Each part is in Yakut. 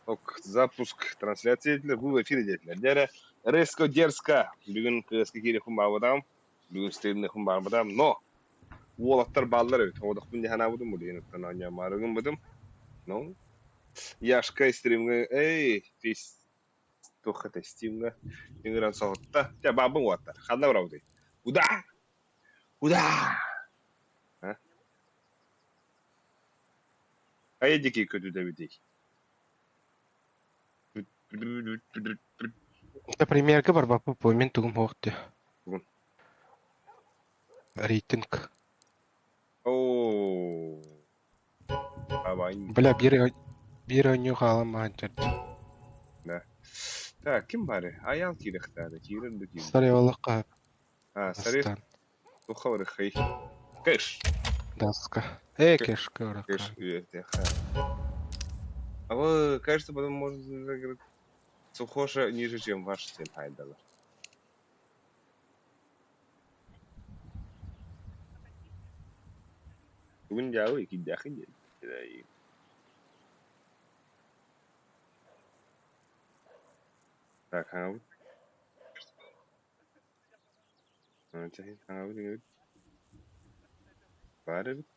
Ок, запуск трансляции диэтилэр, бу в эфире диэтилэр. Дьэ эрэ, резко дерзко бүгүн кыаска киириэхпин баҕарбатаҕым, бүгүн стримниэхпин баҕарбатаҕым, но уолаттар бааллар эбит. Оҕодохпун дии санаабытым, билигин оттон оонньоомоору гыммытым. Ну, Яшка стримҥэ, эй, фейс туох этэй, стимҥэ ыҥыран соһутта. Дьэ, баабын уолаттар, ханна барабытый? Куда? Куда? А? Хайа диэки көтүтэбитий? Примерга барбаппыт мин тугум суох дии. Рейтинг. Оо. Бля, биир биир оонньуу хаалан баһан чэрчи. Да. Так, ким бары? Аял киирэхтаары, киирэр да киирбэт. Сарыаллахха А, сари Астан. туха барыхай. Кэш. Даска. Э, кешка Кэш, үйэтиэхэ. А вы, кажется, потом можно говорит, Сухоша ниже, чем ваш сын Хайдала. Бүгүн дьаабы кирдээхин диэн. Так, хаҥабыт. Хаҥабыт иҥэбит. Баар эбит.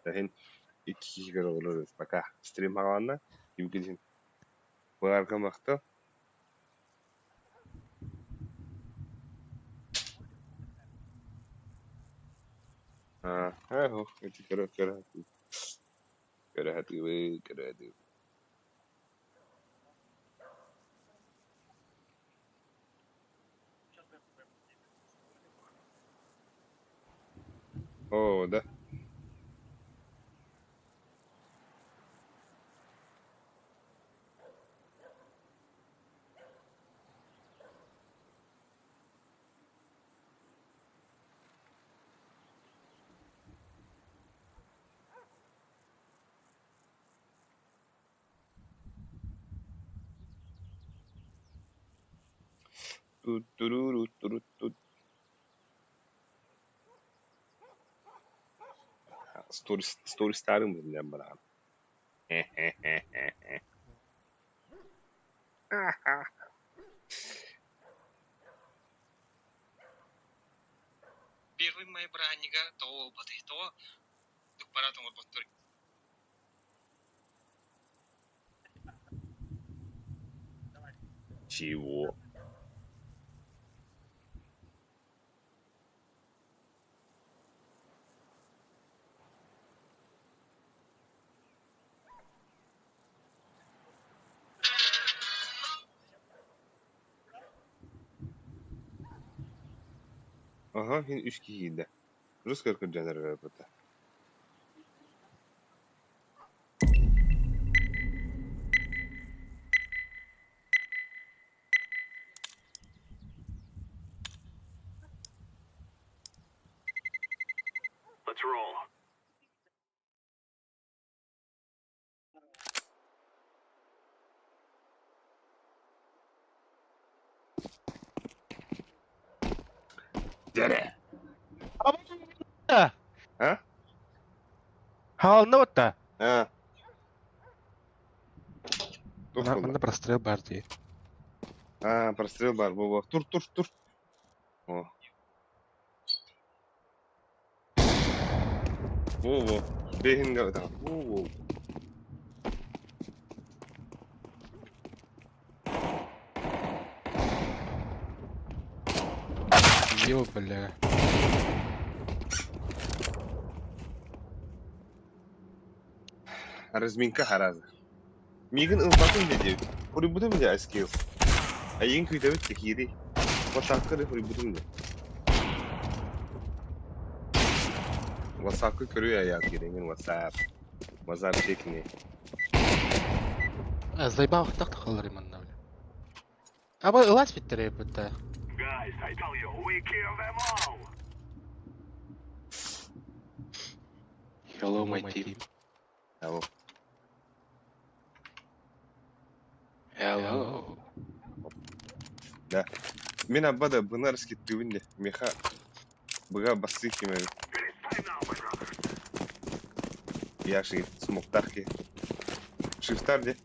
Иһин икки киһи көрө олорор пока стрим хаҕаланна ким Быарга махтал. Аа, ити көрө көрө көрө сатыыбын, көрө сатыыбын. Оо, да. Тут-туру-ру-туру-тут. Сторис, стористарым биллэн баран. Первый май бырааһынньыга тоҕо буолбатый? Тоҕо дукпараат оҥорботтор? Чего? Аха, хин үс киһи киирдэ. Русская кырдьан эрэр эбэтэ. Дэрэ. А? Хаална батта. А. Туох буолла? Манна прострел бар дии. А, прострел бар. Бу Тур, тур, тур. О. Во-во. Бэһин да. Во-во. Ё, бля. Разминка хараза. Миигин ылбатын диэбит. Хоруйбутум дии Айскил. Эйигин күүтэбит да киирий. Ватсапка да хоруйбутум дии. Ватсапка көрүө айаат киирэҥин ватсап. Ватсап чекни. Заебал так халлар манна, бля. Аба ылас биттер бутта. Hello, my team. Hello. Hello. Да. Мин абба да бынар скиттыбын де. Меха быга бассы ким эбит. Яши смоктах ки. Шифтар де.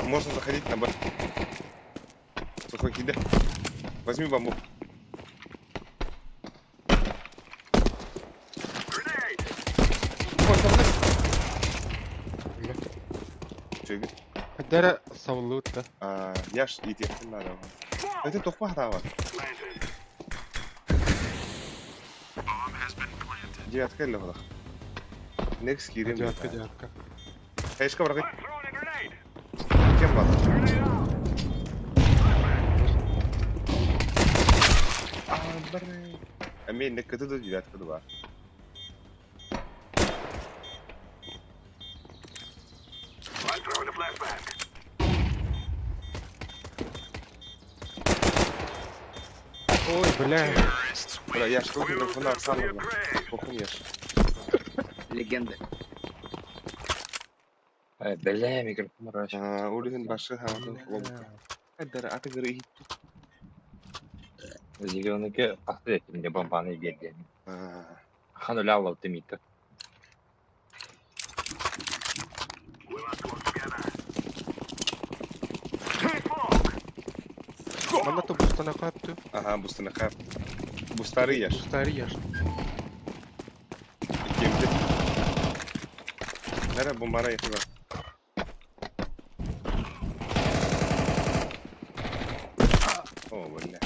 Можно заходить на Б. Сухой кида. Возьми бомбу. Ой, там Чөйгүт. Дәрі сабыллыбыт да. А, я ж иди надо. Это тохпа хатава. Девятка или вдох. Next кирим. Девятка, девятка. Хаешка бракай. Кем бар? А, бр. А мен не кыты девятка два. Ой, бля. Бля, я ж руки микрофона Оксана. Похуй ешь. Легенды. Бля, микрофон раш. А, Улин башы хаматын ломка. Эдер аты гыры. Зеленыйга хасты этим бомбаны берди. А, Хан өлө аллап демейді. Манна то бустана каптı. Ага, бустаны хап. Бустары ешь. Бустары ешь. Кемде? Нere bombana yakın var. О, бля.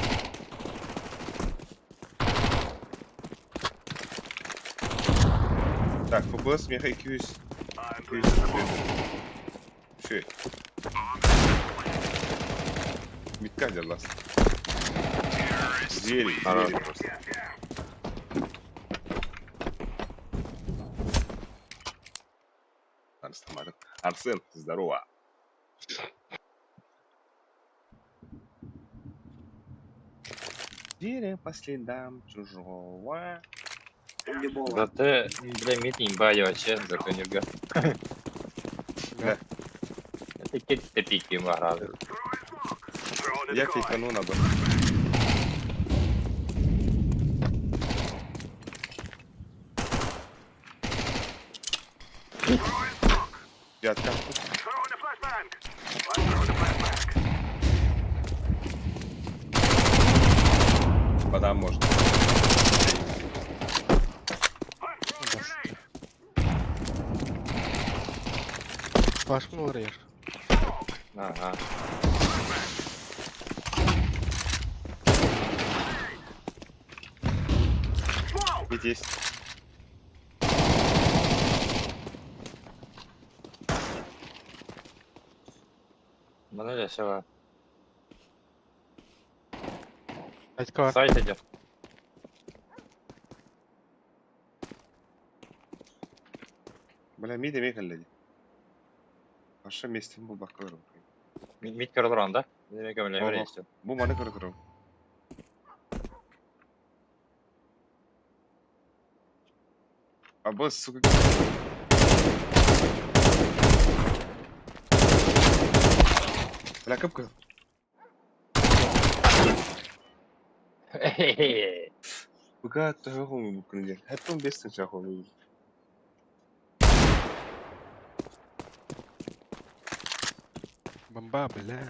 Так, FPS меха 200. 200. Şey. Bitki acaba. Звери, звери просто. Арсен, Арсен, здорово. Звери по следам чужого. Любого. Зато, бля, мид имба я вообще, зато не га. Да. Это кетті пики мағрады. Я фейкану на Б. Девятка. Вода может. Башкын олар ешь. Ага. Ведь есть. Мына жашыға. Айтка бар. Сайт идет. Бля, ми демек әлләди. Аша местен бу бакырым. Мид көрілір анда. Демек өмілі Ого. өмірі Бу маны көріп. А бу, сука. Бля, капка. Буга тохом бу күнде. Хәттон бестен чахом. Бомба, бля.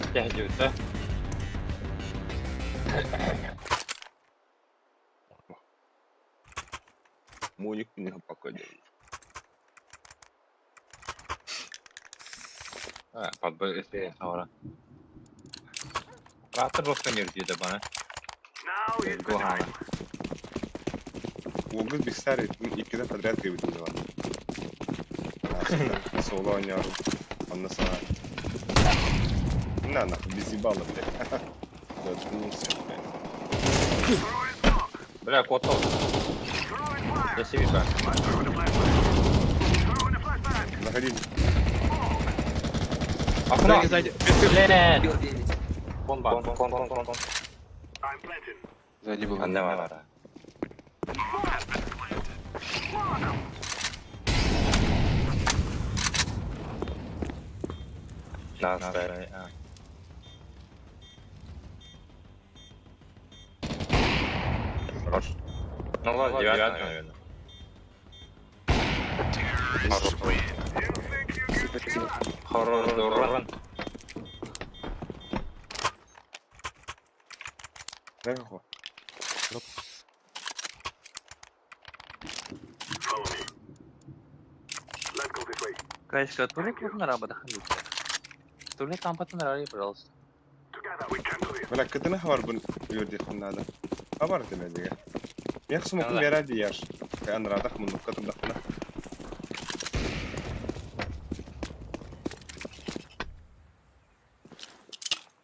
Тәжі Моник не покойный. А, подбы аура. Ратыр босқан ерді бана. Гохана. Огыз бистар иккиде подряд кебит бар. Соло ойнарым. Онна сана. На нахуй, без ебала, блядь. Заткнулся, блядь. Бля, куоттал. Я себе б. Заходи. Окно! Сзади, сзади. Бля! Бил 9. Бомба. Кон, кон, кон, кон, кон. Сзади был. Анна бара. На, на, Хорош. Ну ладно, девятый, наверное. Хорош. Спасибо. Хорош, урон. Дай какого? Кайска, тули клуб работа Тули кампатын рали, пожалуйста. Бля, кытына хабар бун юрди ханнада. Хабар демедиге. Яхшы мукун беради яш. Анрадах мун катындахна.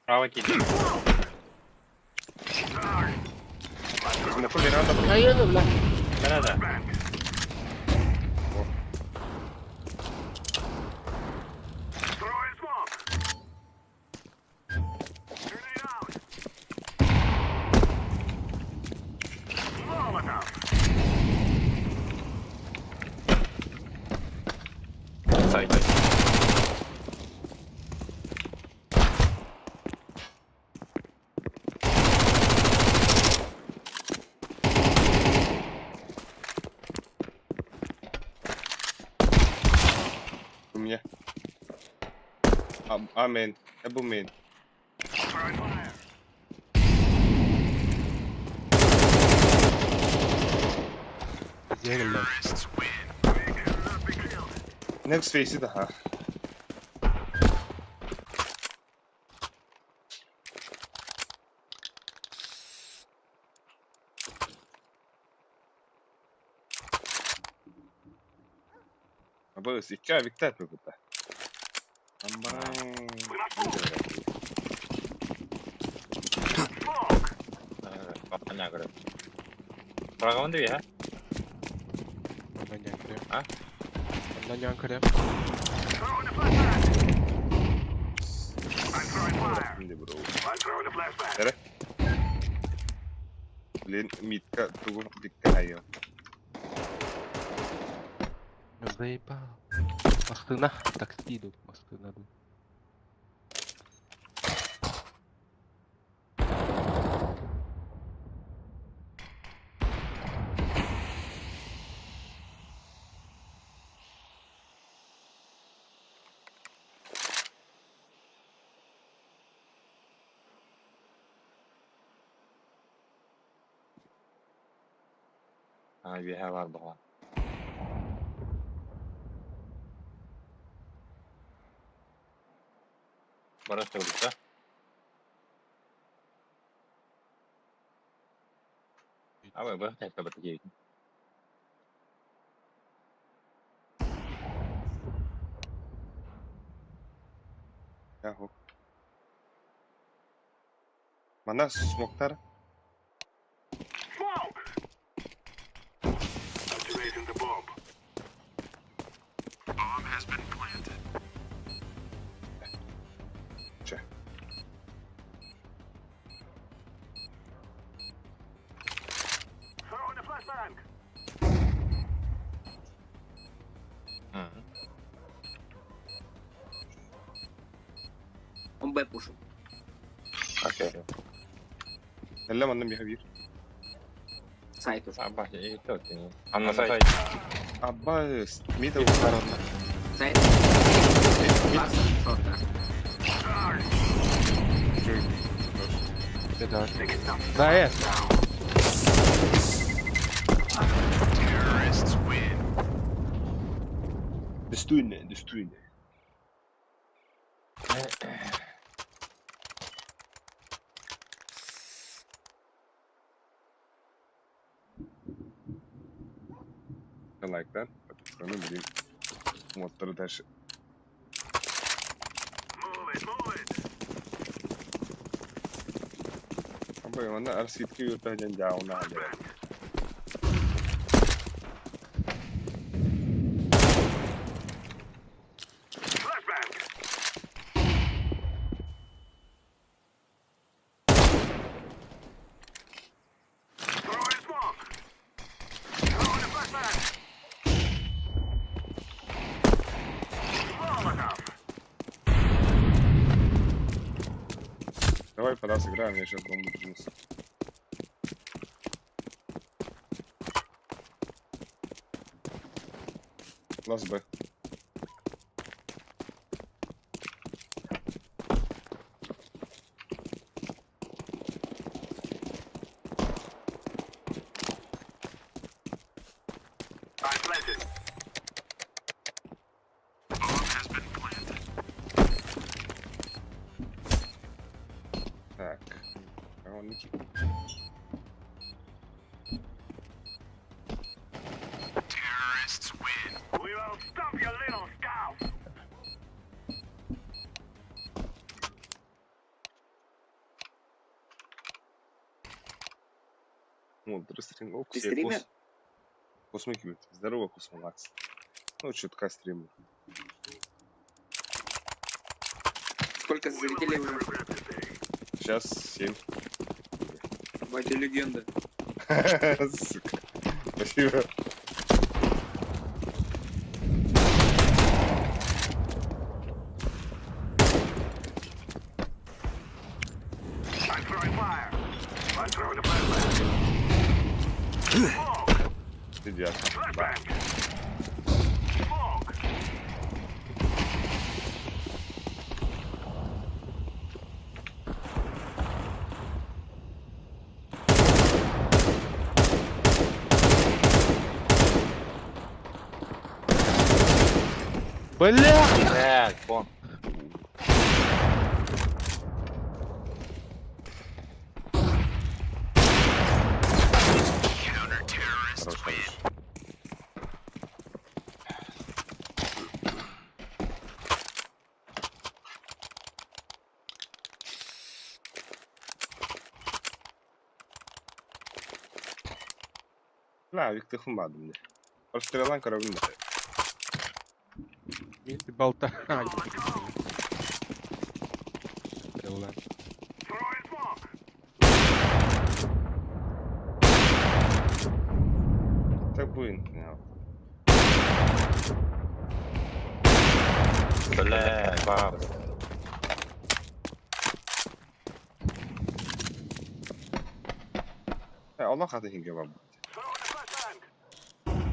Право кидай. Мукун берада бу. Ай, бля. Да-да-да. Сайт. У меня. Амен. Эбумен. Зеркало. Next face daha. Абы икки виктар пөкүтэ. Амбарай. Понятно, говорю. Право он две, а? Ондан ян А? Ондан ян кірем. Şimdi bro. Nere? Блин, митка тугу дикка айо. Заебал. Мастына. Такси идут. Мастына. А, вега бар була. Барас да? А вы бы хотели бы такие. Яху. Мана смоктар. Че. Он Б пушил. Окей. Эллем анным бихабир. Сайт уже. Аба, и то ты. А на сайт. Абба, мита Сайт. Класс, шорта. Это. Да, э. Достойно, достойно. I like that. But блин. Моторы дальше. Манна Арситка юрта дьон дьаауна дьэ. Давай пода сыграем, я сейчас бомбу принесу. Лас Б. Так. А он не Вот, стрим. О, Ты стример? Космик, здорово, Космонакс. Ну, чутка стримлю. Сколько зрителей уже? Сейчас 7. Батя легенда. Сука. Спасибо. Идиот. Да. Бля! Блядь, вон. Хорош, хорош. Ла, Виктор бадым мне. Прострелан коробын да. Ты болта. А, Стрела. Так будет. Блядь, баба. Allah хата хинге бар.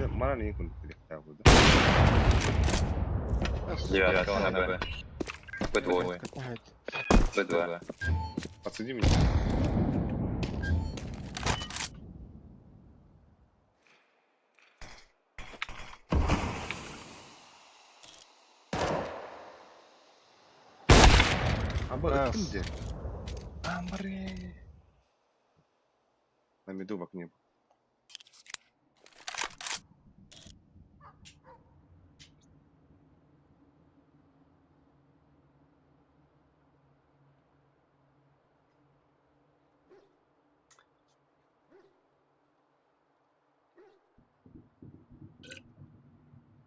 Мана не кун burada. Девятка на Б. Б2. Какая-то. Б2. Подсади меня. Аба, Да. это где? Амре. На меду в окне.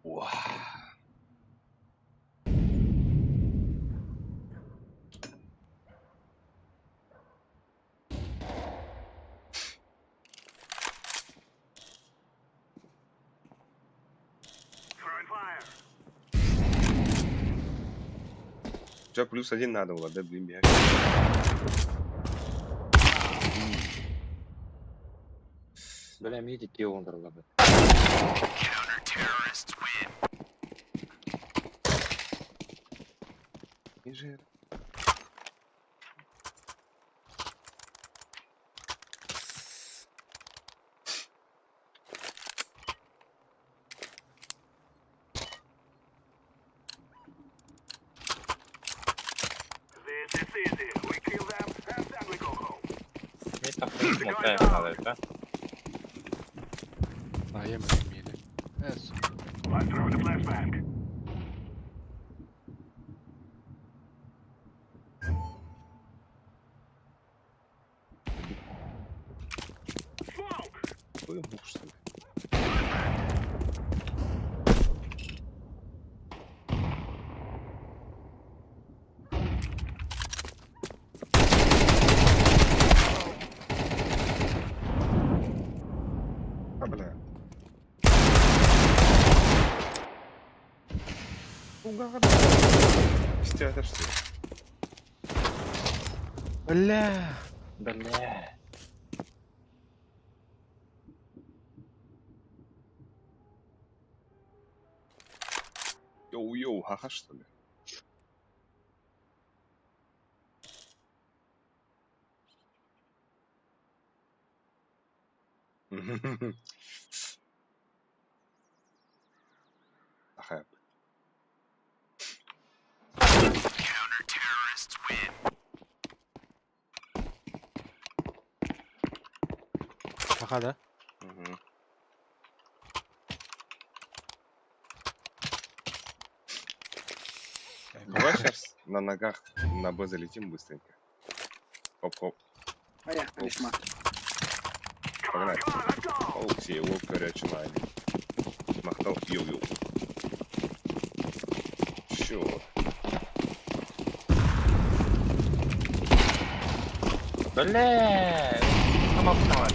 Уа. У тебя +1 надо было, да, блин, бегать. Бля, миди килл он б. Инжир. Мид там смотрим надо, да? А, я мили. Сука. Какой муж, что ли? А, бля. Истиэтэр что ли? Бля. Бля. Йоу-йоу, ха-ха, что ли? Аха. Саха да? Мгм. Давай сейчас на ногах на Б залетим быстренько. Хоп-хоп. Поехали, шмат. Погнали. Оу, его горячий лайн. Махтал, йоу-йоу. Чё? Бля. Сама встала.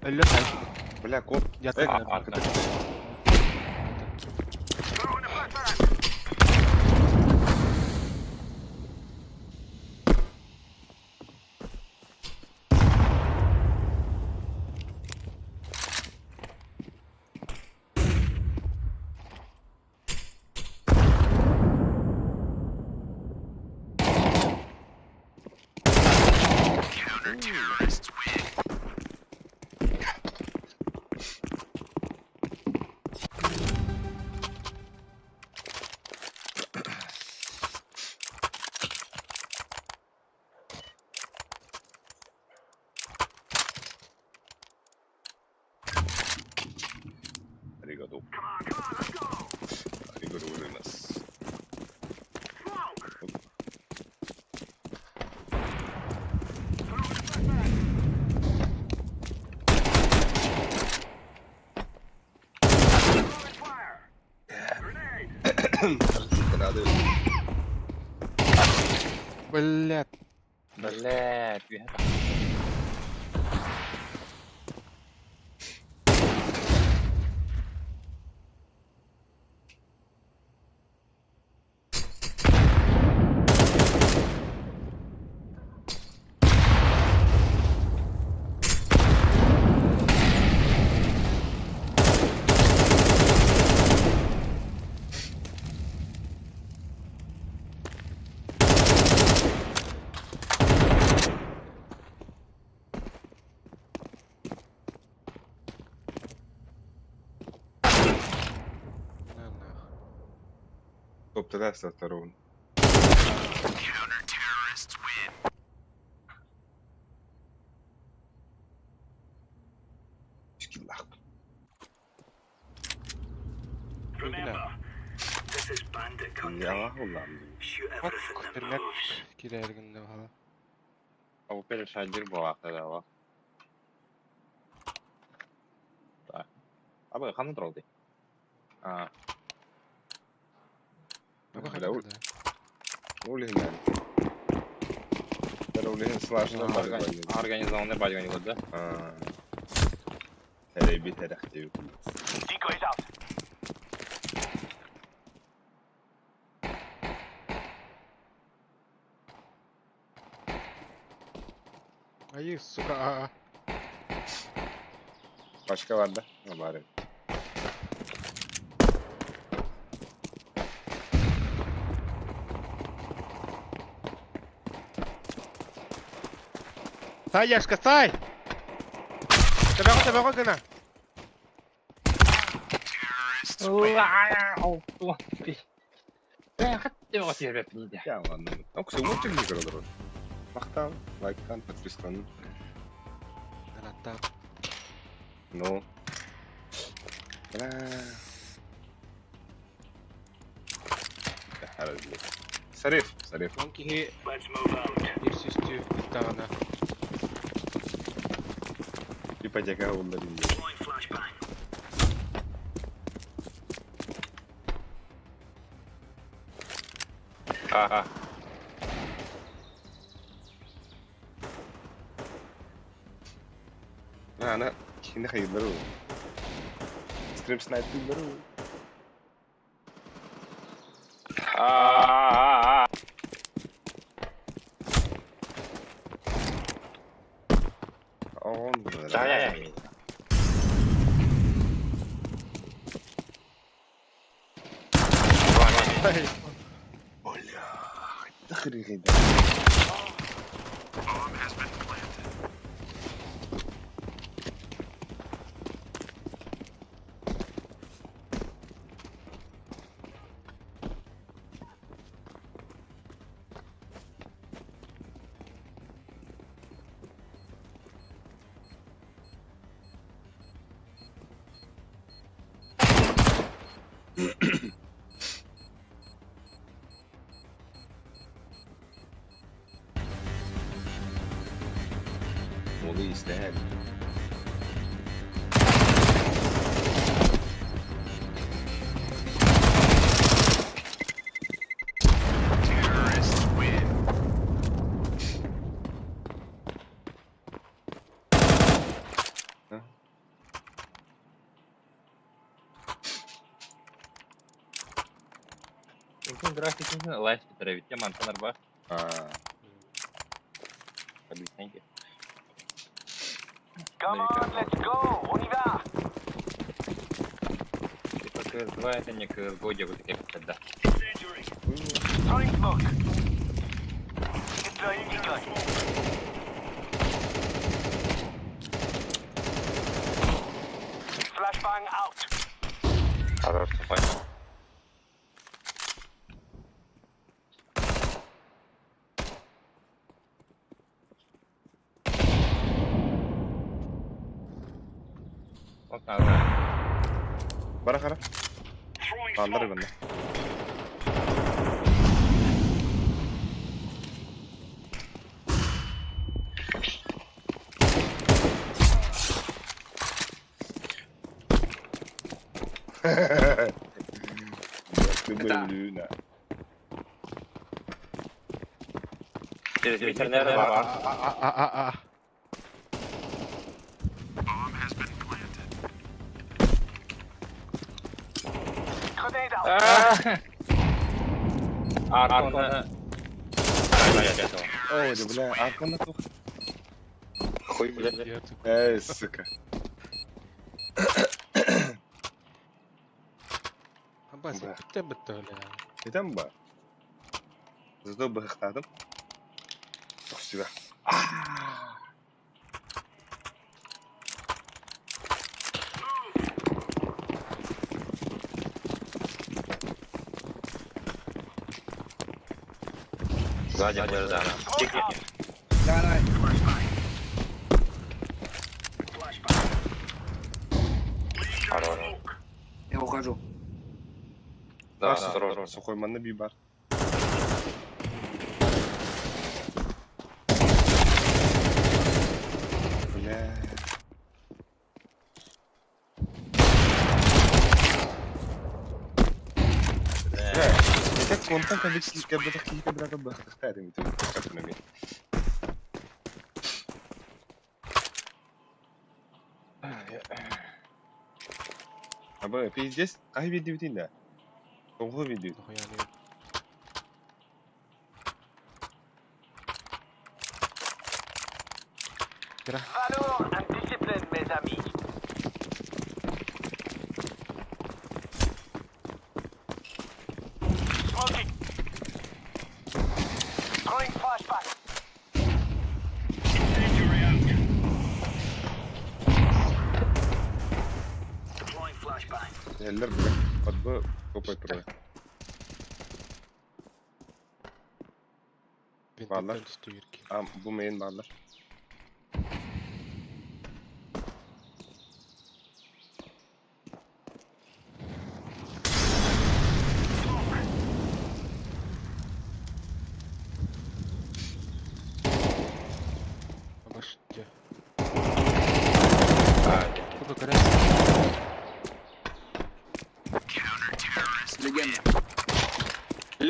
Өллө сай. Бля, кот. Я Эй, так. а, это Аригато. Аригато гозаймасу. Радует. Бля. Бля. На нах. Топ тогда со второго. Скиллах. Бля. Я улам. Bak пермяк кирергин деп hala. А теперь шадир была тогда, ва. Так. А вы ханна тролды? А, Аба Бля, хата да. Улин. Улин слаженно организованный бадьгани вот, да? Тэрэби тэрэхтиби. Ай, сука, а. Başka var da. Ha bari. Стай, Яшка, стай! Табаго, табаго гына. Я ладно. Окси, мультик не көрөдөр. Мактан, лайктан, подпискан. Нараттан. Ну. Бля. Сариф, Сариф. Он киһи биир сүүстүү ыттаҕына Ипотека уонна биллэр. Ага. Аны кини хайыллар уу. Стрим снайперлар уу. А-а-а. Он Да, я. Бля, хрен. Onu isteyen. Инкин графикин лайф питеревит. Мантан арба. А, Объясняйте. Come on, let's go. On y va. Типа CS2 это не CSGO, где вот такие да. Throwing smoke. Deploying decoy. Flashbang out. Хорошо, понял. Вот надо. Бара хара. Аллар банда. Это- Через ветеринара бар. А-а-а-а. Grenade out. Аркона. О, да бля, аркана тух. Хуй, блядь. Я тут Эй, сука. Абас, Бля. ты бытты, бля. Не там ба. Зато быхтадым. Спасибо. Сзади, да, да. Smoke out. Давай, давай. Хорош. Я ухожу. Да, осторожно. Сухой манна би бар. Бля. Бля. Это контент обычно как бы такие как бы бахтахтарим. Как на меня. Аба, пиздец, ай видео да. Ого видео. Нахуя не Valor and discipline, mes amis. Smoking. Throwing flashbang. Deploying flashbang. Эллер, бля. Подбы, копай трое. Валар. Винтовка түстүгүрки. А, бу мейн баллар.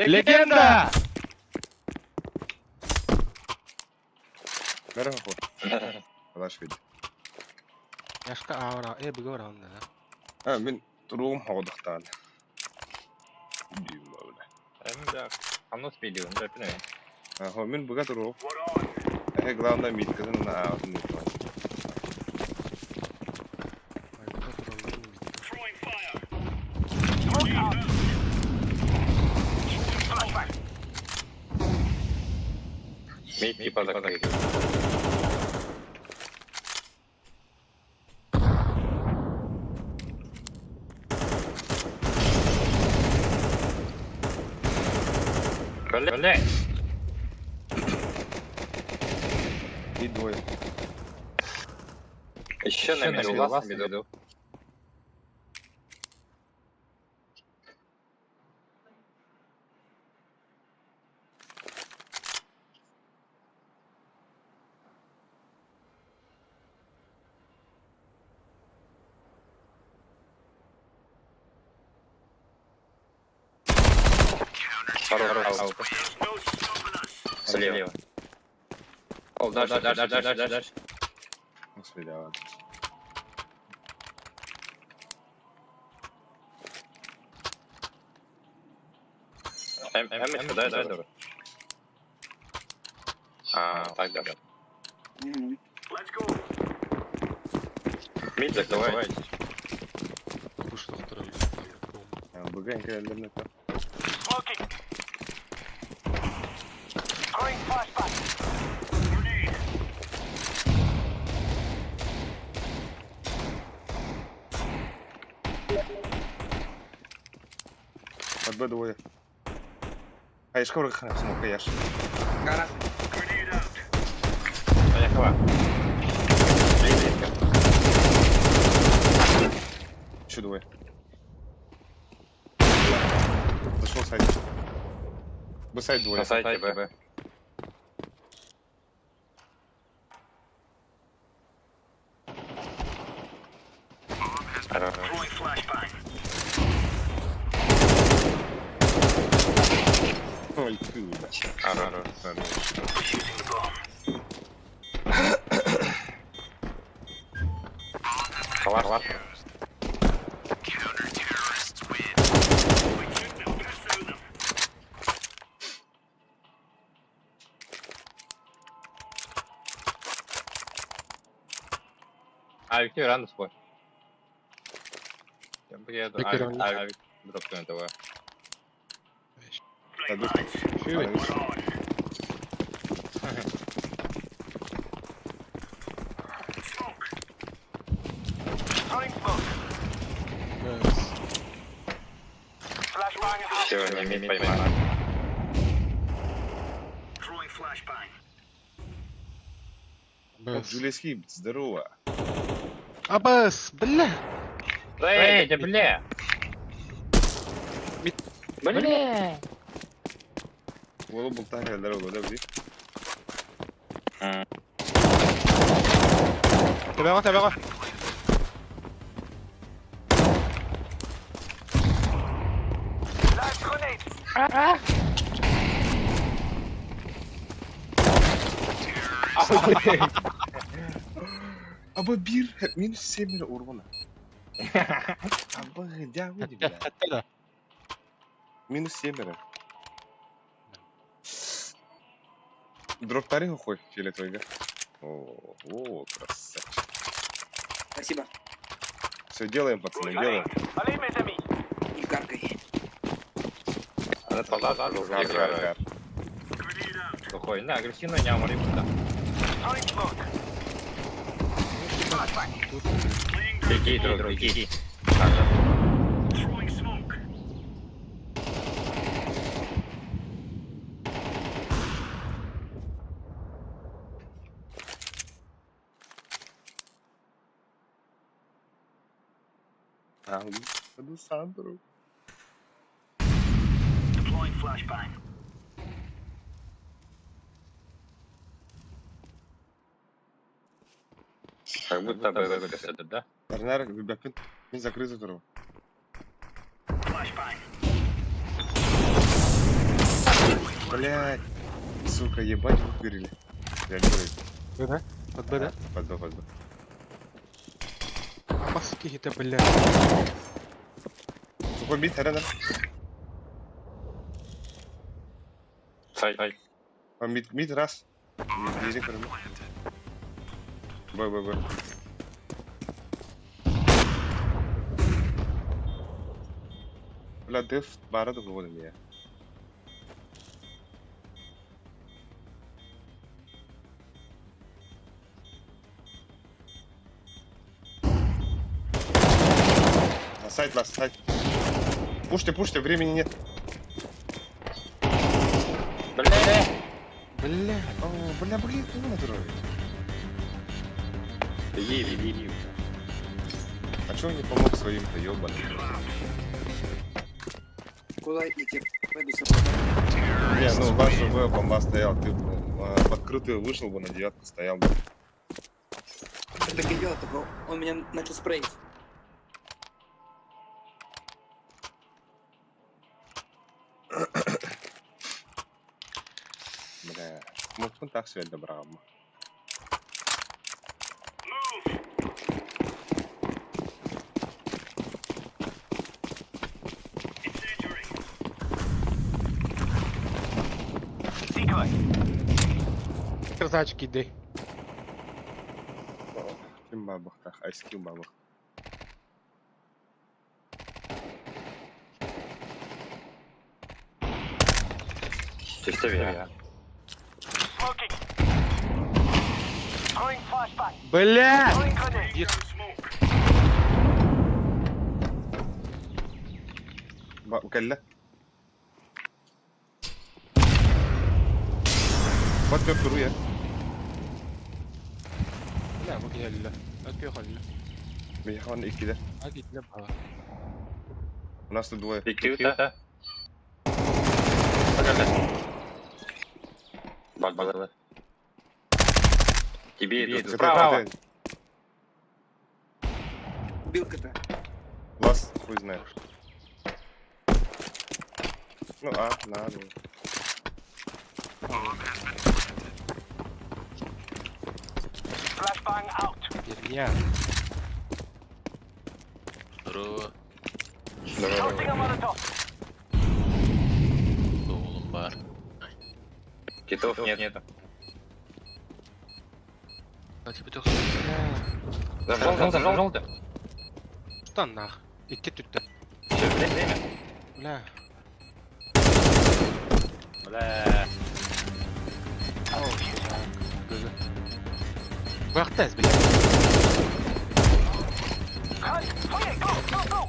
Легенда! Merhaba. Flash видео. Яшка аура, э, быга раунд, да. А, мин туруум хоҕудахтаан. Дүүм бабыла. Эм да. Хамнас видео, да, пинэ. Ахо, мин быга туруум. Эхе, главное, миткатын на аатын миткатын. Ай, быга туралларын бит. Throwing fire. Smoke out. Flashbang. Мид типа закрыт. Бля! И двое. Еще на миду, ласт на миду. Хорош. No stopping us. Слева. О, дальше, дальше, дальше, дальше, дальше. Господи, а. М, М, еще, дай, дай, дай. А, так, да. Мгм. Let's go. Мид закрывай. Куш тохтору. Быга эҥкэлэллэрин это. Smoking. Throwing flashbang. Grenade. Под Б двое. А я шкуры смог, я ж. Гараж. Grenade out. Поехала. Близко. Еще двое. Зашел сайт. Б сайт двое. На сайте Б. Хорош. Throwing flashbang. Ой, куда. Хорош. Хорош. Defusing the bomb. Халат. We took the piss out of them. А, Виктор, рано спой. Я приеду. Виктор, Авик, авик. Дропнем давай. Right, lads. Шү. We're on. Smoke. Throwing smoke. Бэс. Flashbang out. Все, не мид поймали. Throwing flashbang. Бэс. Джулиус Хиб, здорово. Абас, бля. Эй, да бля! Мид. Бля! Уолу бултаан кэлэллэр буолуо, да, били? Табаға, табаға. Live grenade. Аба бир минус 7 урона. Аба дяволи, бля. Да. Минус 7. Дроп тариху хоть фиолетовый, О, о, красавчик. Спасибо. Все делаем, пацаны, делаем. Allez, mes amis. Не каркай. Это да, да, Гар, гар, гар. Grenade out. Сухой, на, агрессивно не амари буда. Throwing smoke. Flashbang. Laying down Беги, smoke. друг, беги. Throwing smoke. А, Буду Сандру. Deploying flashbang. Как будто бы это, да? Тарнар, ребят, мин закрыт туру. Flashbang. Блядь. Сука, ебать выкурили. Я не знаю. Б, да? Под Б, да? Под Б, под Б. Амас киһитэ, блядь. Сухой мид, хара, Сай, ай. А, мид, мид, раз. Мид, бири көрүмэ. Б, Б, Б. Бля, деф бара да выводим я. На сайт, ласт, сайт. Пушьте, пушьте, времени нет. Бля! Бля. О, бля, блин, ну натурой. Беги, беги, беги. А чё он не помог своим-то, ёбаным? Куда идти? Пойду с собой. Не, ну у вас же Б бомба стоял, ты бы, в открытую вышел бы, на девятку стоял бы. Так и дело, только он меня начал спреить. Бля, может он так себе добрал. Move. Incendiary. Decoy. Красавчик, иди. Ким бабах так, айс ким бабах. Чисто я. Smoking. Throwing flashbang. Бля! Throwing grenade. Yes. Smoke. Кэллэ. Бат көп туруя. Бля, бу киһи Өккө холла. Михан иккиде. А киһи бала. У нас тут двое. Икки да. Погнали. Бак, бак, бак. Тебе идут КТ, справа. КТ. Убил КТ. Лас, хуй знает. Ну, а, на, ну. Flashbang out. Херня. Здорово. Давай, Tossing давай. a Molotov. Oğlum бар. Китов нет. Нету. А тебе тох. Зажал, зажал, желтый. Что нах? Икки түттэ. Все, время, время. Бля. Бля. Оу, так. Бахтас, бля. Hunt. Clear. Go. Go. Go.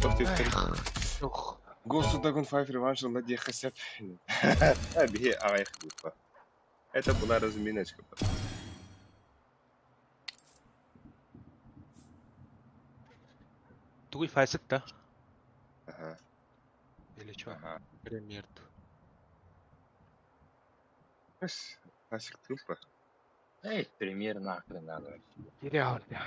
Ох ты, старик. Ох. Ghost of Dragon 5 реванш на DHSF. А, беги, а, эх, глупо. Это была разминочка. Тугуй фасик да? Ага. Или чё? Ага. Премьер. Эс, Асик тупо. Эй, пример нахрен надо. Реально.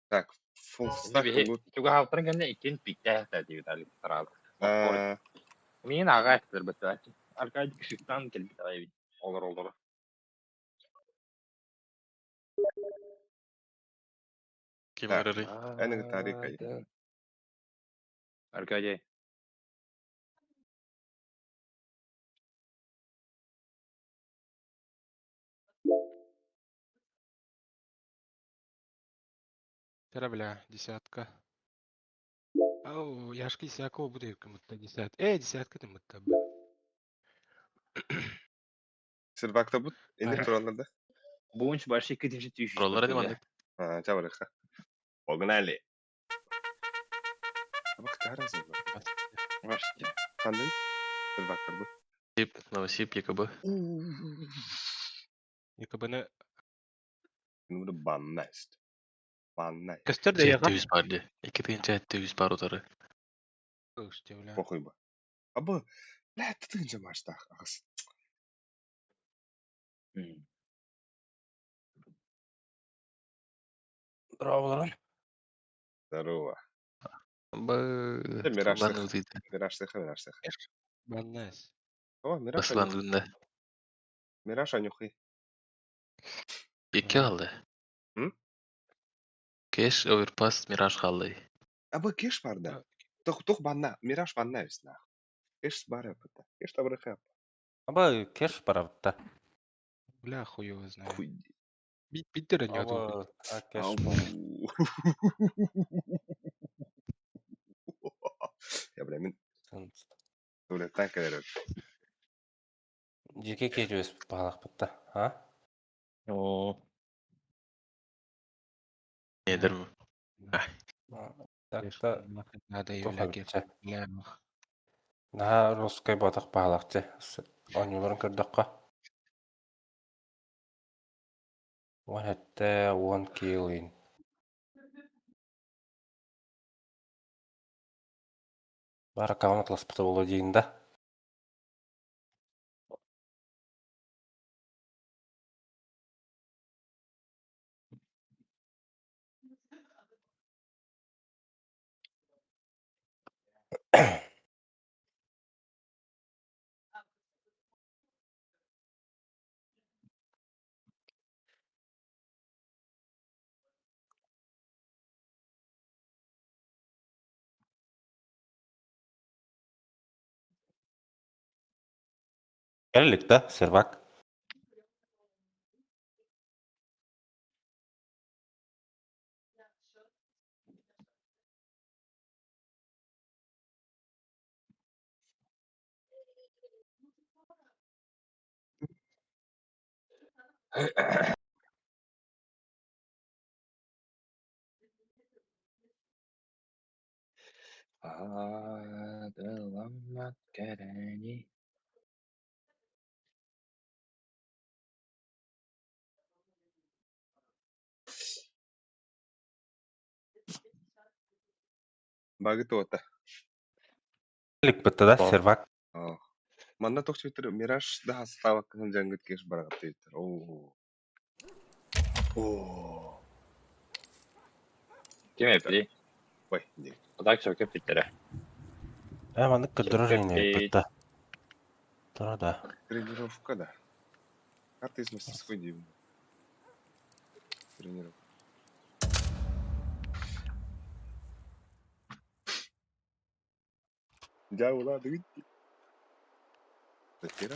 Так, full stack Беги. лут. Туга халтырын иккин пикте да Виталий сразу. А, Мин ага бит. Аркадий кшиктан келбит ай. Олар олар. Ким Так. арары? Энийг тарих ай. Аркадий. Тера, бля, десятка. Ау, яшки всякого буду кому-то десятка. Эй, десятка ты мы б. Сервакта бут. Инде тураллар да. Буунч башы китинчи түйүш. Роллар эдим андык. А, чабырыха. Погнали. Бак таразы. Башты. Кандай? Сервактар бут. Сип, Новосип, ЕКБ. ЕКБ на Ну, баннаст. Баннаст. Костер да яга. 700 бар ди. 2700 бар утары. Слушайте, бля. Похуй ба. Абы, бля, тытынча маштах. Агыс. Дорооболорун. Здорово. Б. Мираж Лан ылдыйда. Мираж сыха, мираж сыха. Баннас. О, Мираж Аслан анюхай. лынна. Мираж анюхай. Екі алды. М? Кеш оверпас Мираж қалды. Аба кеш бар да. Тох тох банна, Мираж банна весна. Кеш бар это. Кеш табры хап. Аба кеш барабытта. Бля, хуй его знает. Хуй. Бит не Аба а кеш Ау. бар. Я бля, мен туалеттан келер. Жеке кеш өсіп бағалақпытта. А? О, Недір ме? Так та Надо ее тоха ляги. битче. Бля, Наха русскай батақ бағалақчы. Онюларын көрдөккө. Уон хэтте, уон килин. Бар аккаунт ласпыта болу дейін да. Кэллик да, сервак. Аадыламмат кэрэни. Багы туота. Кэллик бытта да, сервак. Манна тох Твиттер Мираж да хастава кын жаңгыт кеш барагат Твиттер. О. О. Ким эпли? Ой, не. Так все кепиттері. Э, маннык көрдөрөр ини Кеппит. бытта. Тура да. Тренировка, да. Карта из мастерской дивно. Тренировка. Дьявола, дыгыт. Затира.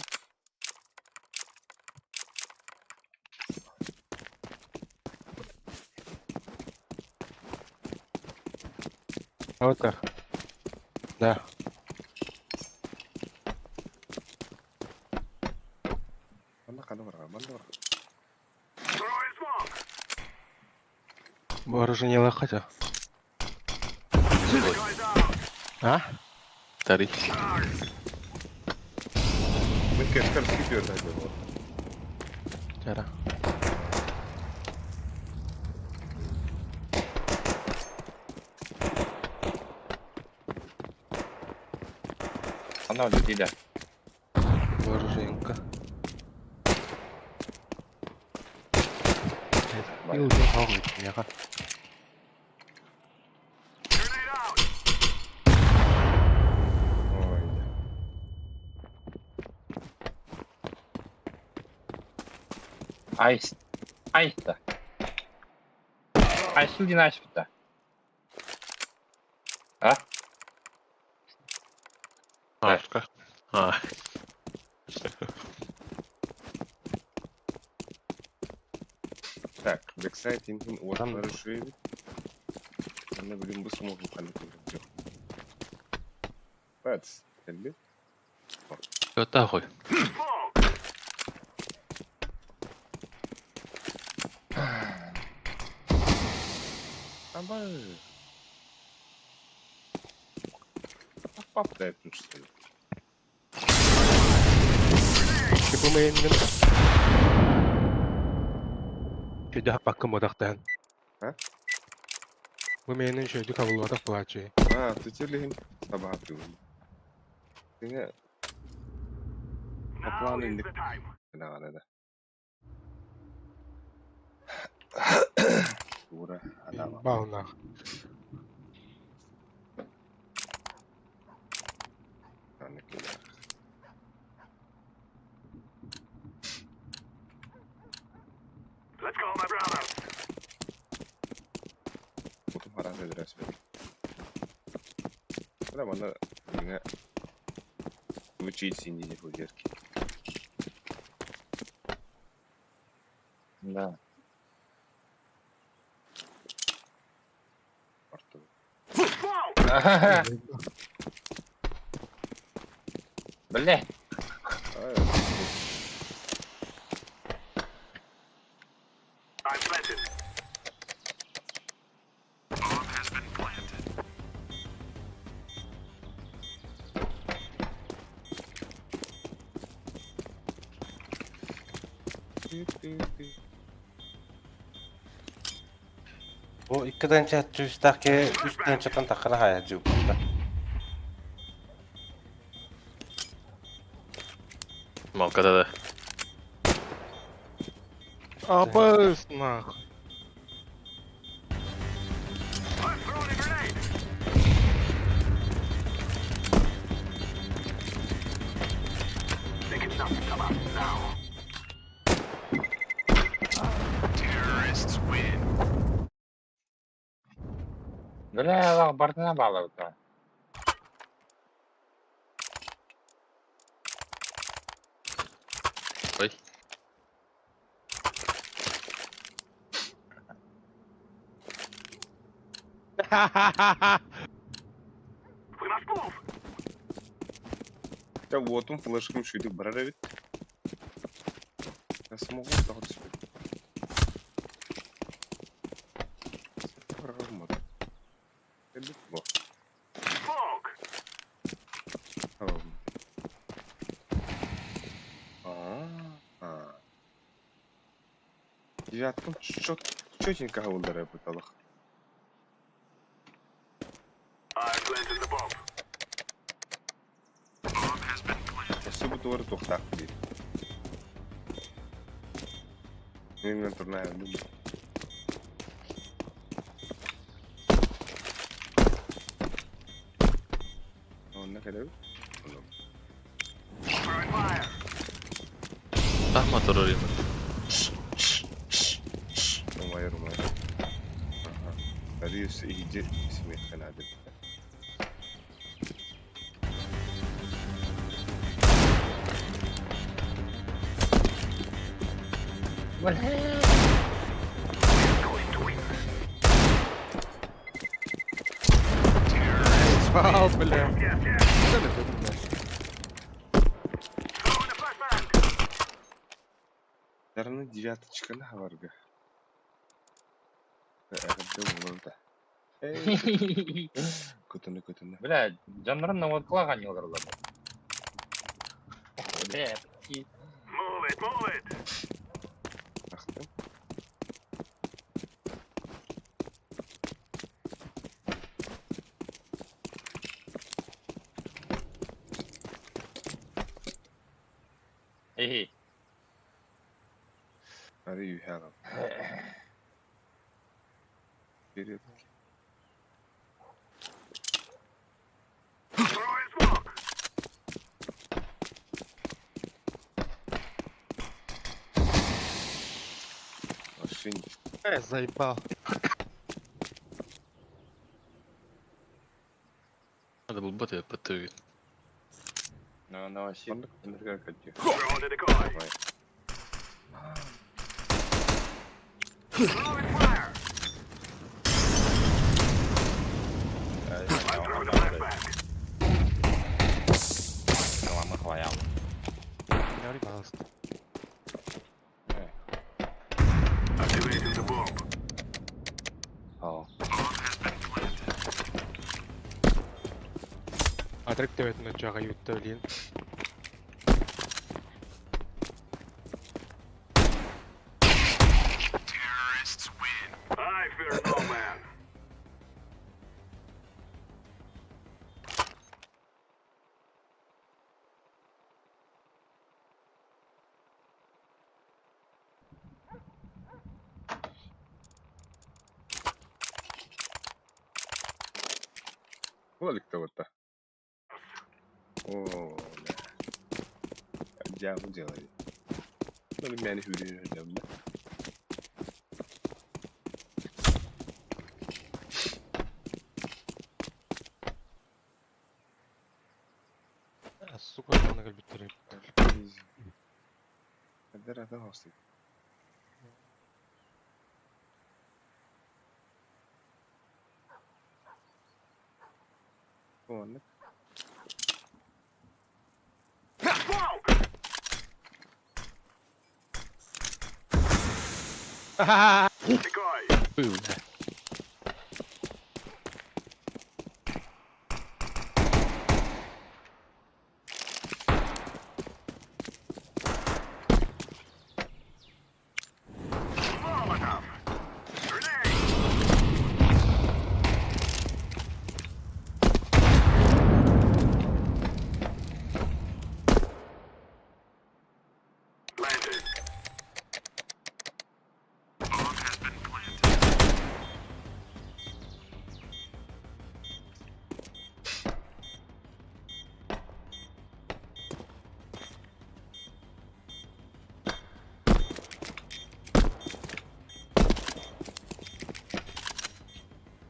А вот так. Да. Манна қана бар, манна бар. Throwing smoke. Вооружение лохотя. Guys out. А? Тари. Мен кештер скипер да делал. Вчера. Анау дейді. Вооруженка. Бар. Ил жоқ меха. Grenade out. Ой, Айс. Айста. Айсыл дин айспыта. А? Артка. А. Так, бэксайд инхин Там- уотлары шуебит. Аны билим бу смогу ханны көрүп жок. Бац, келди. Өтә қой. Smoke. Аба. Пап да что ли. Кебімейіннің. Шөйді хаппаққы модақтан. А? Бу мейіннің шөйді қабылуатақ бұлачы. А, түтерлихин сабаат бүгүн. Сиңе Now плану is индик the time. да. Тура атаба. Ебал нахуй. Let's go, my brother. Отум харан ödürәс бит. Менә монда миңа учить синди худерки. Да. Артур. Smoke. Блядь. I'm planted. Bomb has been planted. Бу иккиден чатчуустаах ке үс тыһыынчаттан таххана хаайа дьууппута. Малкада да. Абыс нахуй. I'm throwing a grenade. They cannot come out now. Terrorists win. Бля, лах бардына балыгда. Ой. We must move. Та вот он флешком шүйдік барар бит. Я смогу тағы түспей. Smoke. Девяткам четенько голдера пыталах. I planted the bomb. Bomb has been planted. Особо туары тоқтақ дейді. Мен турнай алдым. Онна кәләу? Throwing fire. Тахма турар юм. Умайыр, умайыр. Аха. Ариус иди смех надо. We are going to win. Вау, бля. Yes, yes. Throwing a flashbang. Наверное, девяточка на варга. Әгәр булыр да. Эй, көтөнө көтөнө. Бля, жаннарын на вот клаган йылдырды. Бля, птиц. Move it, move it. Ахтым. Эй. Ари юхалам. Вперед. Throwing smoke. Машине. Заебал. Надо было бы подтвердить. На новоселье. Онда көтөнөргө көтү. Throwing a decoy. Throwing fire. I'm throwing a flashbang. Activating the bomb. Oh. Bomb has been planted. Атрек төбөтүнөн жага ютта билин. Terrorists win. I fear no man. Була О, бля. Дьаабы дьыала дии. Ол мээнэ сүүрэн сылдьабын да. А, сука, манна кэлбиттэр Хаддар атын хостук. Оннук. Ой, бля.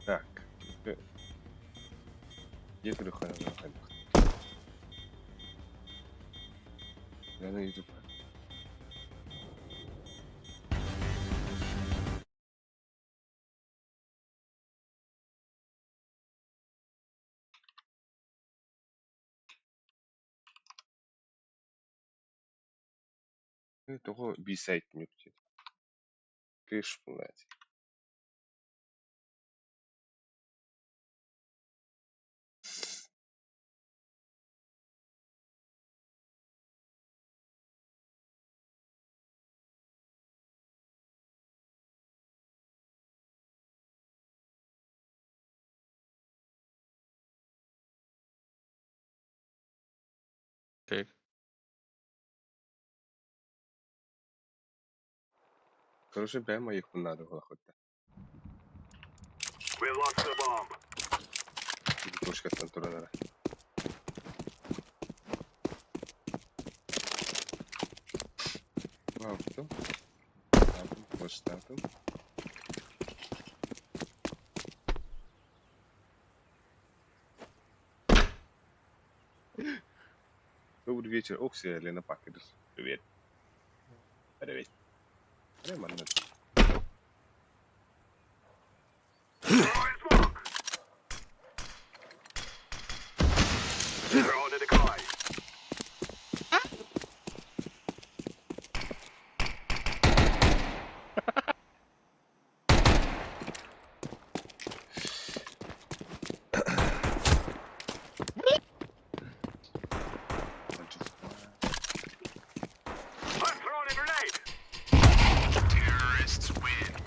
Так. Дьиэ көрүөххэ хайдах. Лена YouTube. Тоҕо B-side нүк Кыш, блядь. Так. Короче, прямо их надо было хоть. Точкаттан туралара. Авто. Постатым. Добрый вечер. Оксия, Лена Пакерс. Привет. Привет. Нормально.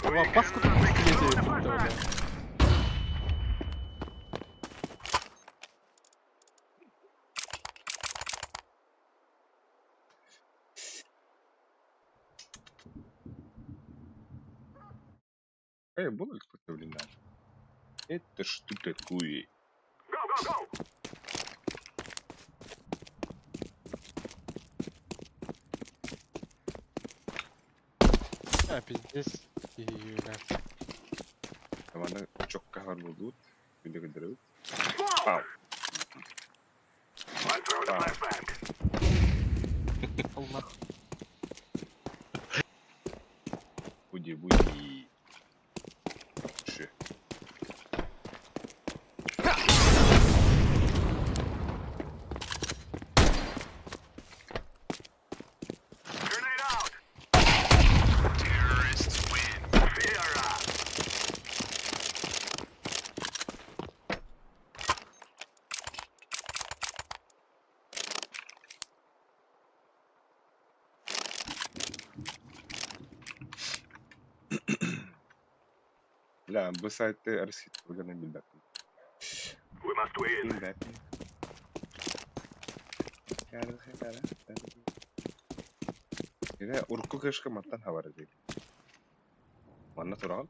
Лапаску тут пистолете бля. Эй, был ли кто-то, блин, да? Это что такое? А, пиздец. И, бля. Манна чокка хар буолбут. Күндэ көрдөрөбүт. Пау. Пау. Аллах. Буди, буди. Ши. Бля, бу сайты архитектураны билбэппин. Билбэппин. Дьэ, урукку кышка мантан хабар диир. Манна тураҕын,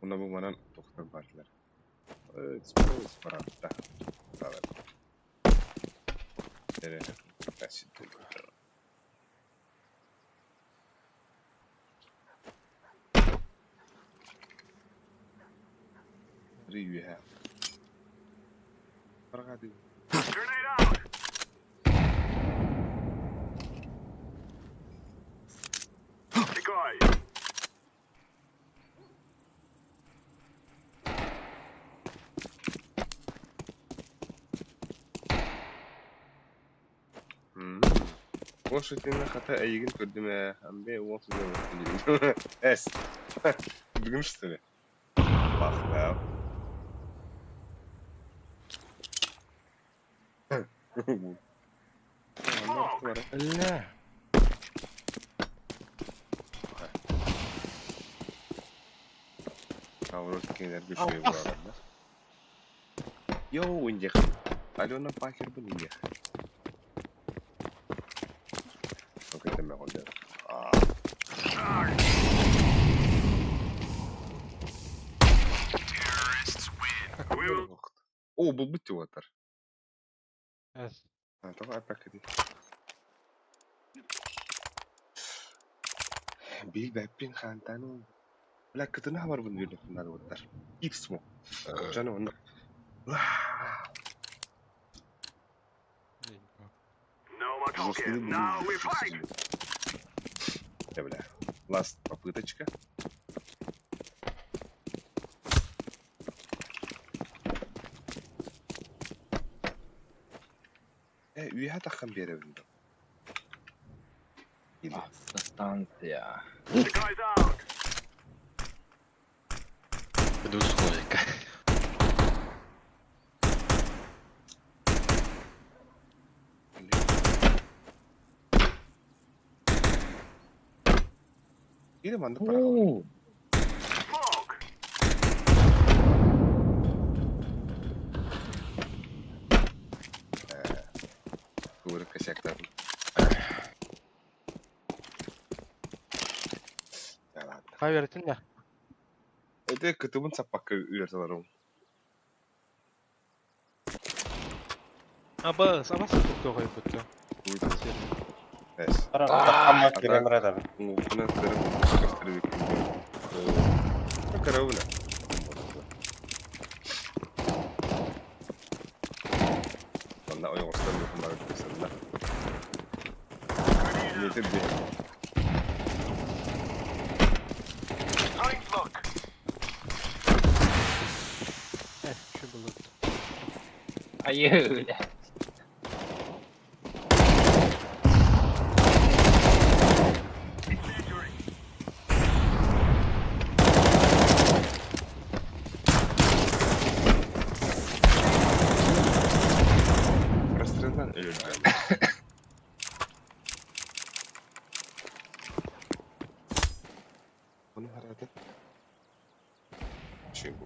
уонна бу манан тохтор баардылар. Бараатта. Эрэ. Үөһэ. Барҕаатыы. Grenade out. Decoy. Ош итиннэ хата эйигин көрдүм ээ, Андрей уол сылдьан диибин. Эс. Бүгүн что ли? Бахтав. Бля. Наоборот, кинилэргэ үчүгэй буолаллар. Йоу, индиэх. Алена Пахербын индиэх. О, булбут тиотар. Эс. А, тоҕо аппаккытый? Билбэппин хаантану. Бля, кытына хабарбын үөрдөхпүн наадабыттар. Икс мо. Жаны онно. No more talking. Now we fight. Да, бля. Last попыточка. Э, үөһэ таххан биэрэбин да. Или. Автостанция. Decoys out. Иду с логикой. Или маннык быраҕабын. Уу, Smoke. Тугу косяктарын. Да ладно. Хаверитин да. Это кытыбын саппакка үөрталарым. Абас, абас туктоо койбутту. Эс. Таххамма кирен рада. Уҥуохпунан кырын көстөрүбүккүн. Карауля. Манна ойоҕостор бары көстөрүнэ. Метр де. Throwing smoke. Э, şu bulut. Айыы, бля. Incendiary. Расстрелдан өлөрдө. Bunu herhalde şey bu.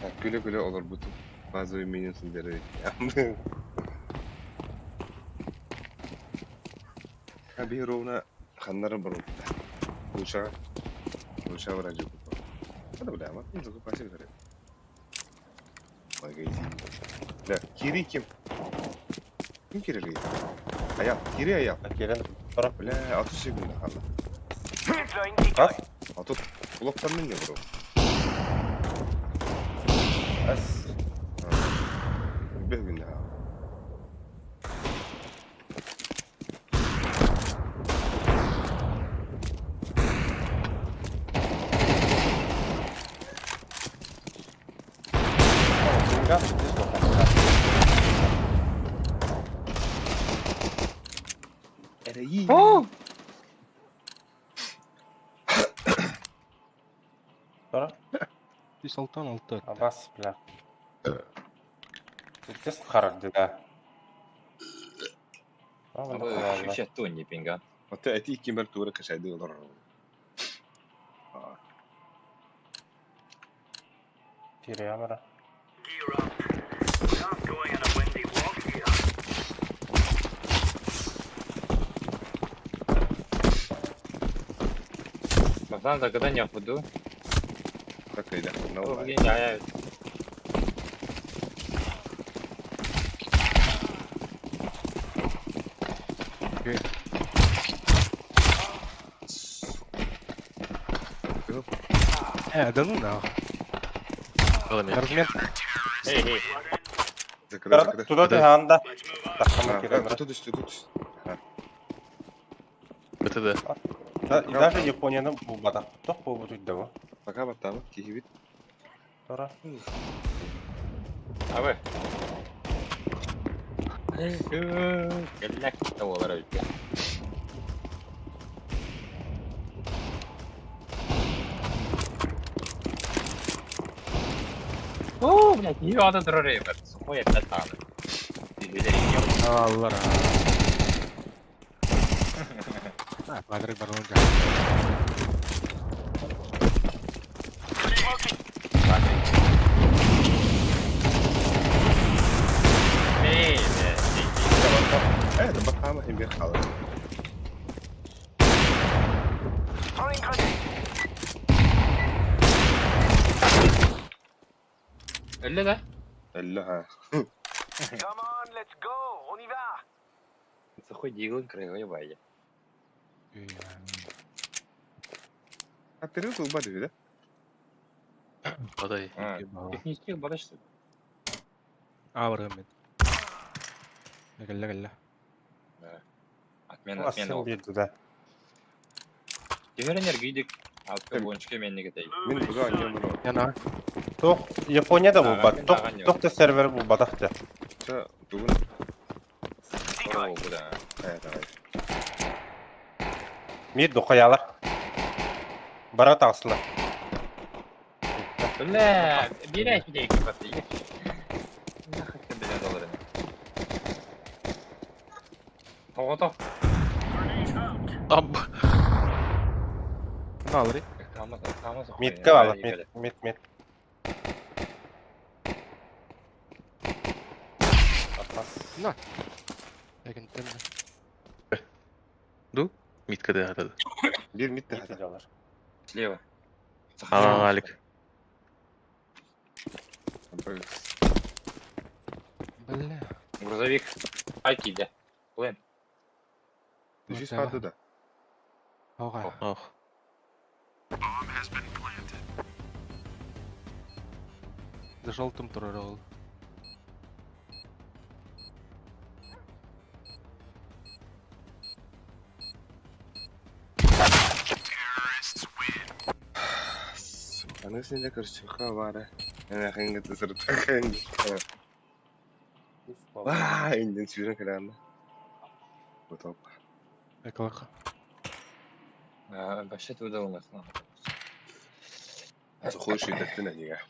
Ha, güle güle olur bu bazı minionsun deri. Ha bir ровно ханнары барутта. Уша. Уша вроде бы. Это бля, вот не закупайся говорит. Магазин. Да, Кири ким? Ким Кири? Аял, Кири аял. Кирен. Бля, 60 секунд ханна. Deploying decoy. Хас? А тут блоктан не бро. Эс. Бегүн. Кинга, здесь вот так. Эрэйи. Тора? Салтан алты. Абас, бля. Здесь харак, да. Абы шүшә туни пинга. Ата эти кимер тура кашайды олар. Кири амара. Gear up. We aren't going on a windy walk here. Асан закадан япуду. Такайда. Ол билген жая. Да ну нахуй. Аргумент. Эй, эй. Закры, закры. Туда ты анда. Тахама кирен. Тут түстү, тут түстү. БТД. Даже Японияны булбатах. Тох болбут үйдө бу. Пока баттамы, кихибит. Тора. Абы. Келлек та болар өтті. О, блядь, не надо дрорей, блядь. Сухой опять надо. Аллара. А, падры барон жа. Эй, Это бахама и бехала. Öyle да? Әллә ха. Come on, let's go. On y va. Сухой диглын крыгой байя. А ты рыл бады, да? Подай. Технический бадашты. А, барган мен. Кэллэ, кэллэ. Отмена, отмена. Асын бирди да. Түһөр энергийдик. Алты бойынша мен неге тей. Мин буга аньям буну. Яна. Тох Японияда булбат. Ага, Тох ага, тох та сервер булбатах да. Та тугун. О, буда. Ая, давай. Мир докаялар. Бара тагысылар. Бля, бери идейки баты. Нахуй ты, бля, доллары. Того-то. Аб. Аллары. Митке алып, мит, мит, мит. На. Эгинтен. Митка да атады. Бир мит та хата. Мит Слева. А, Алик. Бля. Грузовик. Айки, да. Плен. Жүз хаты да. Ага. Ох. За желтым турар ол. Аны сенде көрсөккө бары. Эне хинге тысыртак. Ва, инден сүйрен каланы. Потоп. Экалака. Вообще туда у нас. Сухой шүйдеттин әниге.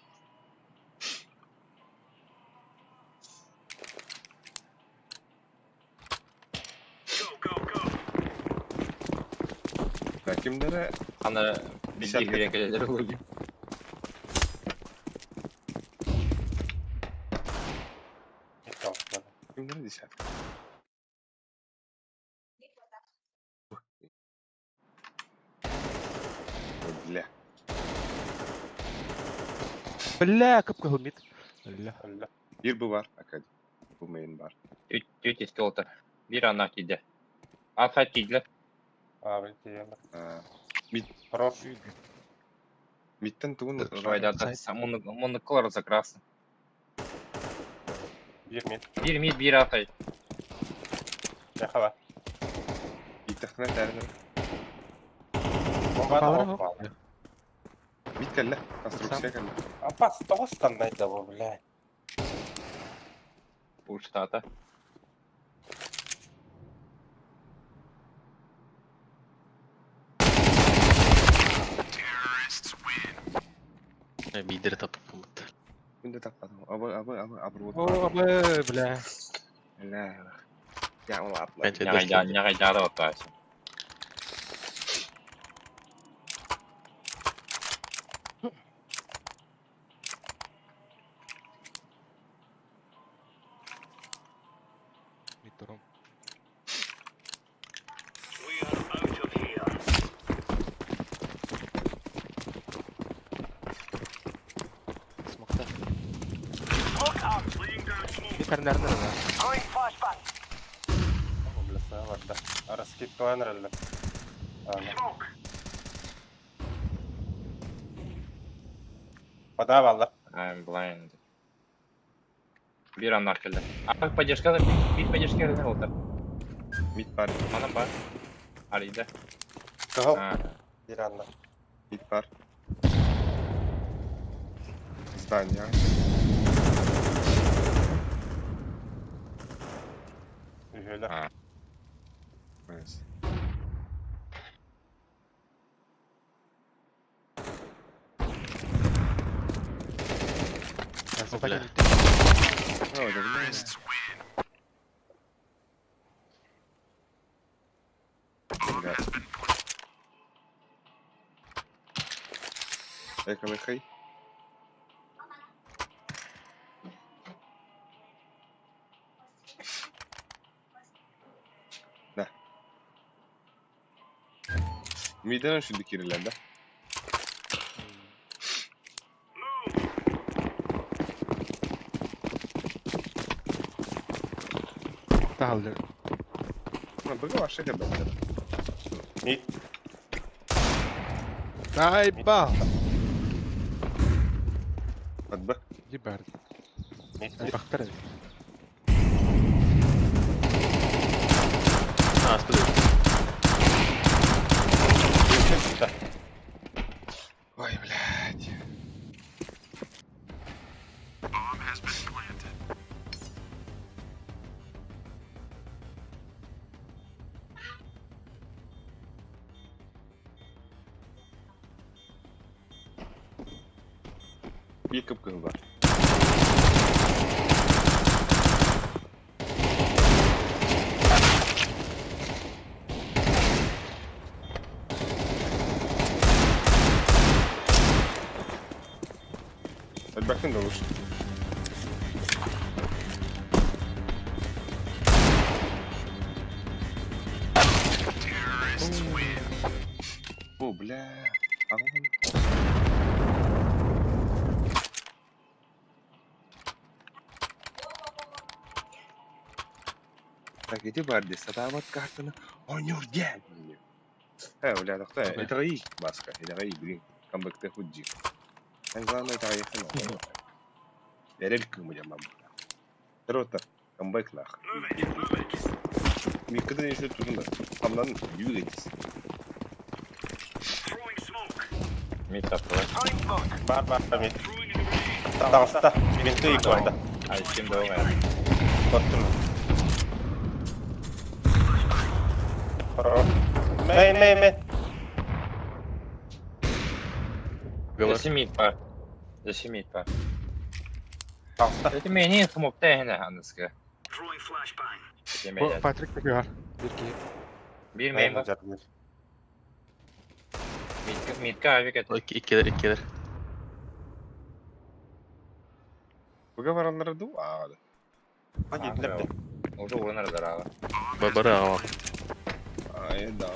Кимдere Ана Десятка. билги келелер болду. Кимдere десятка. Бля. Бля, кып кыл мит. Бля. Bir bu var. Akad. Bu main var. Түт истолтар. Бир ана киде. Ата киде. Abi diyelim. А, Хорош. Миттен тугун Швайда муну колор закрасы. Bir mid. Бир мид, бир атай. Yakala. Иттахна тәрін. Bomba da Аллары. hoppa. Мит кәллә. Конструкция кәллә. Апас тоғыз да бу, бля. Уштата. Бидер тапып болмады. Мин дә таппадым. Абы, абы, абы, абы. О, абы, бля. Бля. Я ул атлар. Бәнче Нягайда, нягайда да отайсың. Мит турам. We are out of here. Кэрнэрнэр да. Throwing flashbang. Бля, барда. Раскидкалаан эрэллэр. Аны. Smoke. Вода баллар. I'm blind. Бир аннар келді. А, поддержка, бир поддержка келді олдар. Мид бар, Мана бар. Алида. Кыһыл. А, Бир анна. мид бар. Здание. Үһүөлэр. А. Nice. Бля. Ой, да, бля. Бля. Эко, мехай. Да. Миден şimdi kirlendi. Таһаллар. Быга вообще кебет. Мид. Айба. Атба. Ебар. Мид. Бахтар. А, спиды. Үһү. Ой, блядь. Bir kıpkın var. Hadi bakın da olur. О, бля. А он... Так, иди бар десе, сатаабат картаны ойнуур диэн. Э, бля, тохто, итэҕэй, Баска, итэҕэй, билин, камбэкте худжи. Эн главное итэҕэйиэххин Эрэл кыымы дьаммам. Рота, камбэк нах. Миккеден еще тутунда. Хамнан двигайтесь. Throwing smoke. мид таптылар. Throwing smoke. Бар бар мид. Таҕыста. Менте ик барда. Ай, ким да оңай. Коттум. Хоро. Мэй мэй мэй. Говор. Зачем мид бар? Зачем мид бар? Таҕыста. Это мени смокта хene аныскы. Throwing flashbang. Демейler. Патрик такой. Бирки. Bir main var. Mid mid авик это. Иккилер, иккилер. Быга бараллары ду аады. Hadi лепте. Уже урынар дарага. Бары ағам. Ай да.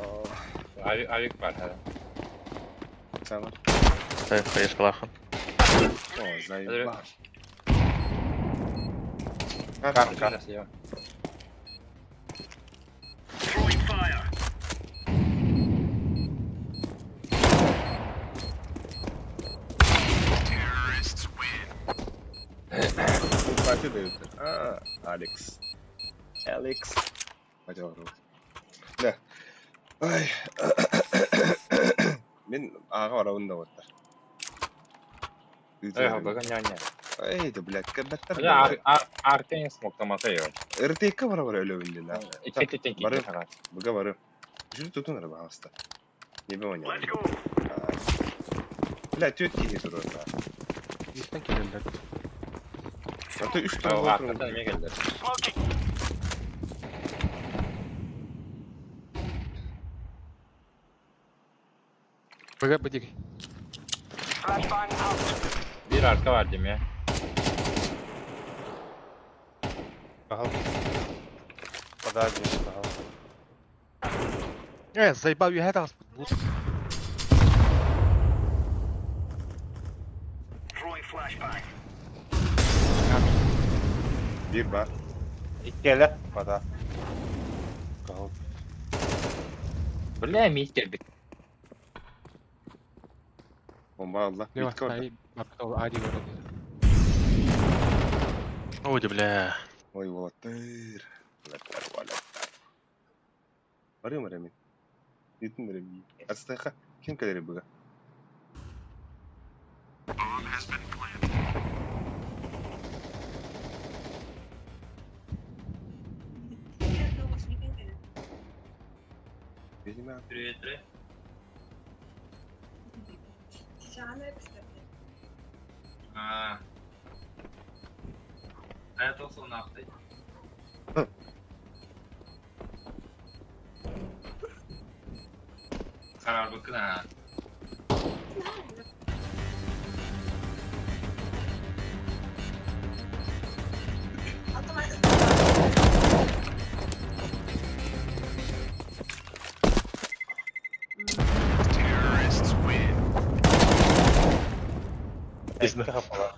Авик авик бар хәҙер. Сама. Хаешкалахан. О, заебал. Кар кар. Нәрсә юк. Throwing fire. Пати дают. А, Алекс. Алекс. Хотел рот. Да. Ай. Мен аға барауын да оттар. Эй, бага няня. Эй, да, блядь, кәбәттер. Ар ар артен смоктамаса юк. РТК бара бара өлөбүнден. Ике тетен Бары. китте хара. Быга бары. Жүр тутун ара бағаста. Не понял. Let's go. Бля, төт киһи турар. Биттен килеллер. А то үч тур Артадан неме келде? Smoking. Бага бдик. Flashbang out. Bir arka var diyeyim ya. Кыһыл. Вода дии. Кыһыл. Э, заебал я это. Throwing flashbang. Биир баар. Иккиэлэр. Бата. Кыһыл. Бля, мистер бит. Бомба алла. Лева, Митка орда. ай, барбыт ол Ади барар. Ой, бля. Ой, уолаттар. Уолаттар, уолаттар. Барыам эрэ мин. Итин эрэ мин. Астайха, ким кэлэри быга? Видимо, Привет, привет. А. А я толсу нахуй. Karar bakın ha. Икки хапалар.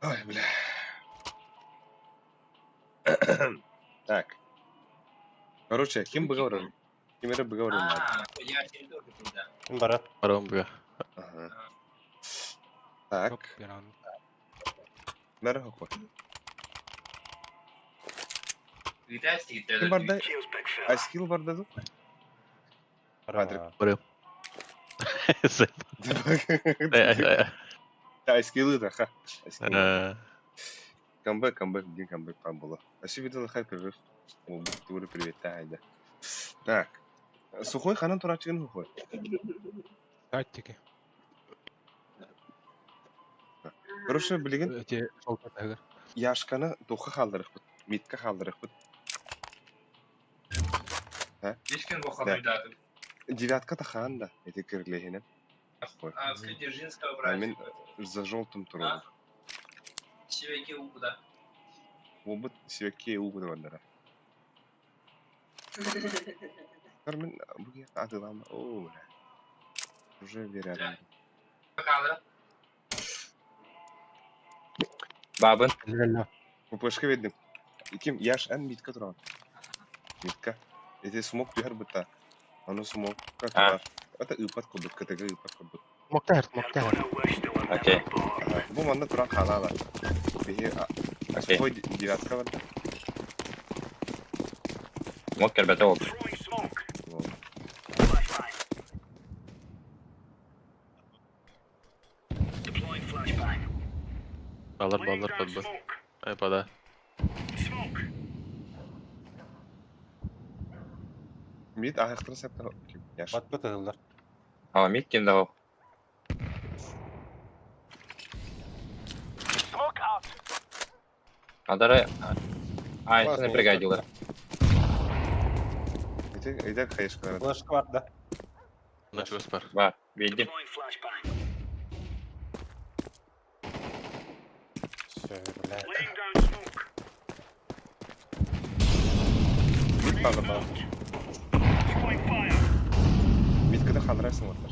Ой, бля. Так. Короче, ким быга Ким эрэ быга барар? А, я через да. Ким барар? Барон быга. Ага. Так, Оп, Иран. нары хохо. Витасик, Ким барда? Айскил барда ду? Барар. Барыам. Айскилы да, ха. Айскил. Камбэк, камбэк, дин камбэк там было. Спасибо за хайп, перерыв. О, Туре, привет, да, Так. Сухой ханан турачыгын сухой. Тактики. Короче, билигин Эти жолта тагыр. Яшканы туха халдырыхпыт, митка халдырыхпыт. Ешкин боханой даты. Девятка тахан да, эти кирлехинен. А, с Дзержинского А мен брать. за желтым туру. Севеки укуда. Обыт севекке угуды бандара. Кармен буге атылам. О, бля. Уже верядом. Камера. Бабын. Ле-ле. Пупышка видно. Ким яш эн митка туран. Митка. Эти смок түһэр быта. Аны смок катар. Это ыпат кудук, КТГ ыпат кудук. Моктар, моктар. Окей. Ага. Бу манна туран халала. Биһи Окей. сухой девятка бар. Мог кербете ол. Вот. Балар, балар, балар. Ай, бада. Мит аяқтыры сәпті ким? Яш. Батпыт ыллар. А, мид ким да ол. Адары... Ай, Классно, сені пригодило. Эти эйдер хайышкалар. Флешка бар да. На чугас бар. Бар, видим. Все, бля. Мит балы бал. Миткада халдырасың оттар.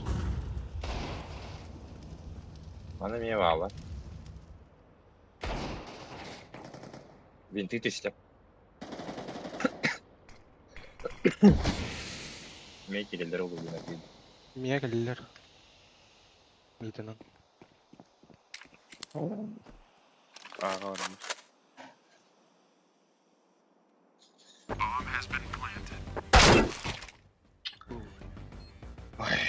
Аны мне мало. Винты түсті. Мен келелер ол ойына дейді. Мия келелер. Митинан. Аға барамын. Ой.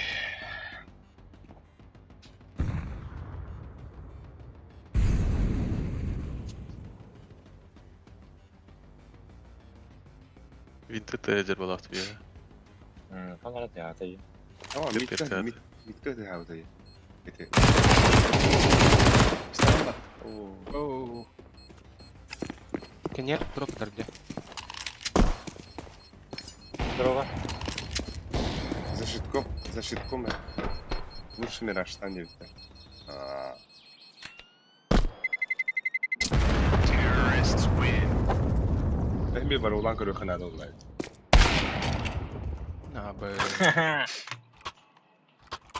Винты тезер балақты бия. Қанара театр. Tamam, Теп митка, теп. мит, митка өте хабытай. Эти. Встала. О, Оу. Кенер дроп где? Здорово. За щитком, за щитком. Лучше мираж, там не видно. А. Эми бар улан көрө ханады олай. На, б.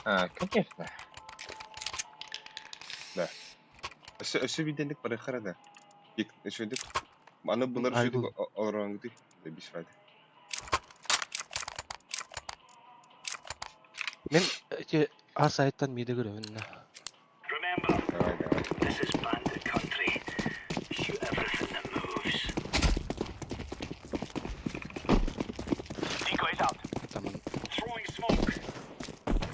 А, конечно. Да. Өссө өссө биирдэнник барыаххара да. Үчүгэйдик аны булар Айгыл. үчүгэйдик олороҥҥутуй бис файда. Мин эти А сайттан миде көрөбүн. Remember, Давай, давай. this is bandit country. Shoot everything that moves. Decoys out. Таман Throwing smoke.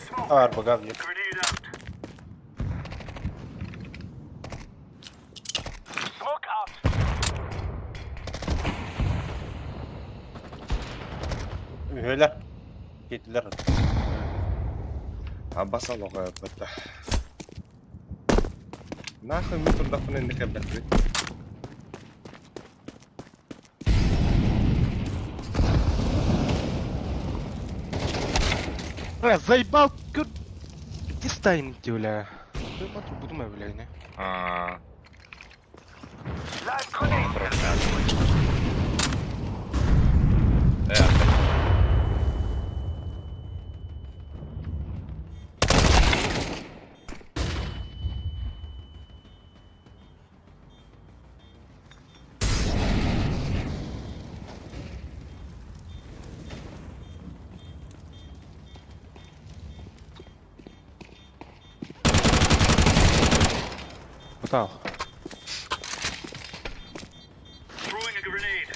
Smoke. Арбага бьет. Grenade out. Smoke out. Үһүөлэр. Киирдилэр. Аббас алоҕа бата. Нахуй мин турдахпына инник элбэхпит. Бля, заебал, көр... Где ставим ты, бля? Буду бля, не? Аа. Live grenade. Э, Бутал. Throwing a grenade.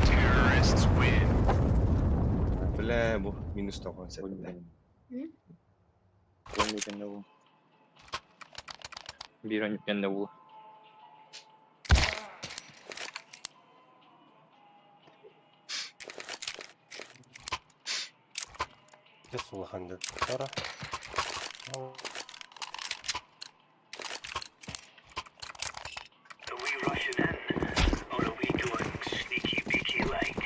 Terrorists win. Бля, бу минус тоҕон сэттэ. Көннүкенде бу. Бир өнүккенде бу. Дьэ сулахан дьэ. Are we rushing in, or are we going sneaky beaky like?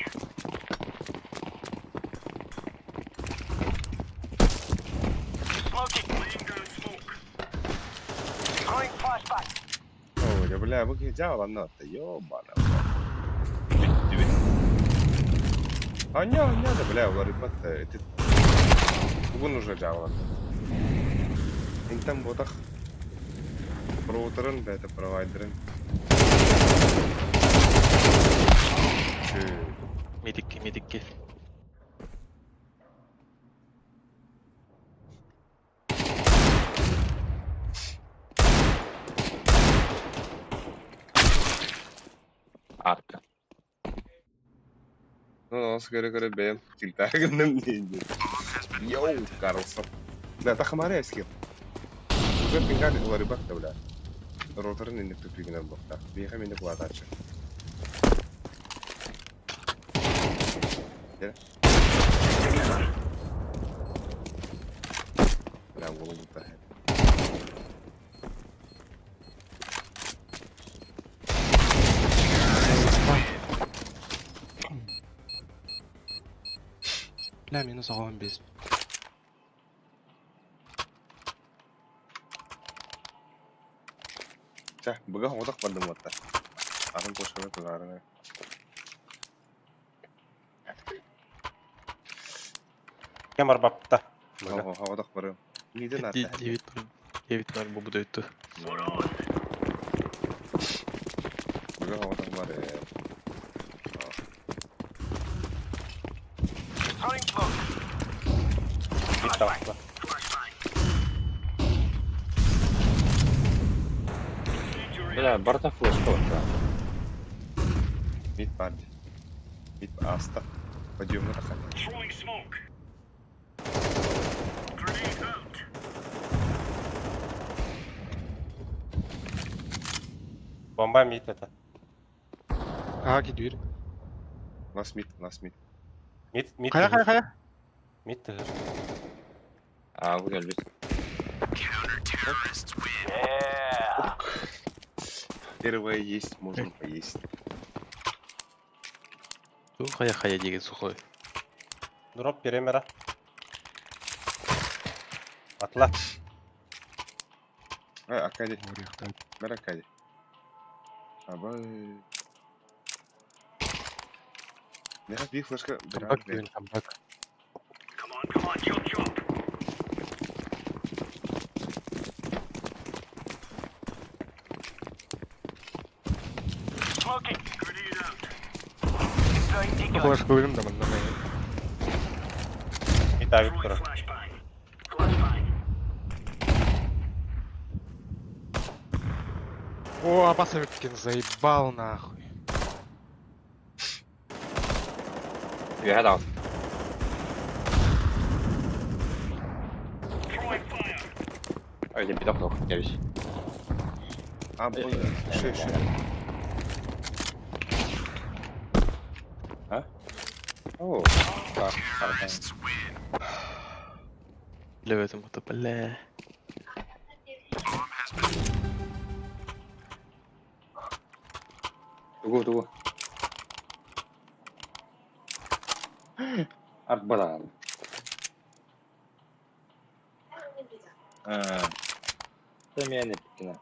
Smoking. Laying down smoke. Throwing flashbang. О, дьэ, бля, бу киһи дьааланна атта. Ёбана. Бүттүбүт. Аня, аня да, бля, уларыйбат. Ити бүгүн уже дьааланна. Интен ботах роутерын бэйэтэ провайдерын. Чү. Мидикки, мидикки. Арка. Ну, нас көрө-көрө бэйэм тилтаагынным диэн. Йоу, Карлсон. Да, тахамаре скилл. Уже пингали уларыйбат да, бля. Роутерын инник тупигинен буохтаах. Биһиэхэ минник улаатааччы. Дьэ. Бля, уолу булта. Бля, минус оҕом без. Чэ, быга оҕотох бардым уотта. Атын кошканы тугаарына. Кем арбапта. Бага. Оҕотох барым. Миден арта. Девять ноль. 9-0 бу буду We're on. Быга оҕотох бар. Throwing smoke. Биир таҕыста. Flashbang. Бля, барта флешка бар. Мид бар. Мид аста. Подъемна тахана. Throwing smoke. Grenade out. Бомба мид это. А, кидүр. Лас мид, лас мид. Мид, мид. Хайа, хайа, хайа. Мид тыгыр. Аа, бу келбит. Counter-terrorists win. Yeah. Первое есть, можно поесть. Хайа хайа деген сухой. Дроп перемера. Атла. А, Акади. Бер Акади. Абай. Миэхэ биир флешка Камбэк диэн камбэк. Come on, come on, chop chop. Smoking. Grenade out. Deploying decoy. Флешка өлүм да манна мен. Bir daha bir Throwing kuru. flashbang. Flashbang. О, Абасовикин заебал нахуй. Үөһэ даҕас. Throwing fire. Öyle bir dakika gelmiş. А, бу шö шö. Ha? Oo. Bak, pardon. Леветим это, бля. Тугу тугу. Арбалал. Аа. Тэмээн эпкинэ.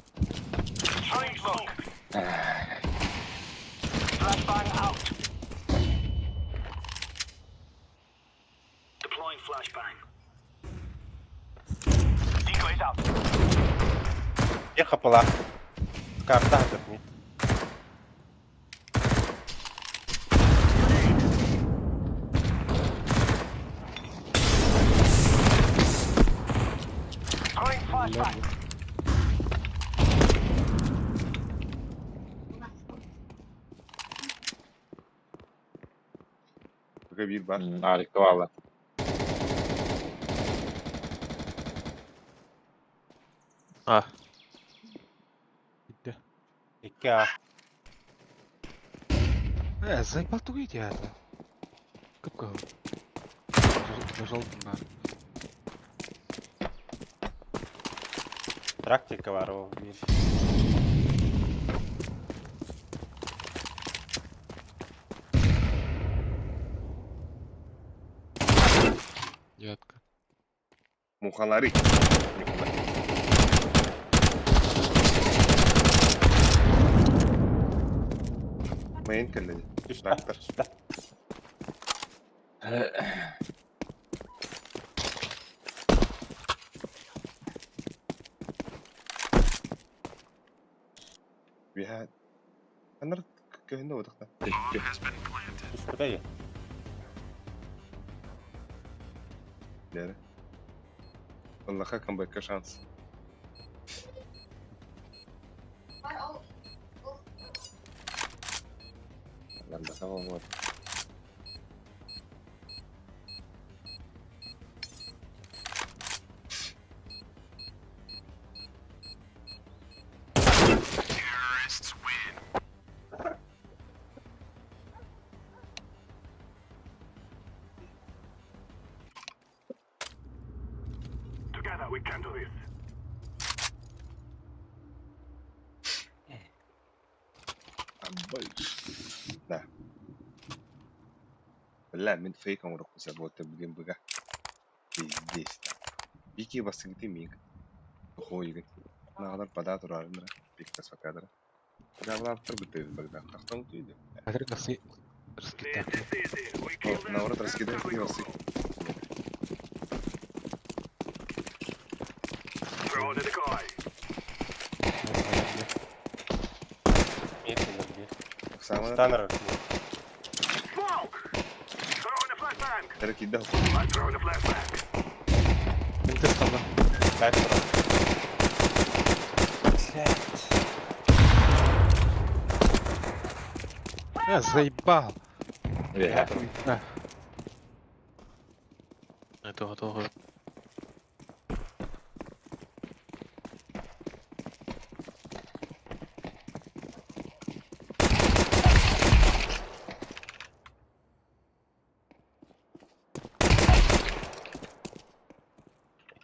Throwing smoke. Flashbang out. Deploying flashbang. Decoys out. Bir kapılar. Kartta hazır mı? Throwing flashbang. Пока биир бар. Harika valla. А, Gitti. İki A. Э, заебал тугуй диэт. Кып-кыһыл. Зажал да. Traktika var o bir. Девятка. Мухалари. Мейн кэллэди. Üstte. Traktör. Üstte. Биһа. Анар көһүндэ отакта. Üstte de iyi. Лere. Аллаха камбэкка шанс. Lan da tamam var. Together we can do this. Абай. Да. Бля, мен фейк оҥорохпун вот бүгүн быга. Пиздец. Бики басыгыты миг. Хойгын. Нагалар бада турарынра. Бик тасвакадра. Жавлаптыр бүтөйүн багда. Тахтан түйдү. Хәҙер насы раскита. This is easy. We kill them. Наоборот, раскидаем then we и go осы. home. Throw in the decoy. Bir bir. Самана Станер. Smoke! Throw in the flashbang. кидда. I'm throwing a flashbang. Интер стала. Ben kuru. Э, заебал. Үөһэ. Да. это готово.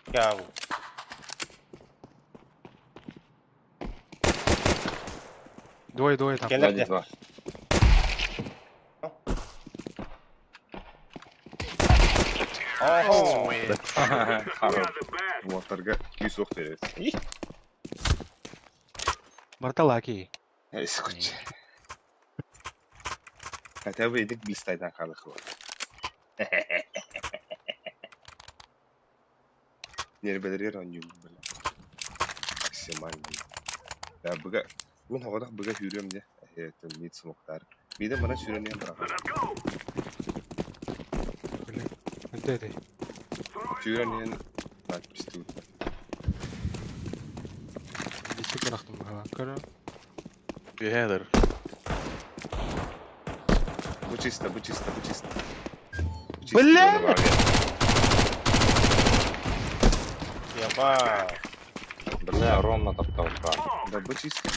İki A bu. Двое, двое там. Gelir Hadi de. var. Охо! Хорош. Уолаттарга күүс уох биэрэбит. Барта лаки. Скотч. Хотя бы идик блистайдан халыхы бар. Нербелери раньюм, бля. Максимально. Да, быга... Мин хоҕодох быга сүүрүөм дьэ. Это мид смоктар. Биирдэ манан сүүрэн иһэн быраҕан. Бля. Это это. Сүүрэн иһэн надпись туут. Дичи бырахтым быһалаан көрө. Үһээ Бу чисто, бу чисто, бу чисто. Бу чисто, Бля! буолла баҕайы. Яба! Бля, ровно топтал, брат. Да, бу чисто.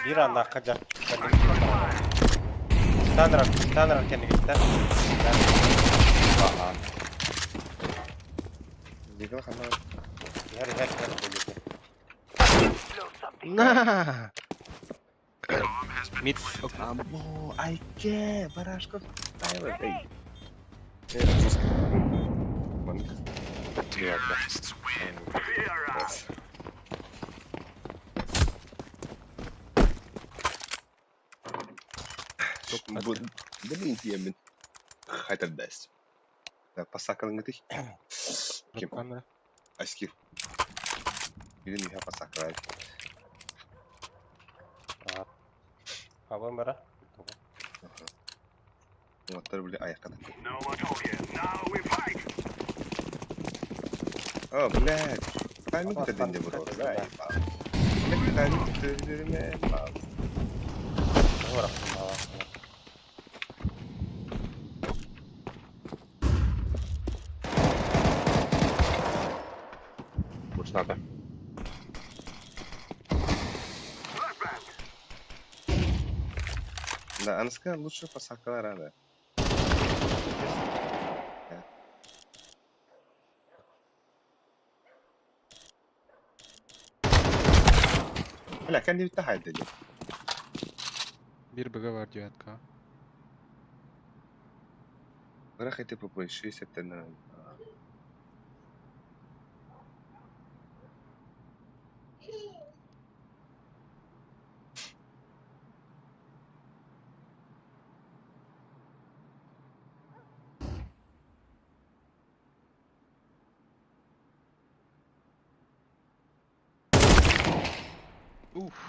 Биир аннаахха дьар. Танрар, танрар кэннигиттэн. Ага. Николай ханна. Иһэр, иһэр, иһэр буолуо. На! Мид. Амо, айке, барашков. Тайлер, эй. Э, жестко. Маннык. Девятка. Раз. Бу, блин, тиэмин. Хотя дасть. Да, посакалың ты. Ким? Камера. Аскив. Бүгүн иһэ посакалай. Абын бара. Уоттар били аяққа О, блядь. Тайминг это дэнде буду. Да, ебал. Блядь, тайминг это Бырахтым бала. Лучше надо. Да, она сказала, лучше посакала рано. Бля, кән дип тахай диде. Бир БГ бар девятка. Бірақ эти ПП 60-тен.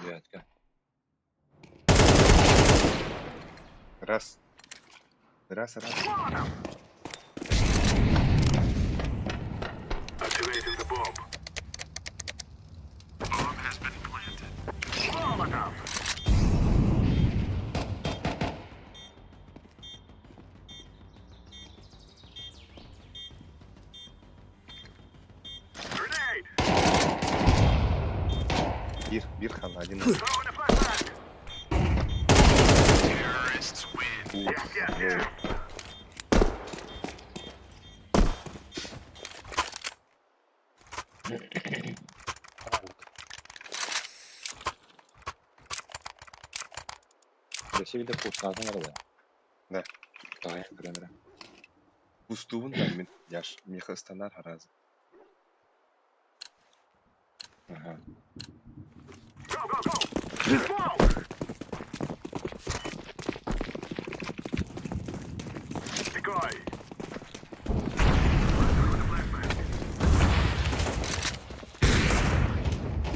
Девятка. Раз. Раз, раз. Бир, бир хана, один. Ух, лол. Да все виды пусть надо, надо. Да. Давай, бля, Пустуун да мин яш миха станар харазы. Ага.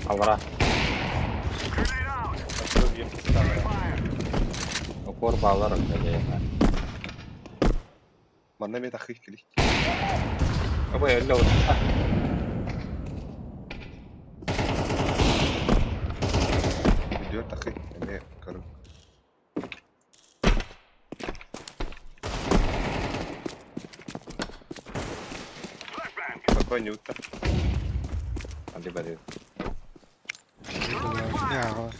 Алра. Укор баллар, бля, Манна мет ахых кили. Абай, алло. Видео тахы. Эме көрүм. Какой не утта. Анди бади. Не,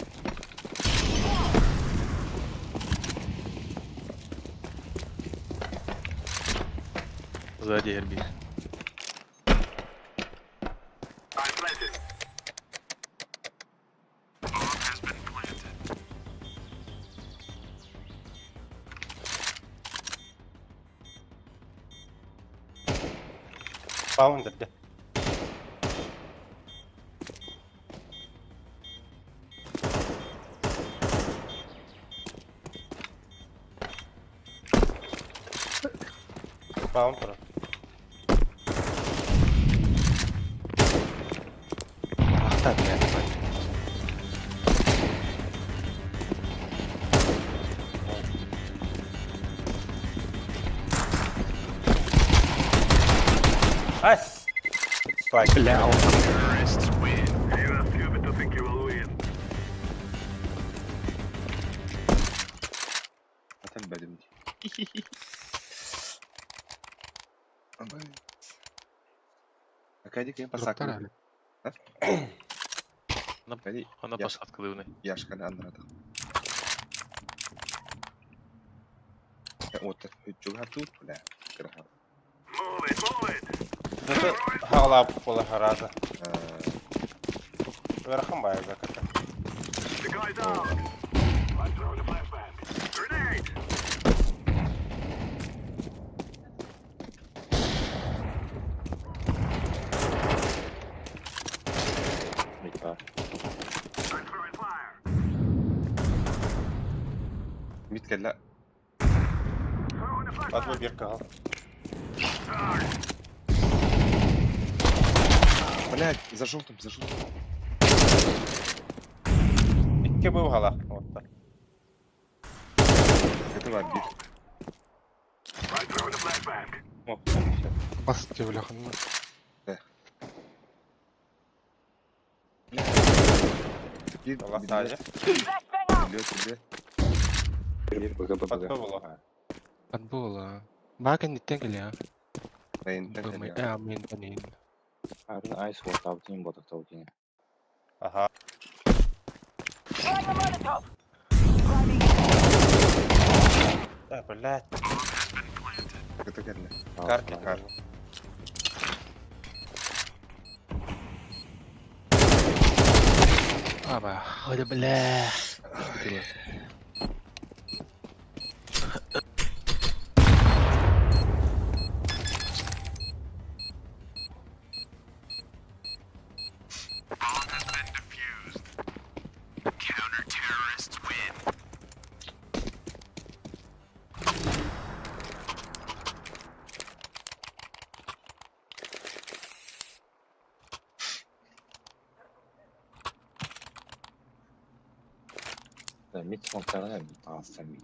Сзади Эрби. Спаун дерде. Спаун турар. Ахта, блядь. Ас! Спайк. Бля, он You are stupid to think you will win. Atan бәдім. Акадик я дроптар посакал. әлі. Она Я- посадка дивний. Яшканы андырады. Вот, чуга тут, бля. Кыраха. Move it, move it. Зато хагалап була хараза. Э, Верхом бая заката. The guy's out. I'm throwing a flashbang. Grenade. Mid var. I'm throwing fire. Мид кэллэ. Throwing a flashbang. Атма бир кагал. Блядь, за желтым, за желтым. Икки был гала. Вот так. Это var bir. I'm throwing a flashbang. Mop. Бас деп бля. Bir Allah sadece. Biliyor, biliyor. Bir B B B. Атма була. Подбола. Бака не тенгли, а. Мейнтен Б, кэллэ. А, мейн, мейн. Арын ice wall тавтин бодох тавтин. Ага. Да, блядь. Это кэллэ. Карты. Кар. Аба, ой, бля. Mid smoke'larına mid alsam mid.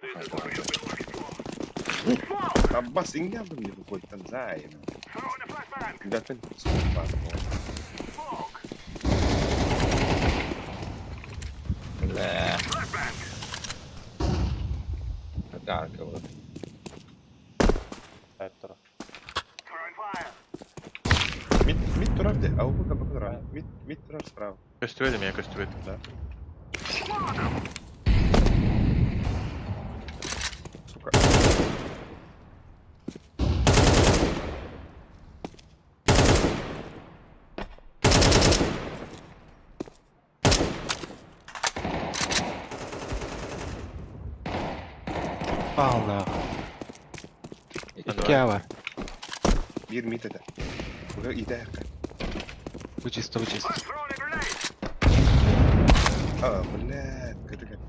This is what we have been looking for. Abbas ingaldım diye bu koytan zaten. Throwing a flashbang. Zaten smoke var. Smoke. Бля. Flashbang. Это арка вот. Evet, dur. Throwing fire. Mid, mid durar de. Avrupa kapı durar. Mid, mid durar справа. Көстүбэт эмиэ көстүбэт. Да. Сука. Пал нахуй. Кява. Bir mid eder. Burada ide arka. Вычисто, вычисто. I'm throwing a grenade. Aa, блядь. Kötü kötü.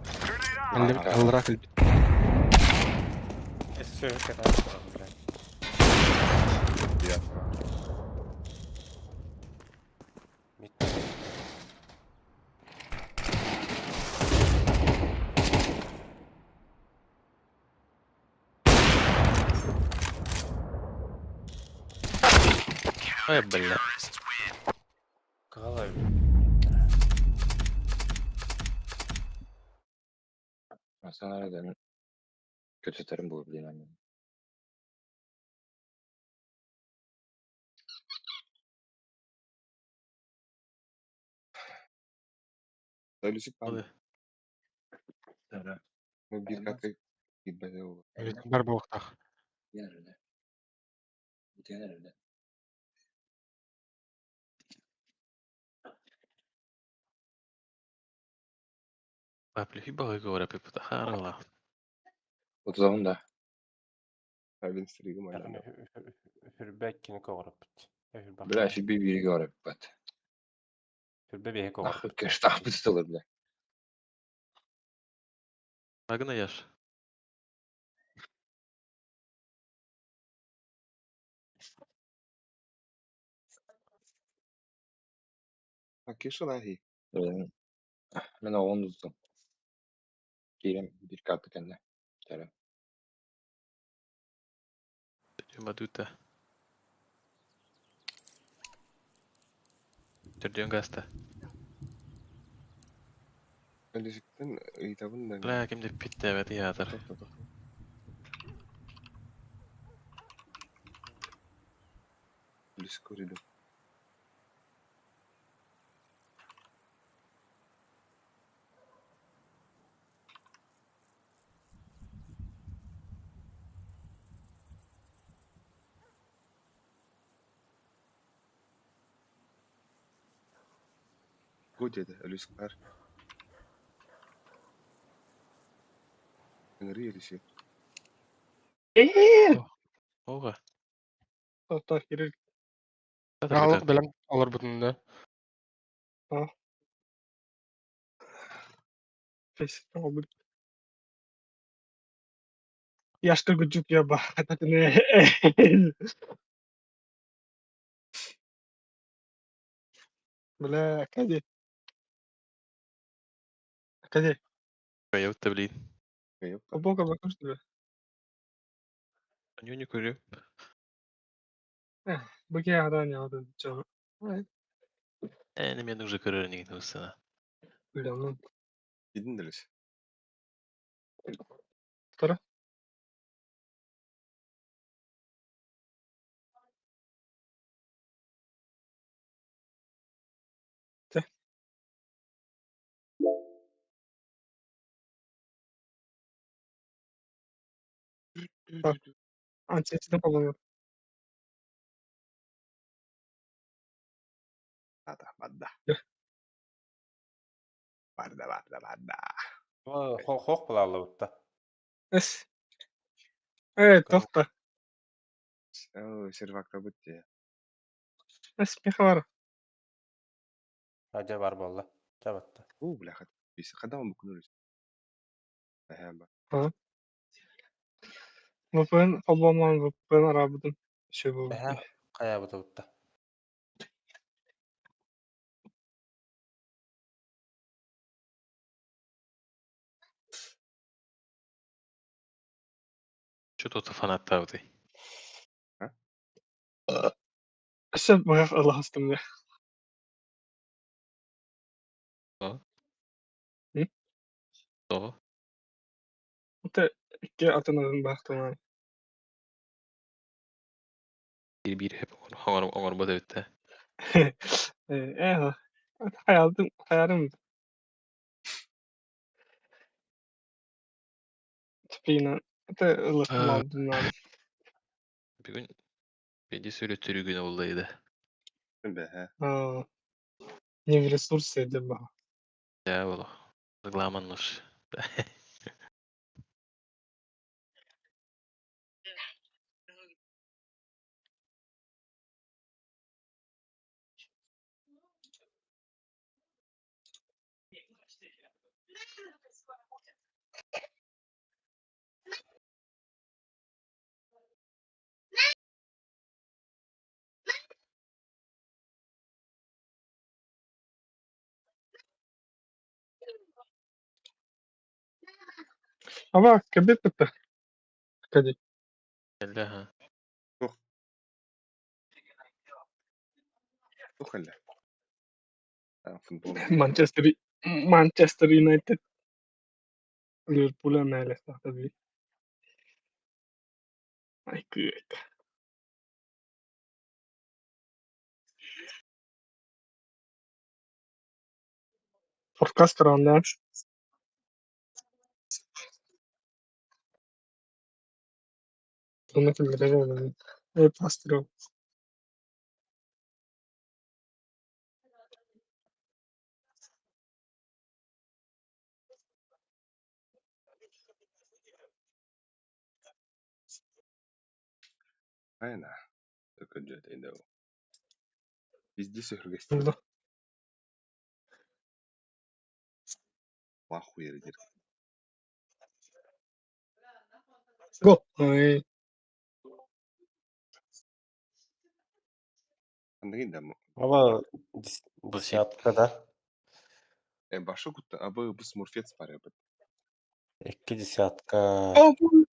Grenade out. Алрак Эс ката, блядь. Ya. Мид. Ой, бля. Кагала. Sen nereden kötü terim bulabilirim annem. Ölüsük Hadi. Sonra Bir katı gitmedi oldu. Бар боқтақ. Yerine. Bu yerine. Паплюхи бага говоря, пипутахарала. Утузабын да. Вин стригым ана. Хүрбэ кини көҕөрөппүт. Бля, сүрбэ биири көрөппөт. Хүрбэ биэһи Нахуй көҕөрөппүт. кэштаах быстылар, бля. Агына яш. А кеша лахи. Мен оҕон устум. Киирэн биир карта кэннэ. Кэлэн. Бадута. Төрдүөн гаста. Өлүсүктэн ыйтабын да. Бля, ким де питте бет ятыр. Тохто, тохто. Өлүсүк көрүдүм. Го деді, өлүсүк бар. Ыҥырыы өлүсүк. Ога. Hatta girer. Алык белем алар бутунда. Facebook'tan olur. Yaşlı gücük ya bak. Ne? Бля, Акади. Акади. Кайып блин. Кайып. Обока bakmış gibi. Нюни көрү. Бу адан яды чого. Эни мен уже көрөр нигин усына. Билемem. Gidin de өлүсүк. Тора. Те. Анчечтен kullanıyor. Ата, бадда. Барда, барда, барда. Хох булаллыбытта. Эс. Э, тохта. Оо, сервакта бытты. Эс, меха бар. Ажа бар болла. Жабатта. Уу, бляха. Бис кадам бу күн өлүсүк. Эһэ, ба. VPN обаман VPN арабыдым. Şey bu. Эһэ каябыта бутта. Что-то фанаттабыты. Эс, быгак Allah астым ya. О. Hı? О. Те икки атын бактым. Bir bir hep оңор оңор бата битте. Э, хаялдым, хаярым. Типина. Те ылык алдым. Бүгүн беди сүрөттөрү күнү болду. Бэһэ. А. Не в ресурсе деп. Я боло. Рекламанныш. Ама кебет битте. Кади. Эле ха. Тух эле. А, футбол. Манчестер Манчестер Юнайтед. Ливерпуль мээле tabi. Ay kyökä. Подкаст раундаш. Bunu килдерер Э, пастыры. Айна. Өкөдүөтэ Везде сөһүргэстэр. Да. Нахуй диир. Го. Ой. Ханныгын да Оба десятка да. э башы кутта абы бу смурфец бар эбит. Икки десятка. О, бу-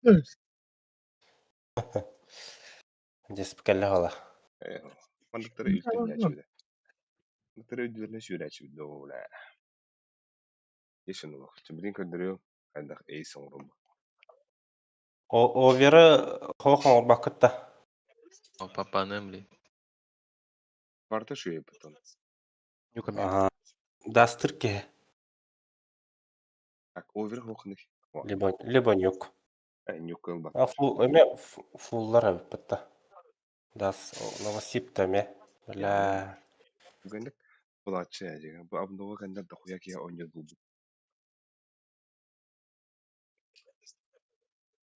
Десять хола. Э мандыктары үлтүннээчибит. Мандыктары үрдүлэринэ сүүрээчибит доо бля. Ешен олох. Билин көрдөрүөм хайдах эйс оҥорон. О Вера хохон орбакытта. О, папаным, блин. Барта шуе потом. Нюками. Ага. Дастырке. Так, овер хохных. Либо либо нюк. Э нюк ылба. А фул эме фуллар эбитта. Дас новосип эме. Бля. Гэнник булааччы эжигэ. Бу обнова гэннэр дохуя киһи оонньуур буолбут.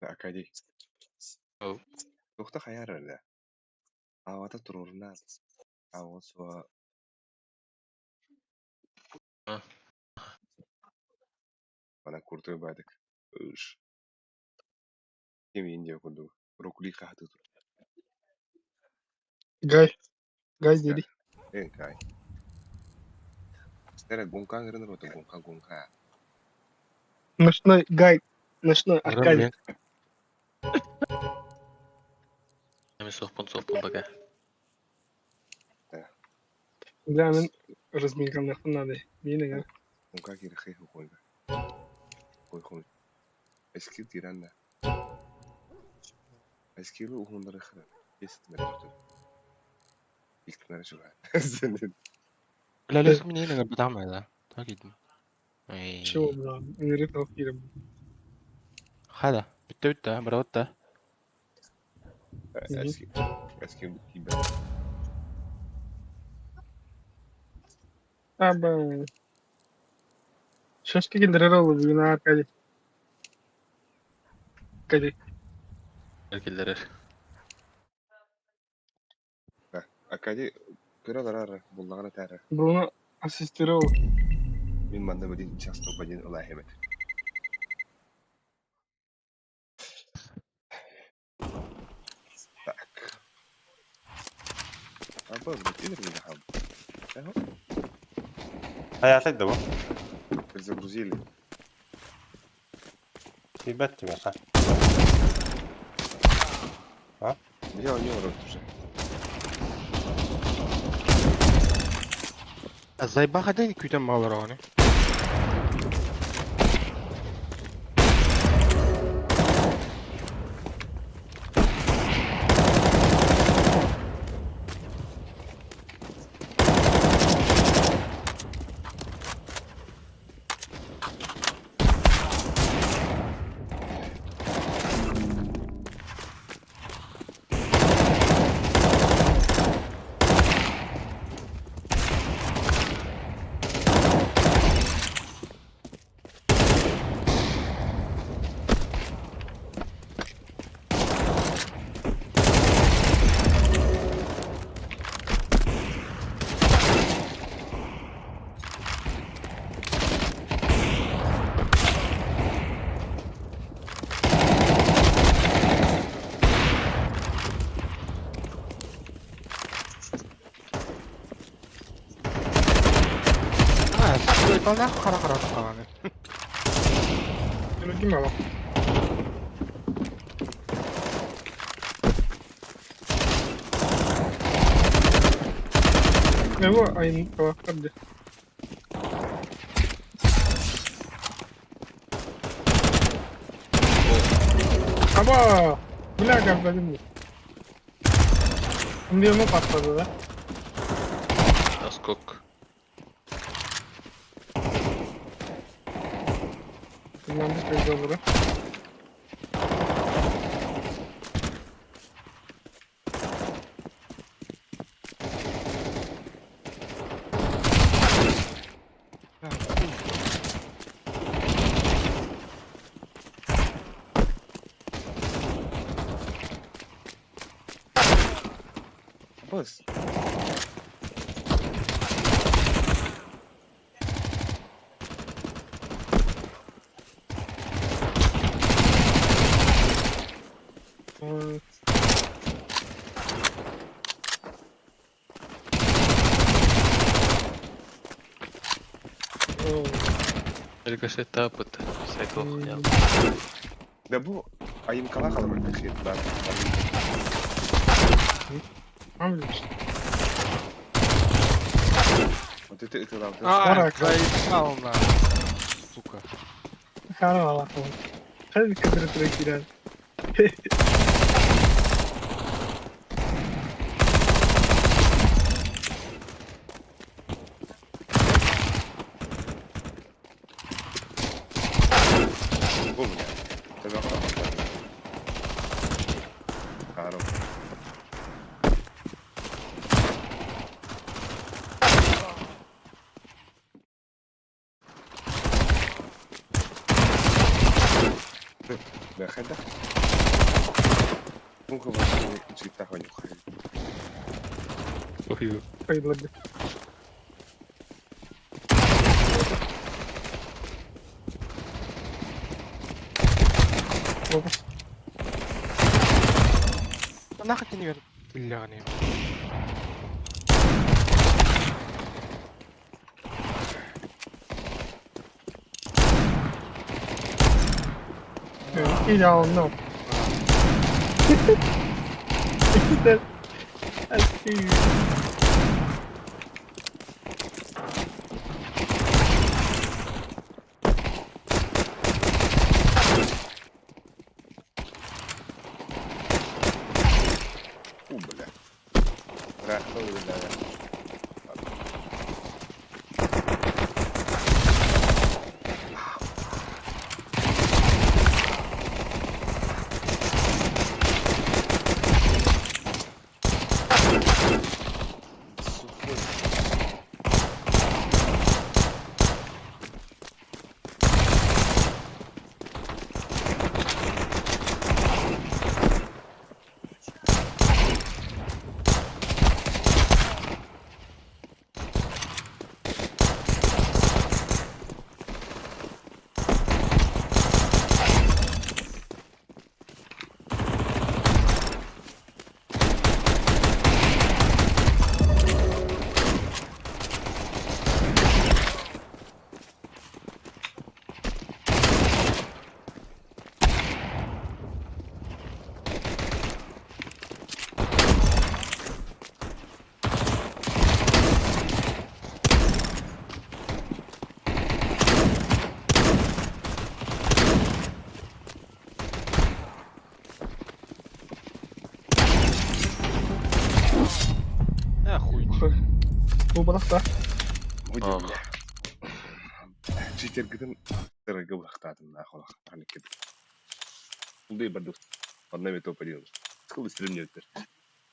Акади. Оу. Туохта хайаар эрэ. Аавата туруорунаа. Аава суа А. Ана куртуй баадык. Ыш. Ким Индия курдук. Рокли хаһыы тур. Гай. Гай дири. Эн кай. Стере гонка ырыныр ото гонка гонка. Ночной Гай. Ночной Ырым, Аркадий. блин. Эми сохпун сохпун пока. Бля, мен разминкамнахпын надо. Мин Гонка кири хэй хойга. Хой хой. Эски тиранна. Эскилу ухундары хара. Эстмер туту. Илтмер жуга. Бля, лес мне не бадам да. Так идем. Эй. Чего, бля? Инритов кирим. Хада. Бүтті бүтті, братта. Эски эски кибе. Аба. Шашки килдерер олу бүгүн Аркадий. Аркадий. Эркелдерер. Акади көрө буллагана тары. Бруно ассистировал. Мин манна билин часто один ылаһыбыт. Так. Аба, блядь, игры не хам. Ага, Хаятый да бу. перезагрузили. Тибет тебе ха. Где они урод уже? Зайбаха ден күтен малар аны. А, нахуй хара хара хара. Другим мало. Его айн калахтарды. Аба! Бля, как блин. Мне ему паспорт, да? Наскок. Нам как добро. Лобас. Рикошеттаабыт сайт олох Да бу айымкалаах алабар рикошеттаах. Вот это это А, заебал на. Сука. Бу бля. Харо. Бля, хайда. Ну-ка, вообще, цвета понюхай. Да нахуй ты не Бля, У, бля. Рахтал, бля. Сухой. А, хуй. Выйди, бля. Читергідін дорого бахтатын нахуй. Паникет. Улды барду. Одна вето поделал. Сколько стримнет?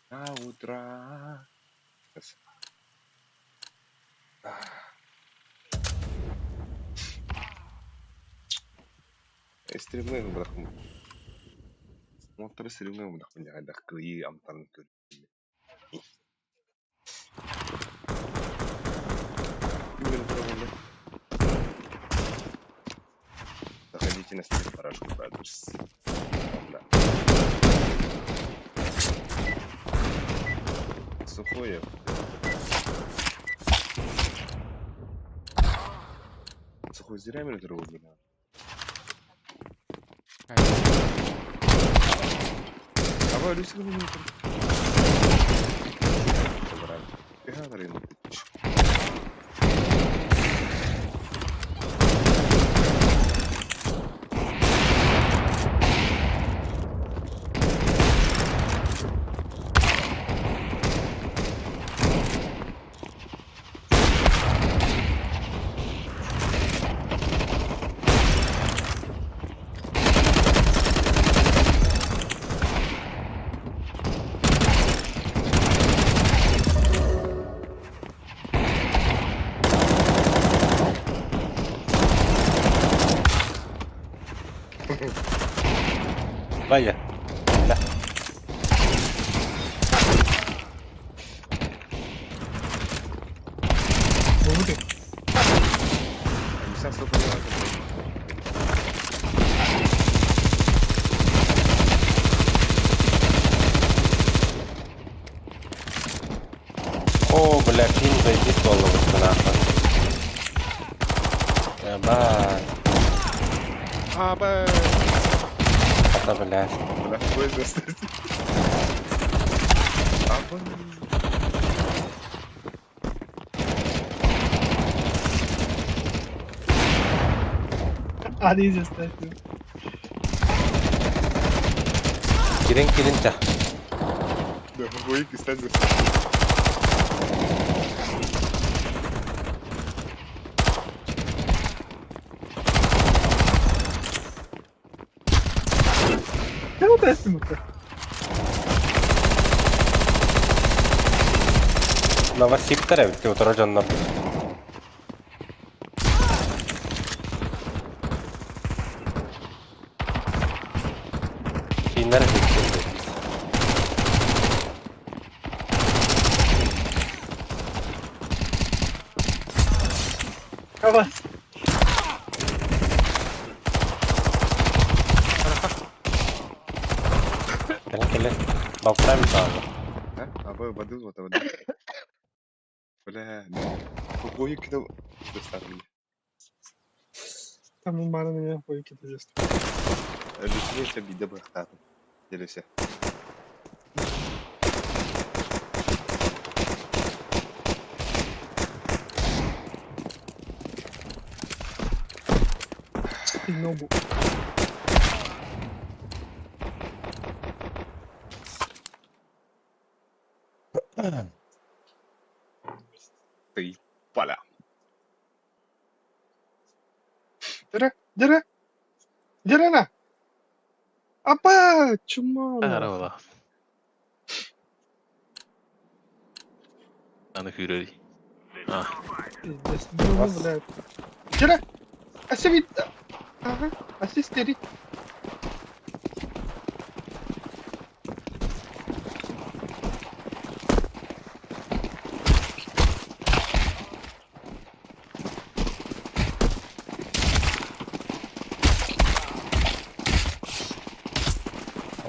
А утра. Стримный брахм. Мотор стримный брахм. Я да кыи амтан көр. Заходите на стрим Парашку Brothers. Да. Сухое. Сухой зря минуту бля. Давай, Люся, минуту. Ваня. О, бля, пин зайди буоллубут нахуй. Ебать. А, Б. Это, блядь. Бля, поезд достать. А, Hadi izle. Кирин кирин ча. Да, бойик истән Ne oldu Esimut'ta? Новосибтер эбит утура дьоннор. Киннер эбит. Kapat. Кэлин кэлин. Балтараа эбит баҕа. А, абы бадыл вот абы. Бля, бойик китеп достарым. Tamam bana ne koyup gideceğiz. Лүсүнү биде бырахтаатым. Делесе. Nobu. Ты поля. Dere, dere. Dere ne? Апа, чума. Арабала. Аны хүрөри. А, Пиздец. Ну, блядь. Dere. Асевит. Ага. Ассистери.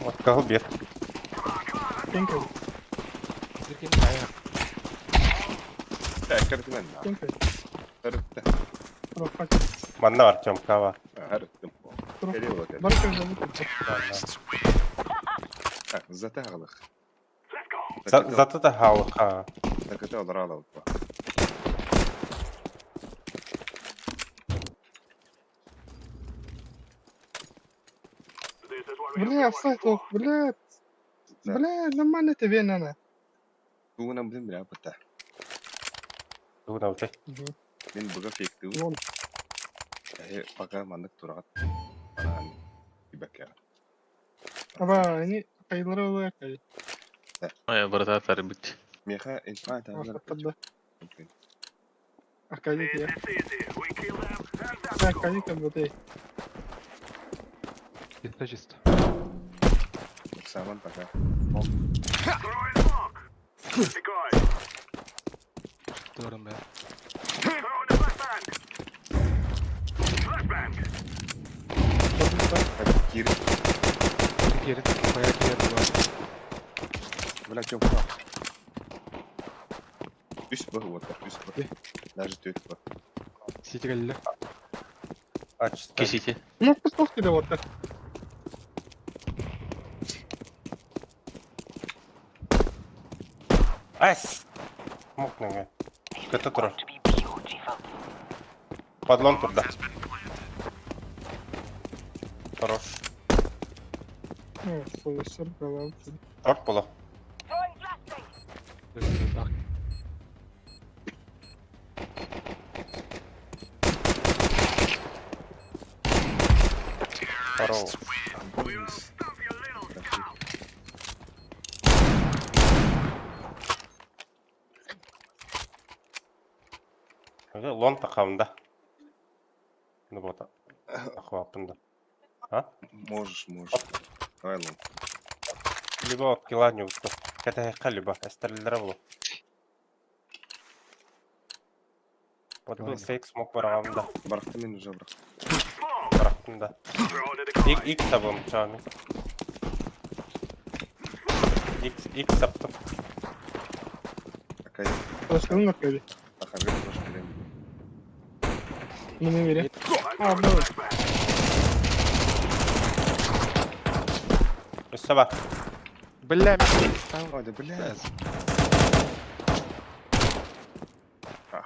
Откал бир. Кенкай. Кәртімен. Кенкай. Әрітті. Профак. Манна бар Тёмка бар. Әріттім. Кәле болады. Барка зовут. Зата ағылық. Зато да хау. Таката олар алып. Бля, офсайд ох, бля. Бля, нормально тебе надо. Тугунан билин биле апта. Тугунан утай. Мен буга фейктүү. Лол. Э, пока мандык турат. Анан ибакя. Аба, они кайлары олар кай. ай, барата тарбит. Меха инфа та. Табда. Акадик я. Акадик абытай. Чисто, чисто. Саман пока. Diyorum be. Кир. Geri bayağı geri var. Бля, Тёмка. Үс б, вот так, үс б. Даже төт б. Сити geldi. Ач. Кесите. Ну, пустов тебе вот так. Ас. Мук нага. Көтө турар. Подлон турда. Хорош. Ну, слышал, голова. Торт боло. Bak. Хорош. Лон тақамында. Ну вот. Ахвапында. А? Можешь, можешь. Давай лон. Либо от кила не утто. Кәтә либо әстәрләре булу. Вот был фейк смок бараганда. Барахты мен уже барахты. Барахтында. Ик ик табым чами. Ик ик таптым. Акадик. Флешкалын көрдө. Ахарга флешка берем. Міне бере. А, бұл. Өссө бар. Бля, мен ставил. Ой, да блядь. А.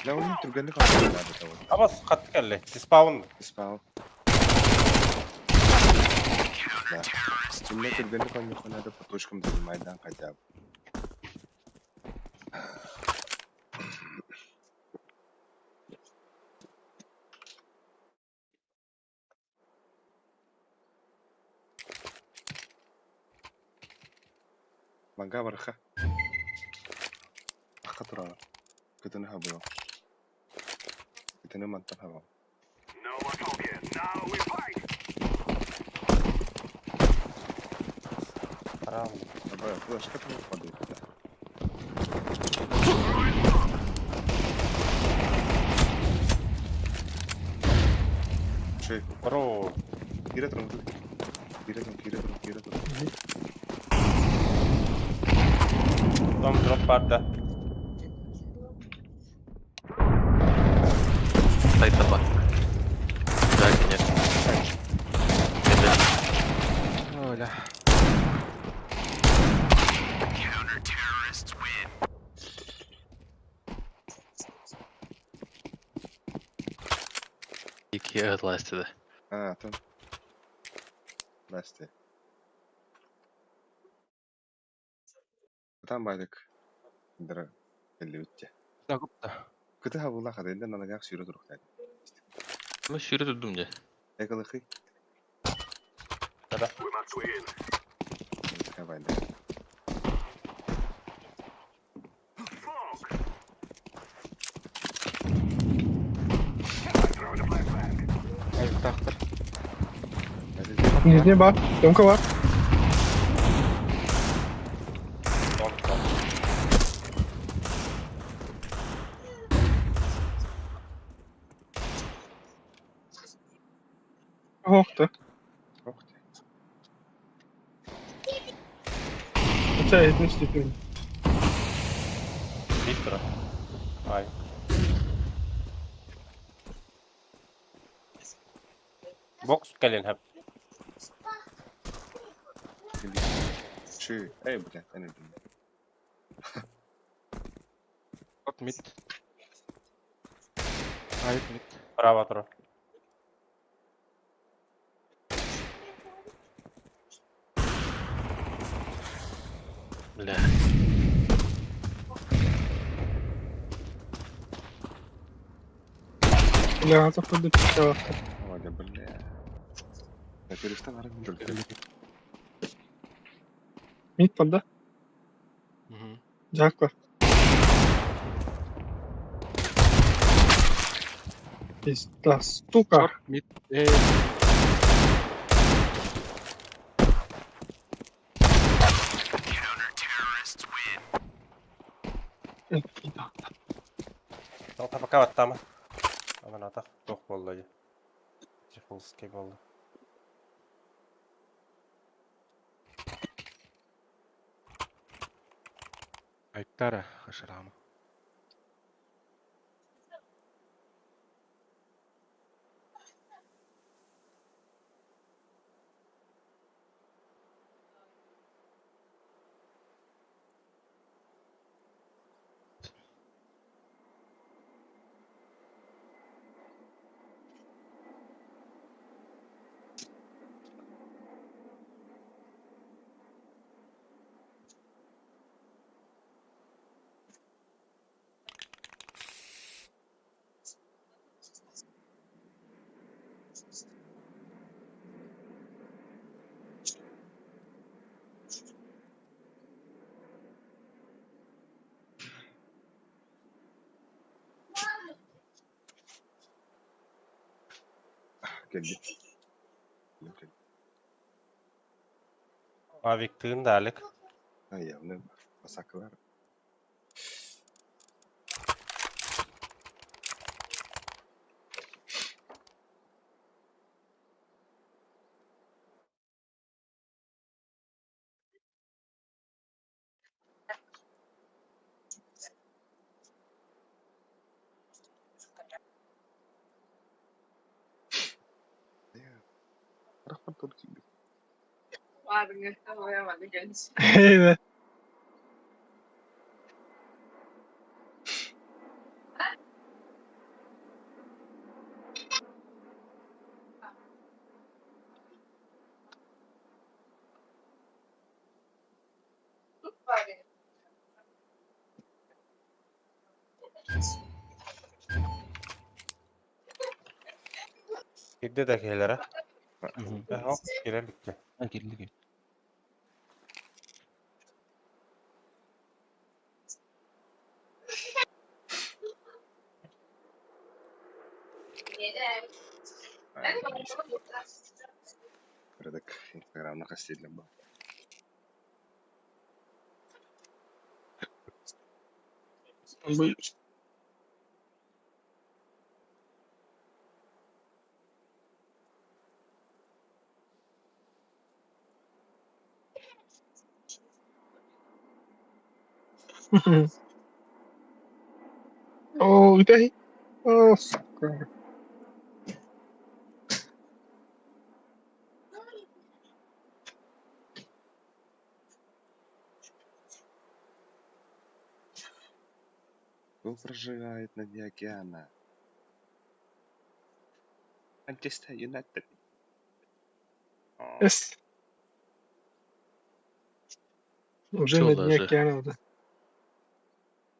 Бля, onun түргенlik aldı abi tamam. Ama katı geldi. Dispawn. Spawn. Да. Kimle түргенlik aldı по точкам занимает хотя бы. Манга барха. Аха турала. Кытыны хабыо. Кытыны мантан хабыо. No more talking. Now we fight. Харам. Абай, флешка там падает. Чей, Бро. кире турун. Кире турун, кире турун, кире турун. Дом дроп барды. Сайт бар. Да, нет. Это Оля. Ики last А, там. Настя. Там байдык. Дара. Элли битте. Да, купта. Кыты хабыла хада, енді нанагақ сүйрі тұруқ тәді. Мы сүйрі тұрдым де. Экалықы. Да. We must win. Кабайды. Smoke. I'm throwing a flashbang. Ай, тақтыр. Нижний бар. Домка бар. Дом, дом. Охты. Ох ты. Хотя это степень. Виктора. Ай. Бокс кэлин хэп. Чы, эй, бля, әне білмей. Вот мид. Ай, мид. Право тур. Бля. Бля, заходит. Ой, да, бля. Я перестал армию только. Мид бар да? Мгм. Жак бар. Пизда, сука. Шорт, мид. Эй, Пизда. Тоқта пока баттама. Аман атақ тоқ болды. Чехолский болды. Айттара, хашарама. Келді. Келді. Авик тыын да алик. А, явно басакылар. Харахпар тур киирбит. Эй, Кирде да киһилэрэ. Оһох кирэн бүттэ. Кирлиги. Кыратык Инстаграмна хастииллэр баар. О, где? О, сука. Кто проживает на дне океана? Манчестер Юнайтед. О, Эс. Уже на Чё дне даже? океана. Да.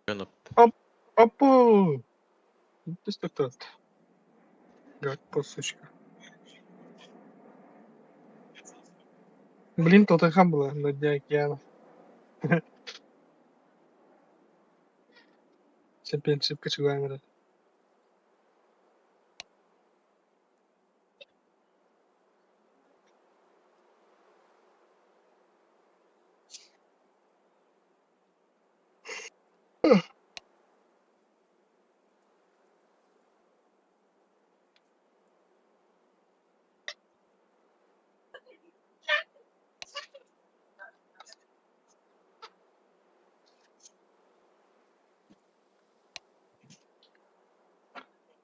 Гана Оп, опа! Ты что тут? Гад, сучка. Блин, Тоттенхэм была на дне океана. Чемпионшип качугаймера.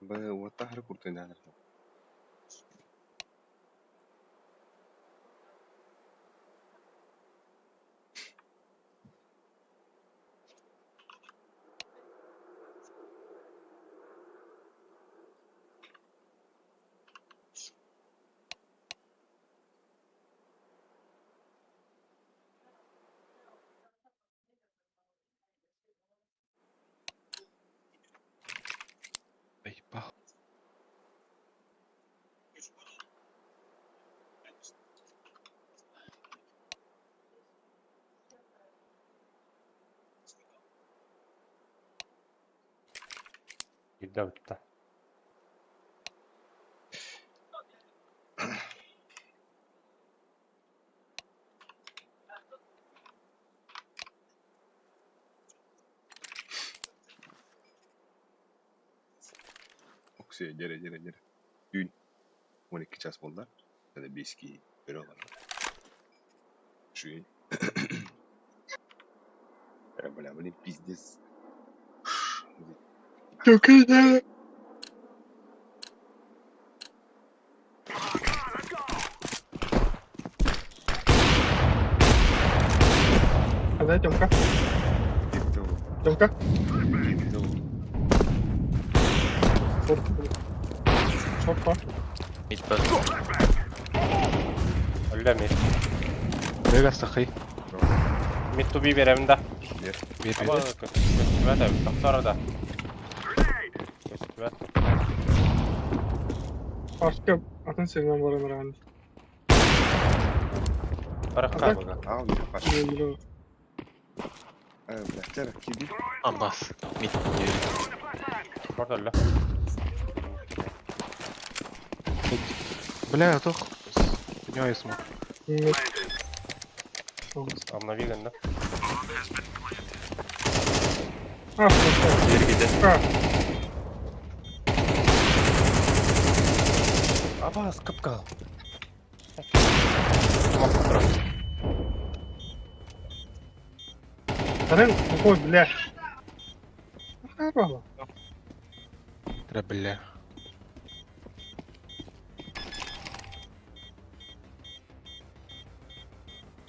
Б, уоттаахары куртуйдаанар. Заебал. Кирде бүттэ. Оксия, дьэрэ, дьэрэ, дьэрэ. Түүн 12 час буолла. Аны биэски көрө олорор. Үчүгэй. Э, бля, блин, пиздец. Только А дай Тёмка. Тёмка. Шорт. Шорт, па. мид бар. Өллө мид. Вегас тахай. Мид туби беремин да. Бер бер. Аба көстүбэт эбит. Тохтор да. Көстүбэт. Başka atın seviyen var herhalde. Барахха Ага. бага. Аал, мид баар. Öldürüyor. Э, бля, дьэрэ, киирдин. Амбас. Мид. Шорт өллө. Бля, тох. Поднимай смог. Нет. Обнови гынна. А, Бир киде. А, Абас кыпкал. Мак турар. Карен, какой, бля. Харбала. Тра, бля.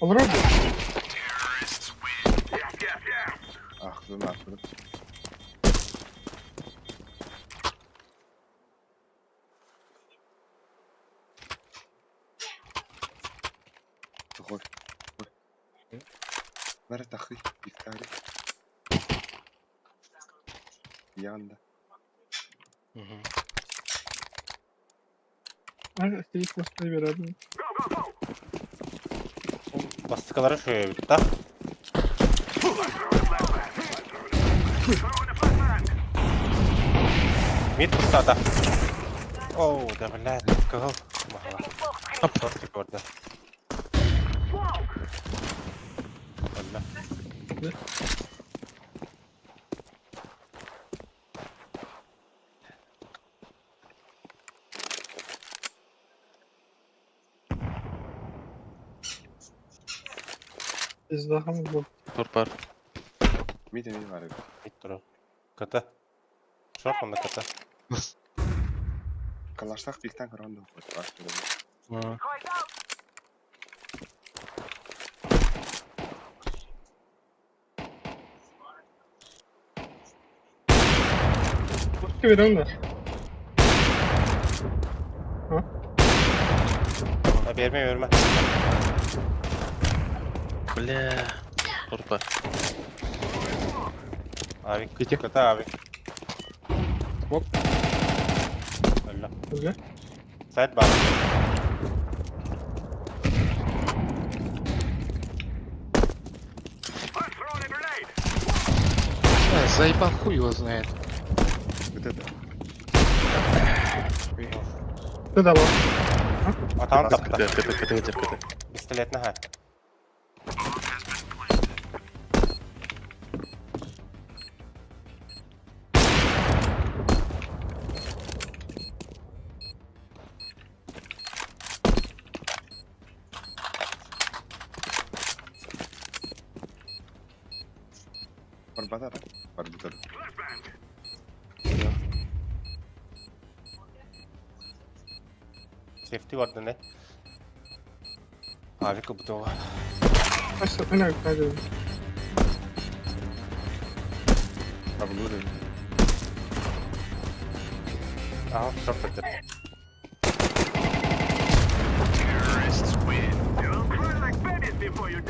Олорор дуо? Ахтым, ахтым. Сухой. Бары тахы, гектаре. Янда. Стоит просто вероятно. Бастыкалары шөйөбүт да. Мид пустата. Оу, да блядь, кыһыл. Тортик көрдө. Өллө. Пизда был. Турпар. Мид эмиэ баар эбит. Мид турар. Ката. Шорт онно ката. Калаштаах биктан көрөн да бар. Ким берем да? Ha, берме берме. Бля. Турпар. Abi Кити. ката abi. Оп. Өллө. Өллө. Сайт бар. А, заебал хуй его знает. Вот это. Ты дала. Атаҕын тапта. КТ, КТ, КТ, КТ, КТ. Пистолет наха. Барбатара. Барбатара. Safety vardı ne? Abi кыбытыга. Ася, ты на Табылыр. Aha, шорт өтөр.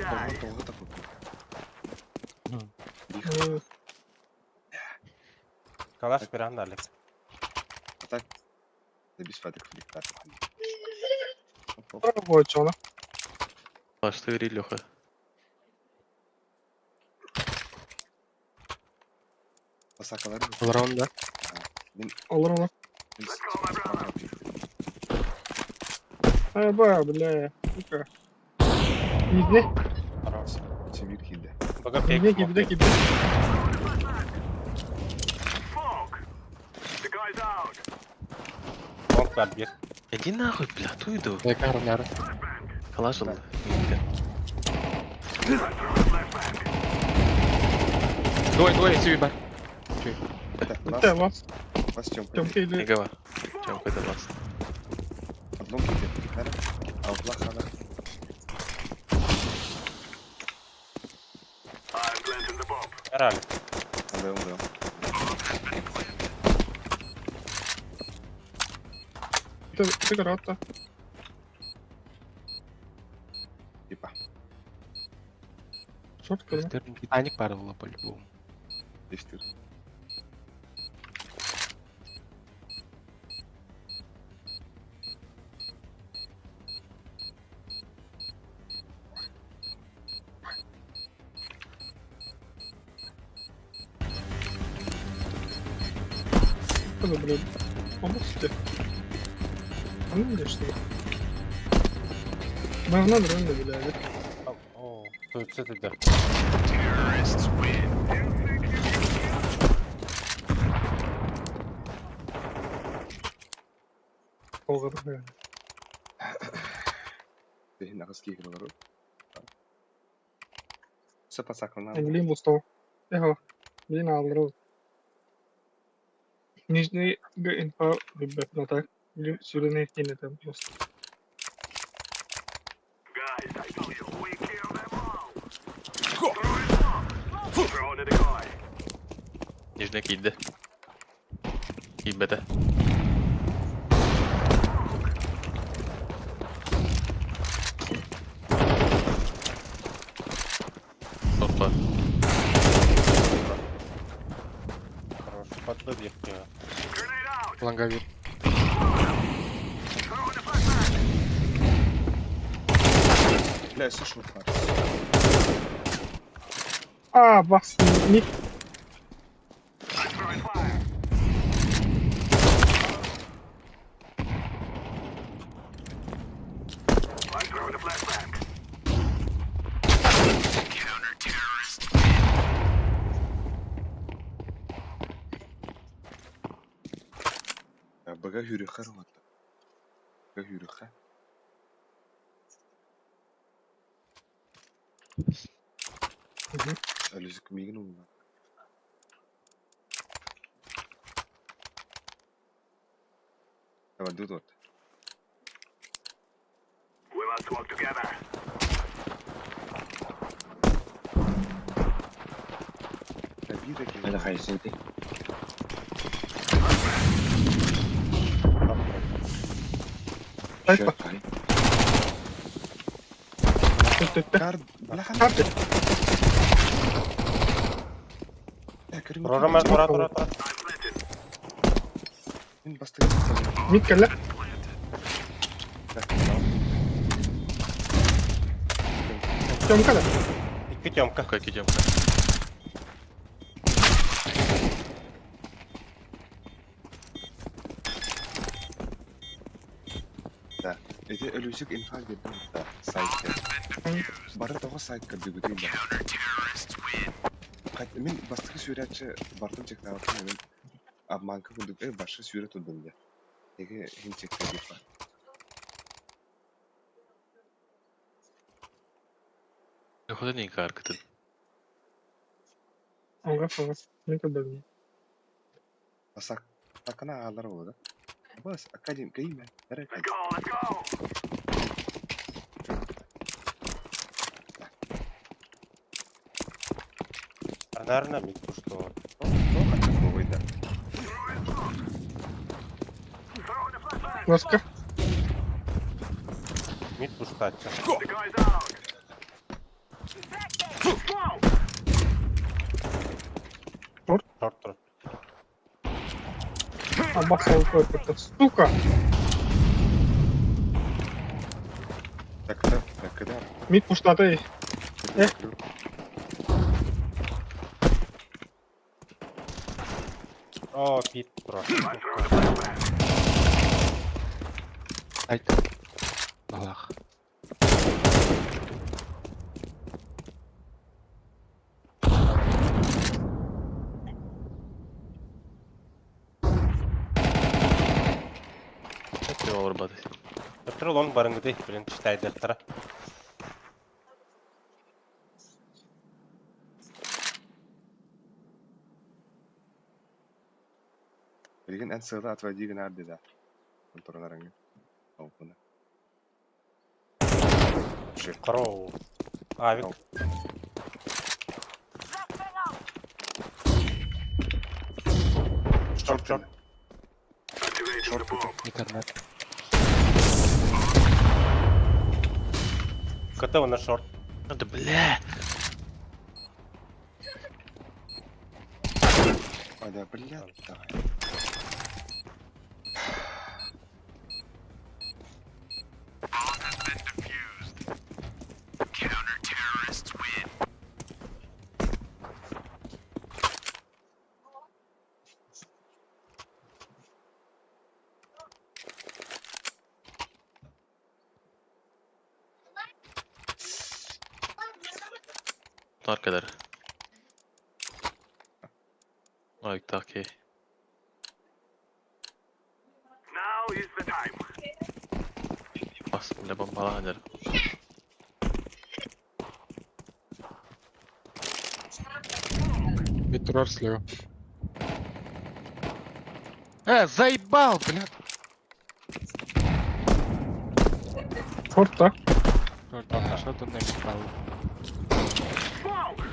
Тоҕо тоҕо тапып. Калаш bir anda Alex. Так. Бис фатик фликтар. Прабуачона. Башты бери, Леха. Басакалары. Олорон да. Olur olur. Айба, бля. Сука. Иди. Семир килде. Бага фейк. Иди, иди, иди. Long var bir. Иди нахуй, бля, ту иду. Я кар нары. Калаш ылла. Двое, двое, сюй бар. Это вас. Бас Тёмка. Тёмка или... Неге бар. Тёмка это бас. Подлом килде. Аутлах хана. Herhalde. Ондай ондай. Ты, ты карата. Типа. Шорт кырды. Титаник бар было по-любому. Дештир. Это, блядь. Помогите. А ну где что ли? Мы в номер не блядь. Oo. Tutsa dedi. Полгода, блядь. Нагыс кийгин олору. Сапасакална. Блин, устал. Эхо. Блин, алру. Нижний г инфа ребят, ну так. Блин, сюда не там просто. Throwing a decoy. Нижний киирдэ. Киирбэтэ. Опа. Хорош, подбил его. Grenade out. Лонговик. Throwing a flashbang. Бля, слушай, вот А, бас, мид. I'm throwing fire. I'm throwing a flashbang. Бага хүрүхэ роматта. Бага хүрүхэ. Өлүсүк миигин умна. Давай, тут вот. We must work together. Бля, биир Это хайсыты. Сайт Еще ба. парень. Төттө. Кар, бля, Карты. Тура, тура, тура, тура. Мин бастыгы Мид кэллэ. Тёмка да. Икки Тёмка. Как идем? Эти өлүсүк инфа бердим да сайтка. Бары тоҕо сайтка бүгүтүй да. Мин бастыкы сүрәтче бартын чектабытым мен обманка курдук э башы сүрә турдум да. Теге хин чекте дип. Хода не каркатын. Аңга фагас. Мен кэлбэбин. Асак такана алар болду. Бас академ кайма. Let's go, let's go. Наверное, мид что. Да. Throwing a flashbang. Ласка. Мид пуштача. Decoys out. Smoke. Шорт, шорт. А бас это сука. Так, так, так, когда? Мид пуштаты. Э. О, пит, тура. I'm throwing a flashbang. Айт. Аллах. Ты олорбаты. Өттөр лонг барынгыды, блин, читайдыктара. Билген эн сыгда отводи гына да. Конторларыңы. Алпына. Кроу. Авик. Шорт, шорт. Activating the bomb. Интернет. КТ на шорт. Да бля. А, да, бля, давай. Наркадар. Ой, так и. Now is the time. Бас, бля, бомбаланер. Мид турар слева. Заебал, блядь. Шорт, да? Шорт, да, шорт он написал. Smoke.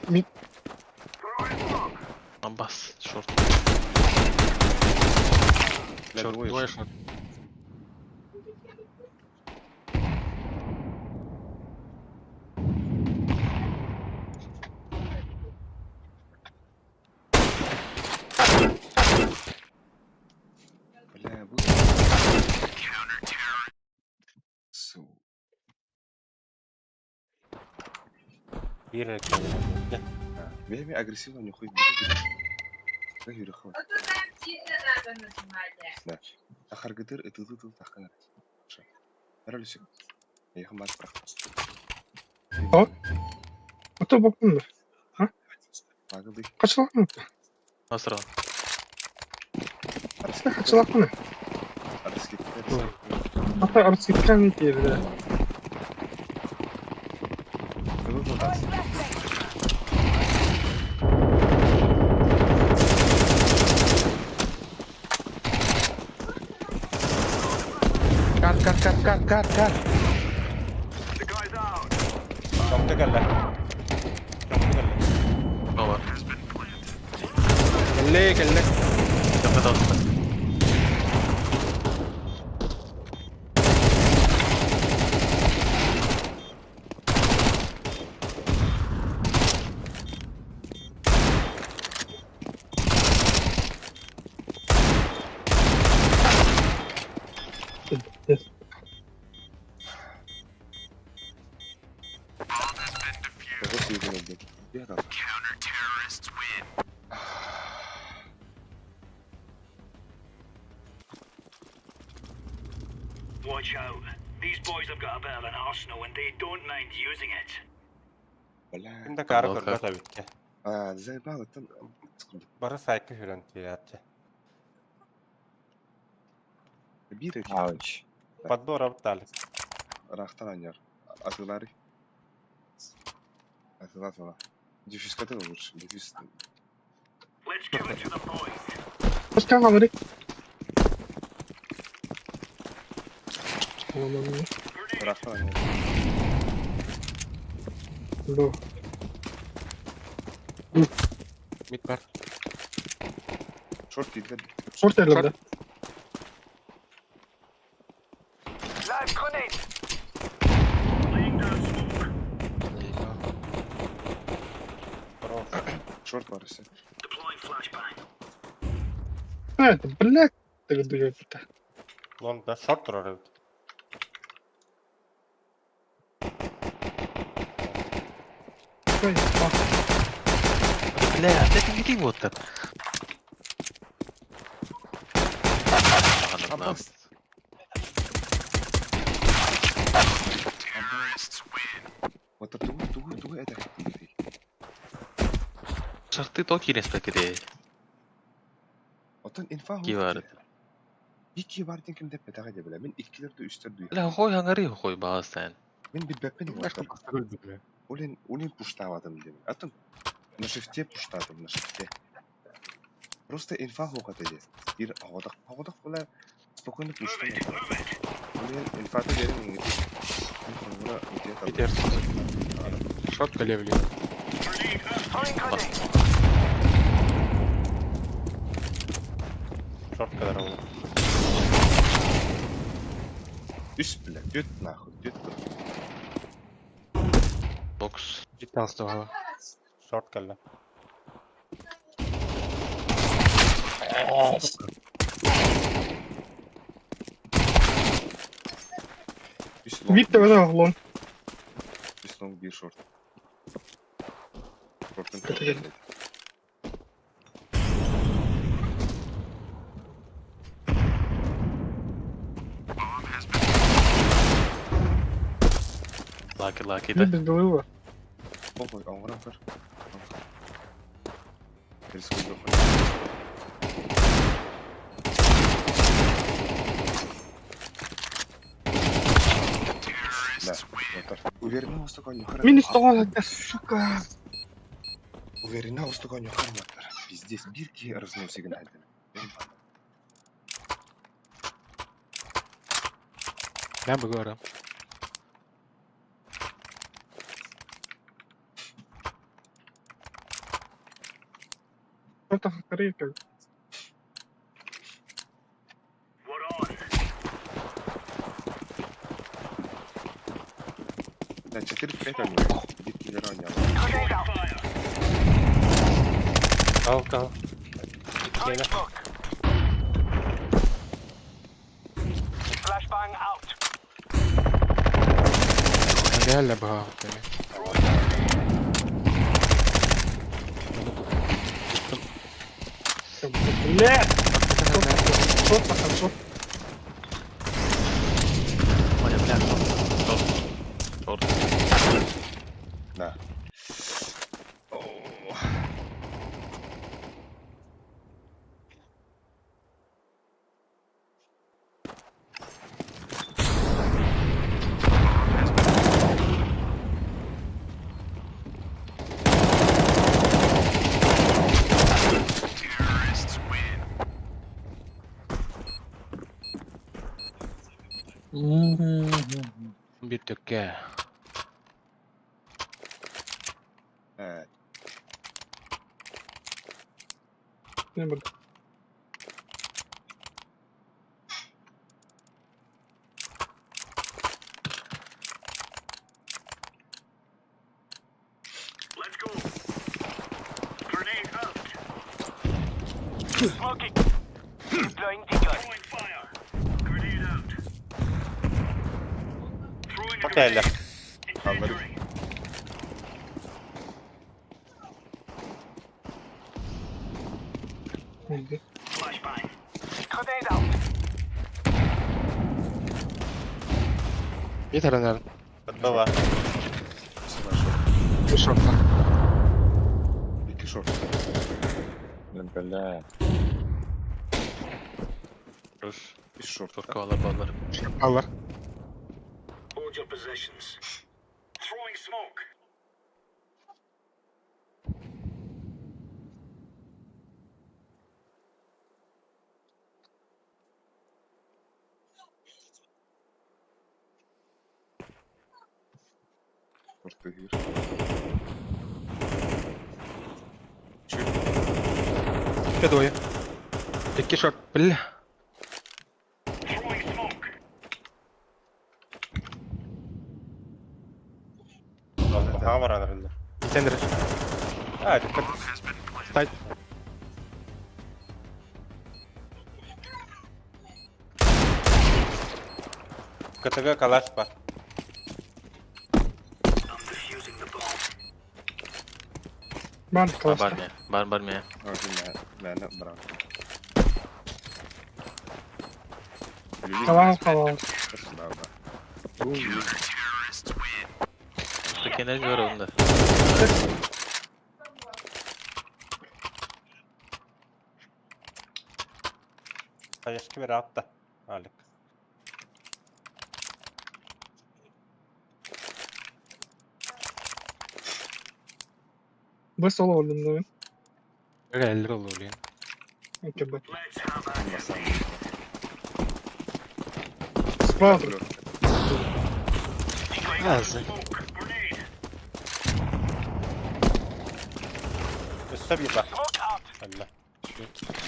Мид. Амбас, шорт. Бля, Шорт, двое двое шорт. шорт. Бля, был. Су. Биир эрэ кэллэ. Бэйэми агрессивно нюхай. Юрихова. Да. Ахаргытыр ытылы тахканар. Ролюсик. Я хамат прах. А? Ото бакын да. Пагылды. Качалакмын. Асыра. Качалакмын. Ата арсиккан диэбитэ. Кар, кар, кар, кар, кар, кар. Чомто кэллэ. Чомто кэллэ. Мама. Кэллэ, кэллэ. Кафе таҕыста. Watch out. These boys have got a bit of an arsenal and they don't mind using it. Ким да каары Балка. көрбөт эбит. А, заебало, там... Бары сайка хүрэн тиэрээччи. Бир Ауч. Подбор апталык. Рахтан аньяр. Атылары. Атыла атыла. Дефюз каты лучше. Дефюз. Let's give it to the boys. Качкан алыры. Рахтан аньяр. Бу. Мид бар. Шорт кийлер. Шорт элемде. Live grenade! Laying down smoke. Шорт бар ise. Deploying flashbang. Это, блядь, ты Лонг да шорт турар эбит. Бля, опять не вот так. Аббас. Отыр тугу тугу тугу это. Шарты то кирес кире. Отон инфа Ки бар. Ики бар ден ким деп бетага деп биле. Мен иккилерди үстер дуй. Бля, хой хаңари хой баас сен. Мен билбеппин Башка отыр. бля. Олен олен пуштабадым деп. Атын на шифте пуштадым, на шифте. Просто инфа хоқат эди. Бир агодак агодак була спокойно пуштам. Олен инфаты берин иңит. Мен холура Питер. Шорт кэллэ, бля. Throwing grenade! Шорт кэлэр ол. Үс бля, дүт нахуй, дүт. Бокс. Бит алста Шорт кэллэ. Үс лонг. Вид тебе лон. Үс лонг бир шорт. Шорттун Это Лаки лаки да. Вид было. Ой, оңгорон көр. Рискуй Да, отыр. Уверена устуган юхар. Минус тоҕо сука. Уверена устуган юхар матар. Пиздец, бирки разносигин айдын. Ben bakıyorum. Что-то хакарейка. We're on. Да, 4-5 они. Биир киллер оонньообот. Throwing fire. Кал кал. Иккиэнэ. Gel баҕа beni. Бля! Что-то хорошо. Оля, бля, шорт. Шорт. Да. О. Bir tökke. Evet. Не буду. Let's go. Grenade out. Smoking. Deploying decoy. Throwing fire. Grenade out. Throwing a Bak hele. grenade. Incendiary. Oldu. Flashbang. Grenade out. Bir tane Баба. Шорт. Bir шорта. Икки шорт. Бля. Хорош. Үс шорт. Шортка алар баллар. Алар. Hold your positions. Throwing smoke. Шорт кыһыыр. Чү. Bir doyu. İki şort. Бля. Throwing smoke. Хаҕа баран эрэллэр. Сендер. Аа, диккат. Сайт. КТГ калаш бар. I'm defusing the bomb. Бар Бар класста. бар мэ. Бар бар мэ. Мээнэ баран. Халал, халал. Такие бар онда. Хаешки бер атта. Алик. Б соло өлдüm да мен. Эллер olur yani. Окей, Б. Let's have at it. Справа тут. Азы. Smoke. Grenade. Өссө бир бар. Smoke out. Алла.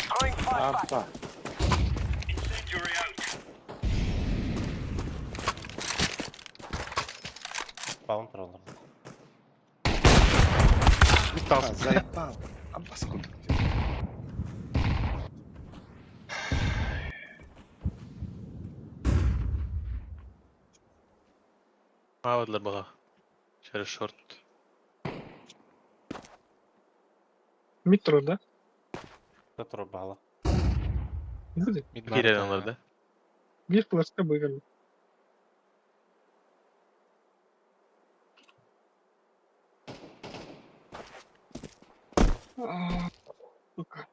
Throwing flashbang. Incendiary out. Баун тураллар. Bir tane. Заебал. Аббас курдук. Аадылар баҕа. Через шорт. Мид тұр, да? Тур баала. Будет. Киирэн алар да. Bir флешка выиграли. А, Сука.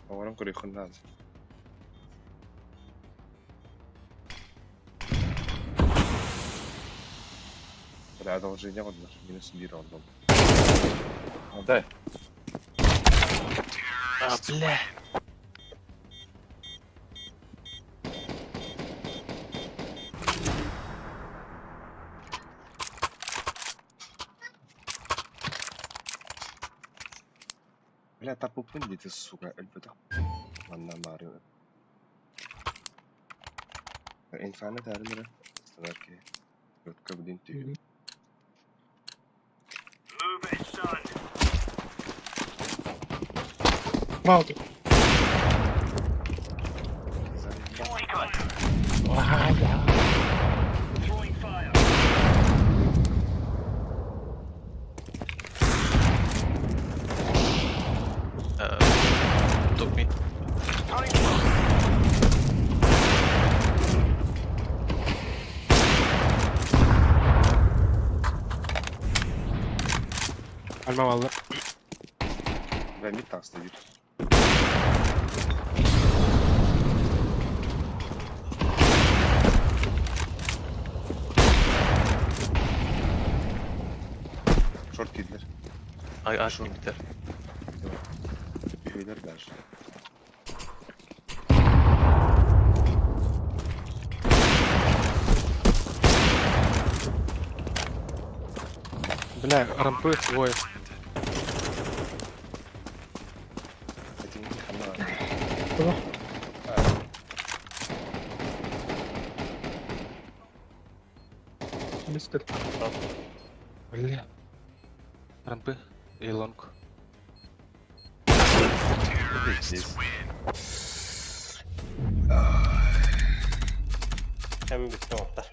Оҥорон көрүөххүн наада. Бля, одолжение оҥордулар, минус биир оҥордум. Дай. А, бля. Бля, таппыппын диэтэ, сука, өлбөтөх. Манна Марио. Инфаны таарын эрэ. Станар киһи. Четко блин түһүү. Move it, son. Балты. Заебал. Throwing Throwing fire. Top mid. Throwing fire. Ölmem aldı. Бля, мид таҕыста биир. Short киирдилэр. Ay aç biter. Үһүөлэр даже. Бля, рампы двое. Этиҥ ханна Туох? Мистер. Бля. Рампы и лонг. Здесь. Кэм бүттэ оттар.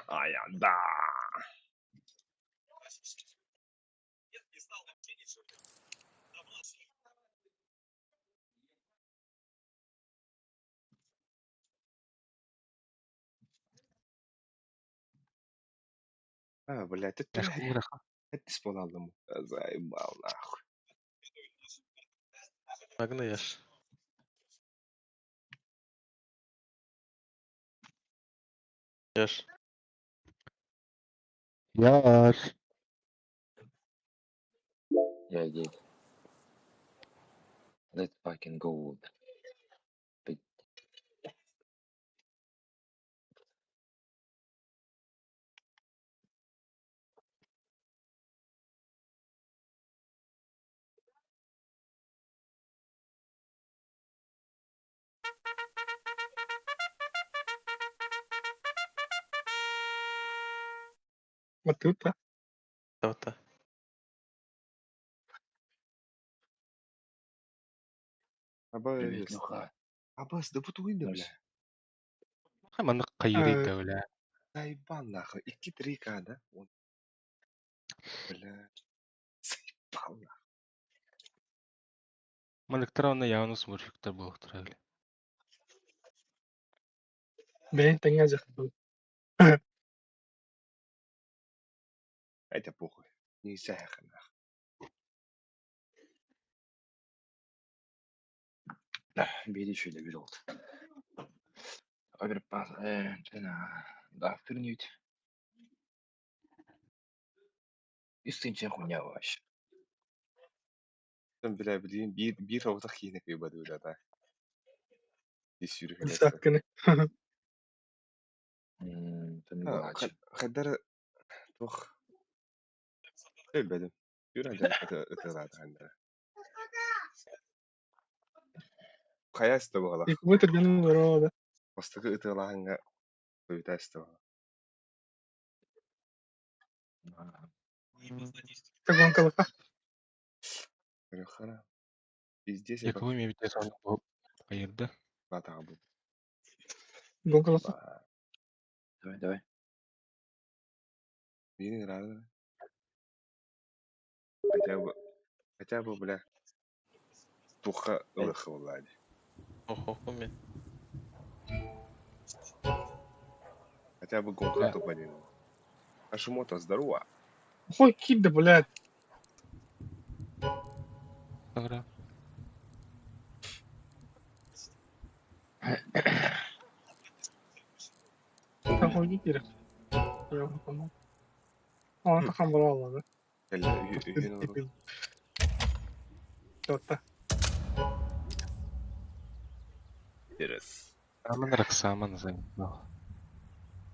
Ай, да. А, блядь, это это алdım. Заебал, нахуй. Магна яш. Яш. Яш. Yeah, yeah. Let's fucking go. Big. Матута. Тавта. Привет, Абас. Леха. Абас, да бутуйда, бля. Маннык кайырый бля. Заебал, нахуй. 2-3 к, да? Он. Бля. Заебал, нахуй. Манныктар онно явно смурфиктар буолуохтара бля. Бэйэн тэҥҥэ дьахтал. Это похуй. Не сахар, нахуй. Бери еще или бери Оверпас. Да, турнить. Истинче хуйня вообще. Там, бля, блин, биир биир оҕотох киһини кыйбады, бля, да. Ис Саккыны. Мелочь. Хайдара туох билбэтим. Юра ытыалаата Хайа иста буолла. Якубы түргэнин олороо да. Бастакы ытыалааһыҥҥа туйута иста буолла. Гонкалаха. Көрүөххэ Пиздец, Якубы мебите сонно бу кайырды. баатаҕа бу. Гонкалаха. Давай, давай. Миигин ыраата. Хотя бы, бля, туохха ылыахха буоллаа дии. Охо, мен. Хотя бы гонка тупо Хашимото, здорово. Ой, кида, блядь. Тогда. Морги киирэр. Ону тахан буолла. Кэллэ үһүн олору. Тотта. Терес. Саман Роксаман заебал.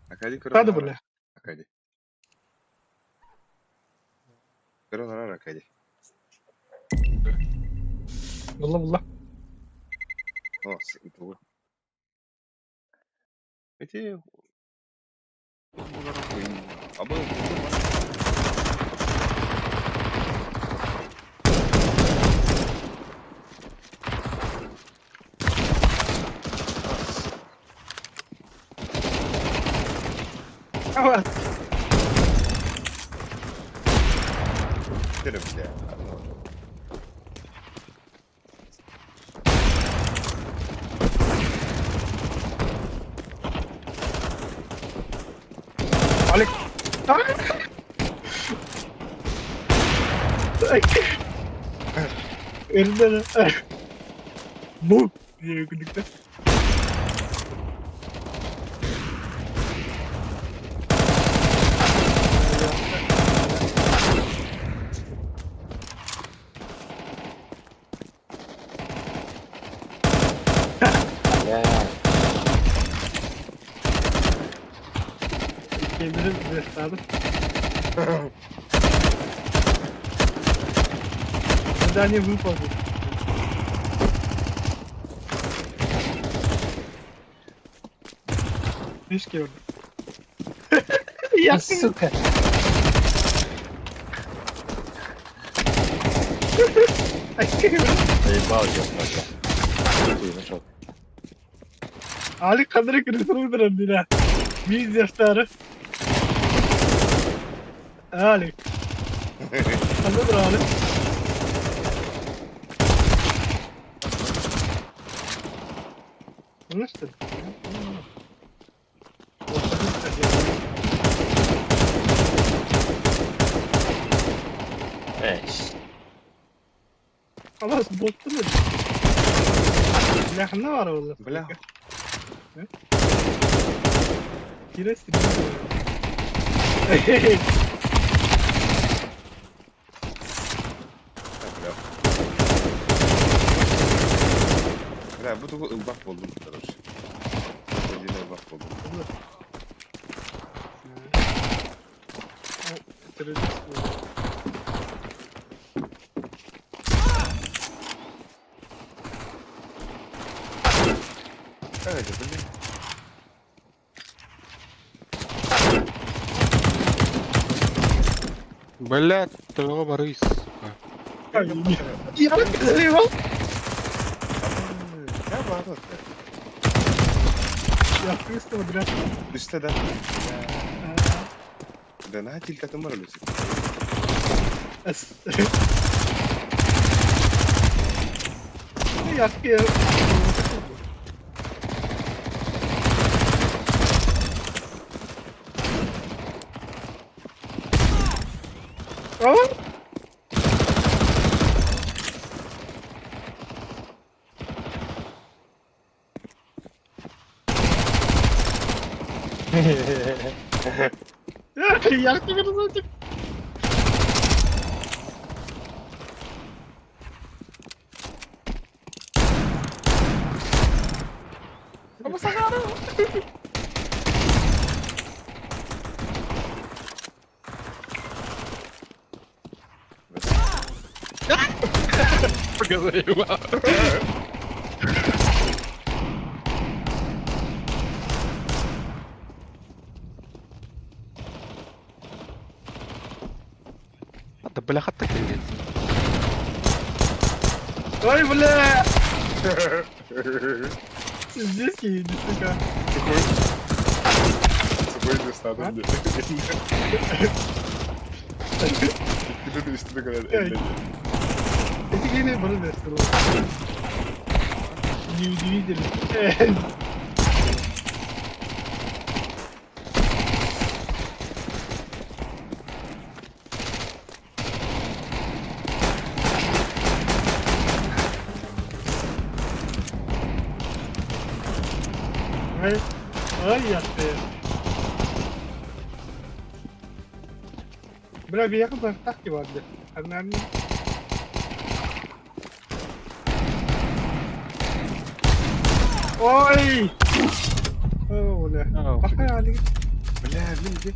Акади Тады көрөн бля. Акади. Көрөн арар Акади. Булла булла. О, тугу. Эти Абы Ава. Терем бля. Алик. Эрден. Бу. Диye күлүктө. Kendini gösterdim. Задание выполнено. Фишки он. Я Сука. Заебал, ёпта. Ты нашел. Али кадр кыргызстан дила. Биз жаштары. Али. Кадр Али. Ну что? Эй, خلاص بطلت. Бля, хана бар والله. Бля. Кирес. Бля. Бля, бу тугу ылбак болдум, короче. Один ылбак болдум. Террорист. Эй, блин. Блядь, твоего Борис, сука. Я заебал. Я бар. Я христова, бля. Үстэ да. Да на тилтатын бар өлүсү. Я А? Я тебе разотик. Заебал. Да бляха так или Ой, бля! Здесь едет, сука. Сухой достаток. Иккитэ үстүнэ көрөр. Эти гений бары дестер. Неудивительно. Ай, ай, я ты. Бля, биһиэхэ быһахтаах киһи баар дии. Армянин. Ой! О, бля. Пахай Алик. Бля, мин де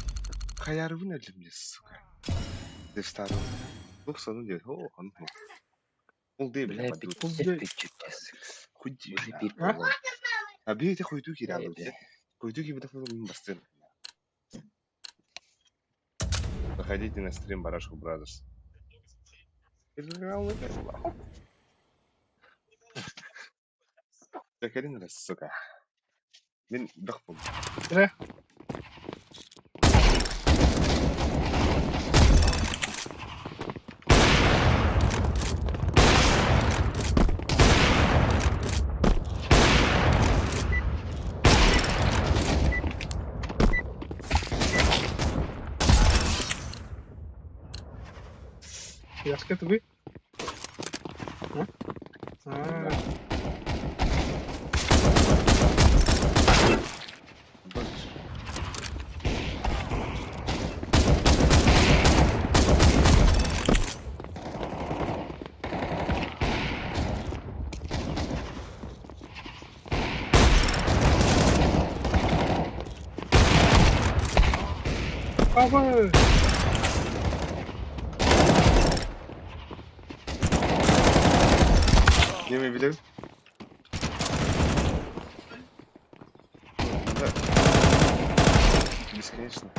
хаярбын өлдүм дии, сука. Деп старым. 99, о, он Ол дии, бля, Бля, подур. Хуйди, Уже бля. бир А? буолла. А бии хойдуу киирэ Бля. бля. Хойдуу киирбэтэх мин бастыыр. Заходите на стрим Барашку Brothers. Кэлин эрэ, сука. Мин бөх буоллум. Бля. Яска ты? А? А, Папа! Кими билэбин? Да. Бесконечно.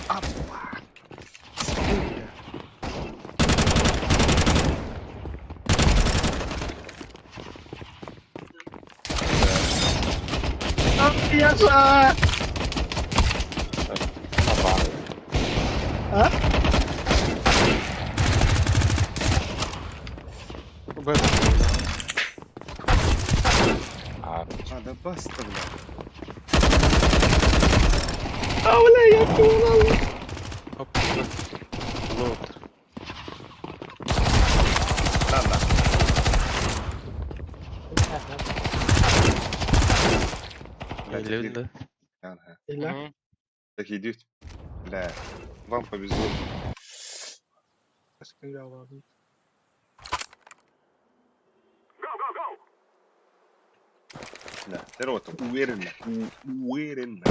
Апа! Бля. Яша! А? Б. А, А, да баста, бля. А, бля, я понял! Оп, Б. Лоуд. На, на. Бля, Элевин, да? Ага. Иля? Мгм. Так идет. Бля, вам повезло. Скандал, Go, go, go! Бля, ты уверенно, уверенно.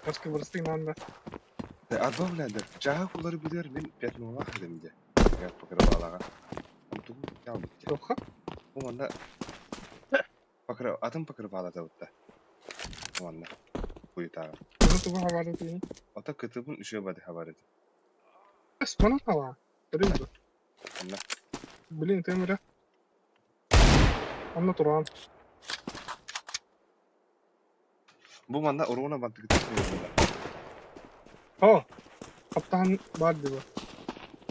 Каска бырыстың нанда. Да, арба, бля, да, жаха кулары билер, мен пятнолах едим де. Я покрывалага. Тугу я битте. Тоха? Бу манна покрыв, атын покрывала да бутта. Бу манна. Куйтага. Bunu тугу хабары тиин. Ата кытыбын үшө бады хабар эти. Спана хава. Көрүн Анна. Блин, ты мира. Онно туран. Бу манна уруна бантыгы О! Каптан бар диба.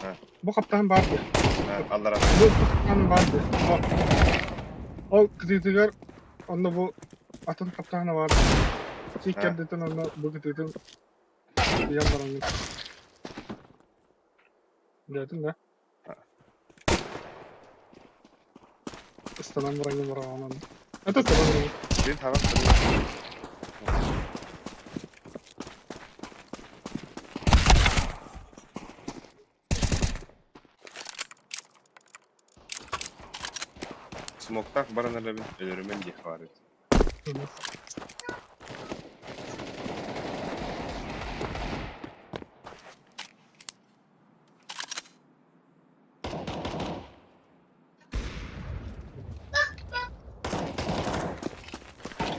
А. Бу каптан бар ди. Аллара. Бу каптан бар ди. О. Ол кытыытыгар онно бу атын каптана бар. Сиккердитин онно бу кытыытын ыйан баран. Билэтин да? Ыстанан баран баран. Это туран. Мен хабар. Смоктак баран элебин өлөрүмөн диэх бар эти.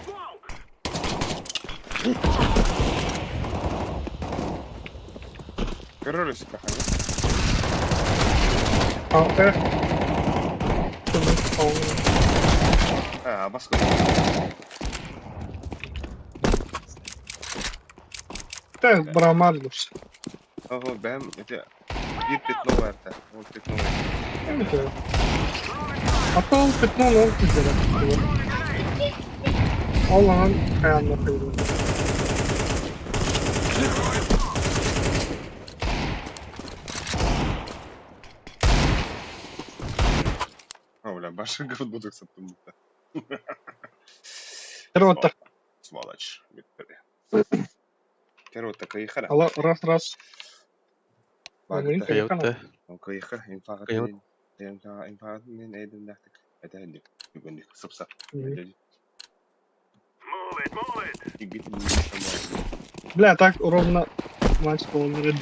Smoke! Көрөрүс каханы. А, А, баска. Тэ брамарлус. Ого, бэм, это бир пятно бар да. Ол пятно. Это. А то ол пятно ол кизерет. Ол анан хаянна кыйры. А, бля, башын будук саттым бутта. Теротта. Сволочь. Короче, кайхара. Алло, раз, раз. Багыта. Кайотта. Кайха, инфагат. Кайот. Инфагат мен эйден Это бүгүннүк сыпса. Мгм. Бля, так ровно матч полный.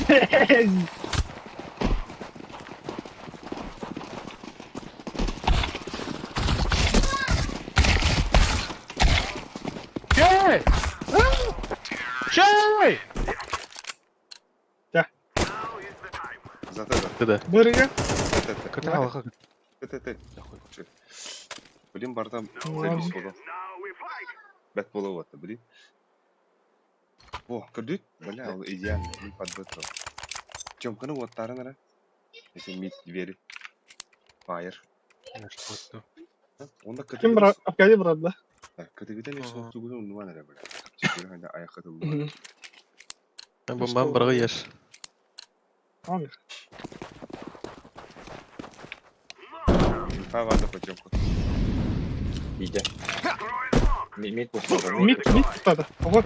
Чей! Чей! Зата да. Да. Бырыга. Кыта алға. Т. Блин, барда запись боло. Бэт боло вот, блин. О, көрдүт? Бля, ол идеально, мин подбытыл. Тёмканы оттарын ара. Это мид двери. Фаер. Онда Ким брат? Аркадий брат, да? Кытыгытан Ага. эс тугун уннуман ара, бля. Сүрү ханда аяққытыл. Мгм. Бомбам барғы еш. Амир. Инфа барды по Тёмку. Иди. Мид пустого. Мид, мид куда-то. Ого,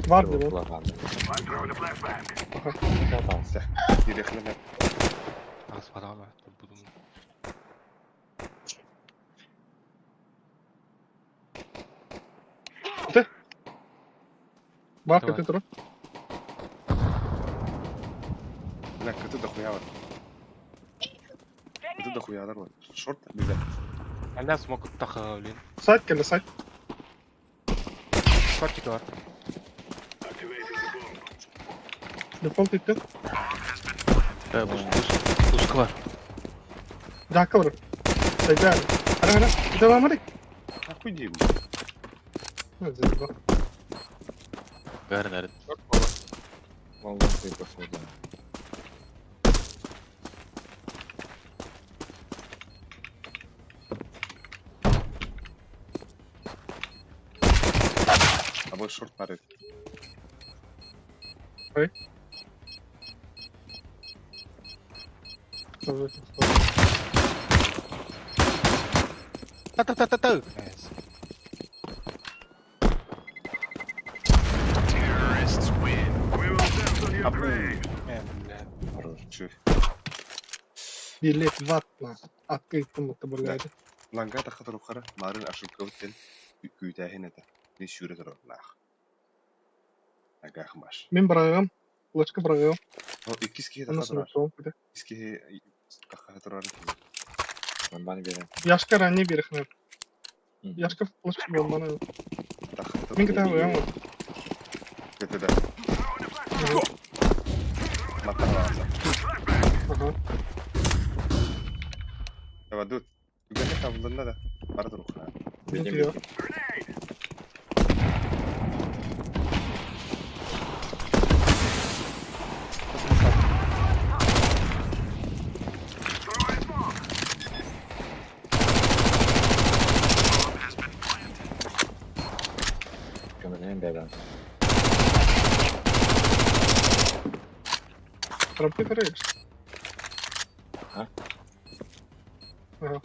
бар деп. Дирехлеме. Аспадама, будум. Бар Давай. кете тұр. Бля, кыты дохуя бар. Кыты дохуялар бар. Шорт, бля. Әлі смок тақы, блин. Сайт келді, сайт. Шортик бар. Дефолт етті. Бус, бус, буска бар. Жаққа бар. Сайт әлі. Қара, қара. Кете бар ма Нахуй деймін. дейік? Бәрін әрін. Волган ты походу. А вот шорт бар еді. Та та та та та. Абу. Э, бля. Хорош. Чү. Билет ватна. Открытым это, блядь. Ланга тахта тұрқара, марын ошибка өттен күйтәһин это. Не сүйрі тұр нах. Агахмаш. Мен барағам. Лочка барағам. О, иккис киһи Аны таха турар. сұрып кете. Иккис киһи таха турар. Бомбаны берем. Яшка ранее берехнер. Мгм. Яшка флешка бомбаны. Таха турар. Мен кете алам. Кете да. Матталааса. Ага. Давай, дуд. Түгәнне табылдында да. Бара тур ухна. Бетем, Yok. бетем. Көмөлөйүн бэбэн. Коробка караешь? А? Ага.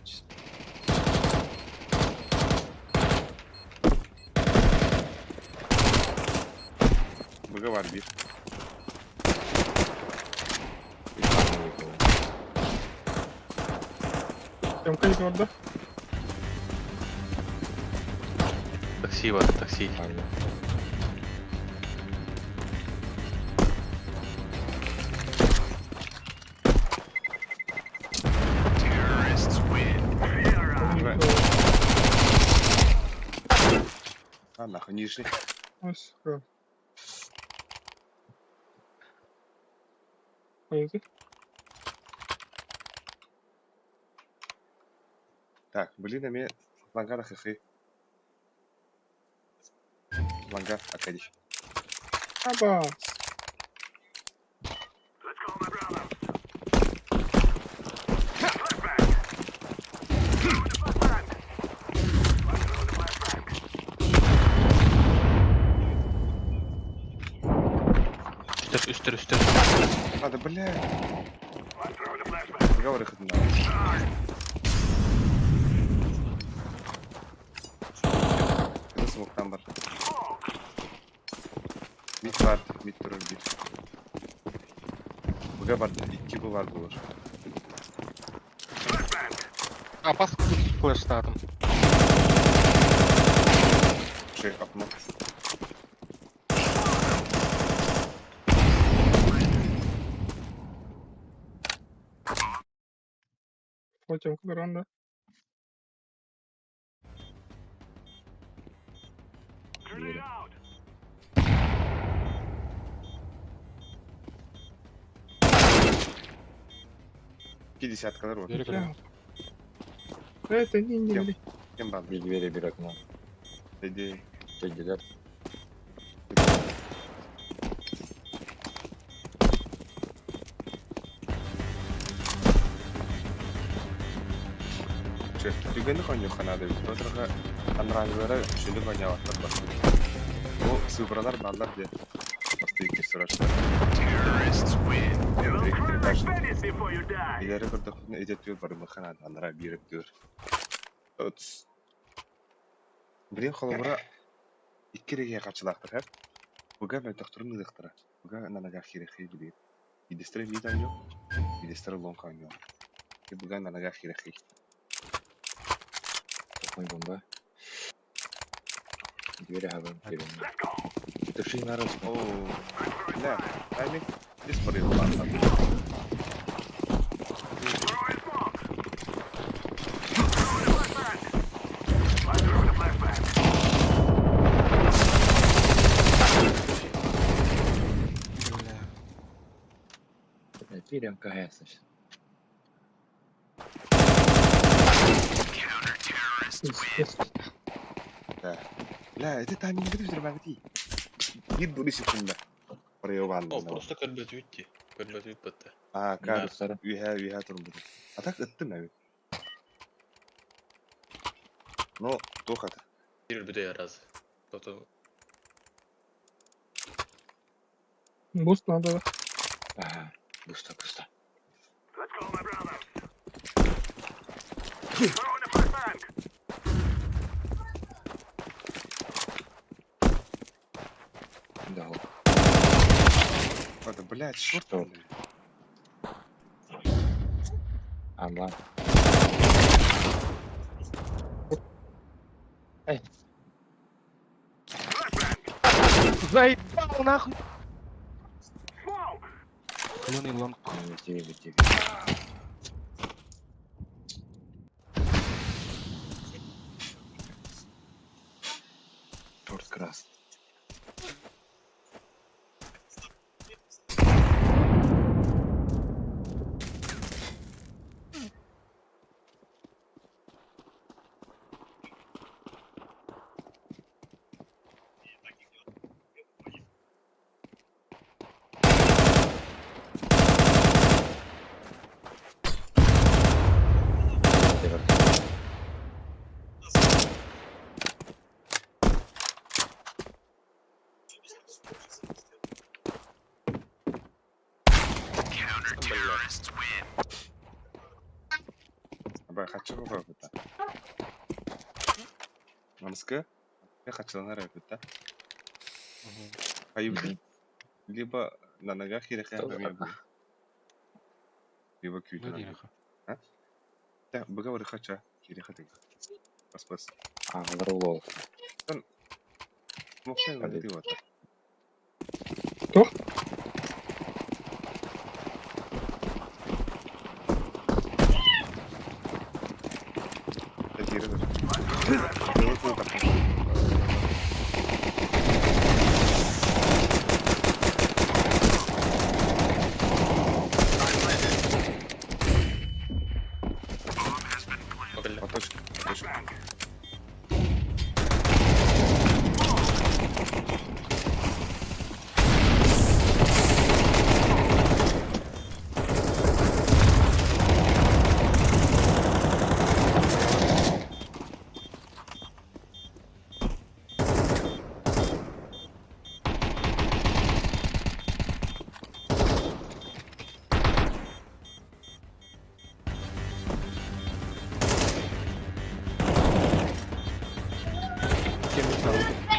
Быга бар бир. Тёмка не көрді. Такси бар, такси. А, нахуй, нижний. Ой, сука. Пойди. Так, блин, аме лангара хахы. Ланга, Акадий. Аба. Үстер, үстер, үстер. А, да бля. Быга бар хахы. Смоктан бар. Мид бар, мид турар биир. Быга барда, икки бу бар буолар. Апас флештаатым. Шей, окно. Хотел гранда. Grenade out. Икки десяткалар вот. Бери көрөм. Это не не не. Кем барды? Bir двери, bir окно. Иди. Тегилер. Че, түгені коню ханады. Тотрага анрангылары шүлі коня аттар бар. О, сыбралар баллар де. Басты икки сұрашты. You'll regret it before you die. Илері бір дохудны эдет бар мыханады. Анра бирip дүр. Отс. Блин, холобура икки реге качылаактар, хэ? Буга мөлтөхтөрүн ыдыктара. Буга нанага хирехи билир. Идестре мид аньо, идестре лонг аньо. И буга нанага хирехи. Такой бомба. Двери хабан кирин. Туши на раз. О, бля, тайминг здесь порыл, ладно. Throwing smoke. Throwing a flashbang. I'm throwing a flashbang. Бля. Кирин КГС. Пиздец. Да. Бля, это тайминг где взрывать? Bir були секунда. Порыл, ладно. О, просто көрбөтүбүт Көрбөтүбүт бытты. А, как? Сара. Үйә, үйә турун буду. А так ыттым әбит. Но, тухата. Бир бүтэ раз. Тото Буст надо. Ага. Пусто, пусто. Let's go, my brothers. Throwing a flashbang. Да. Это, блядь, шорт. Шорт. Амла. Эй, Заебал нахуй! Smoke. Клёный лонг. лети, лети. Шорт красный. Бля. Аба, хочу попробовать. Намска? Я хочу на рэп, да? А либо на ногах или либо күйді. А? Да, бұға хача, кире хаты. Бас бас. А, рулол. Мохтен ты вот. Кто? Бля. По точке, по точке.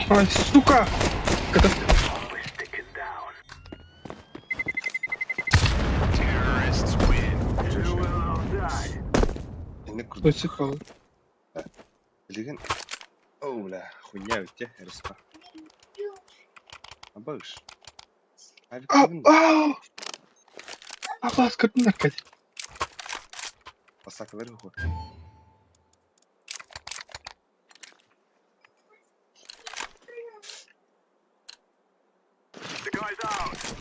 Ай, сука! Это Инник курдук. точно пал. Билигин О, бля, хуйня ведь, те, РСП. Абыш. А, Авик а! Абас, как наркотик. Басакалар хо. The guy's out.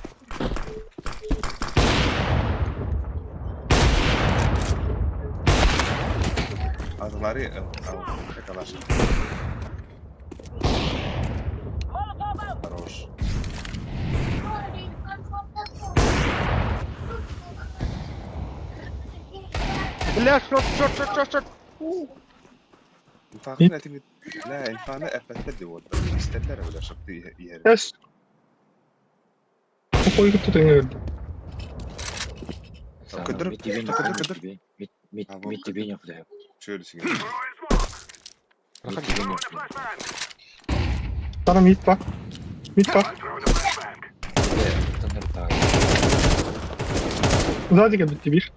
Атылары калаш. Хорош. Бля, short, short, short, short, short. Инфаны этими... Бля, инфаны эппеттер деп отыр. Истетлер бля, шықты иһер. Эс. Какой тут не Көдір, көдір, көдір. А, вот Мид тебе не худай. Шöyle сиге. Мид тебе не худай. Тара мид па. Мид па. Сзади как будто бишь.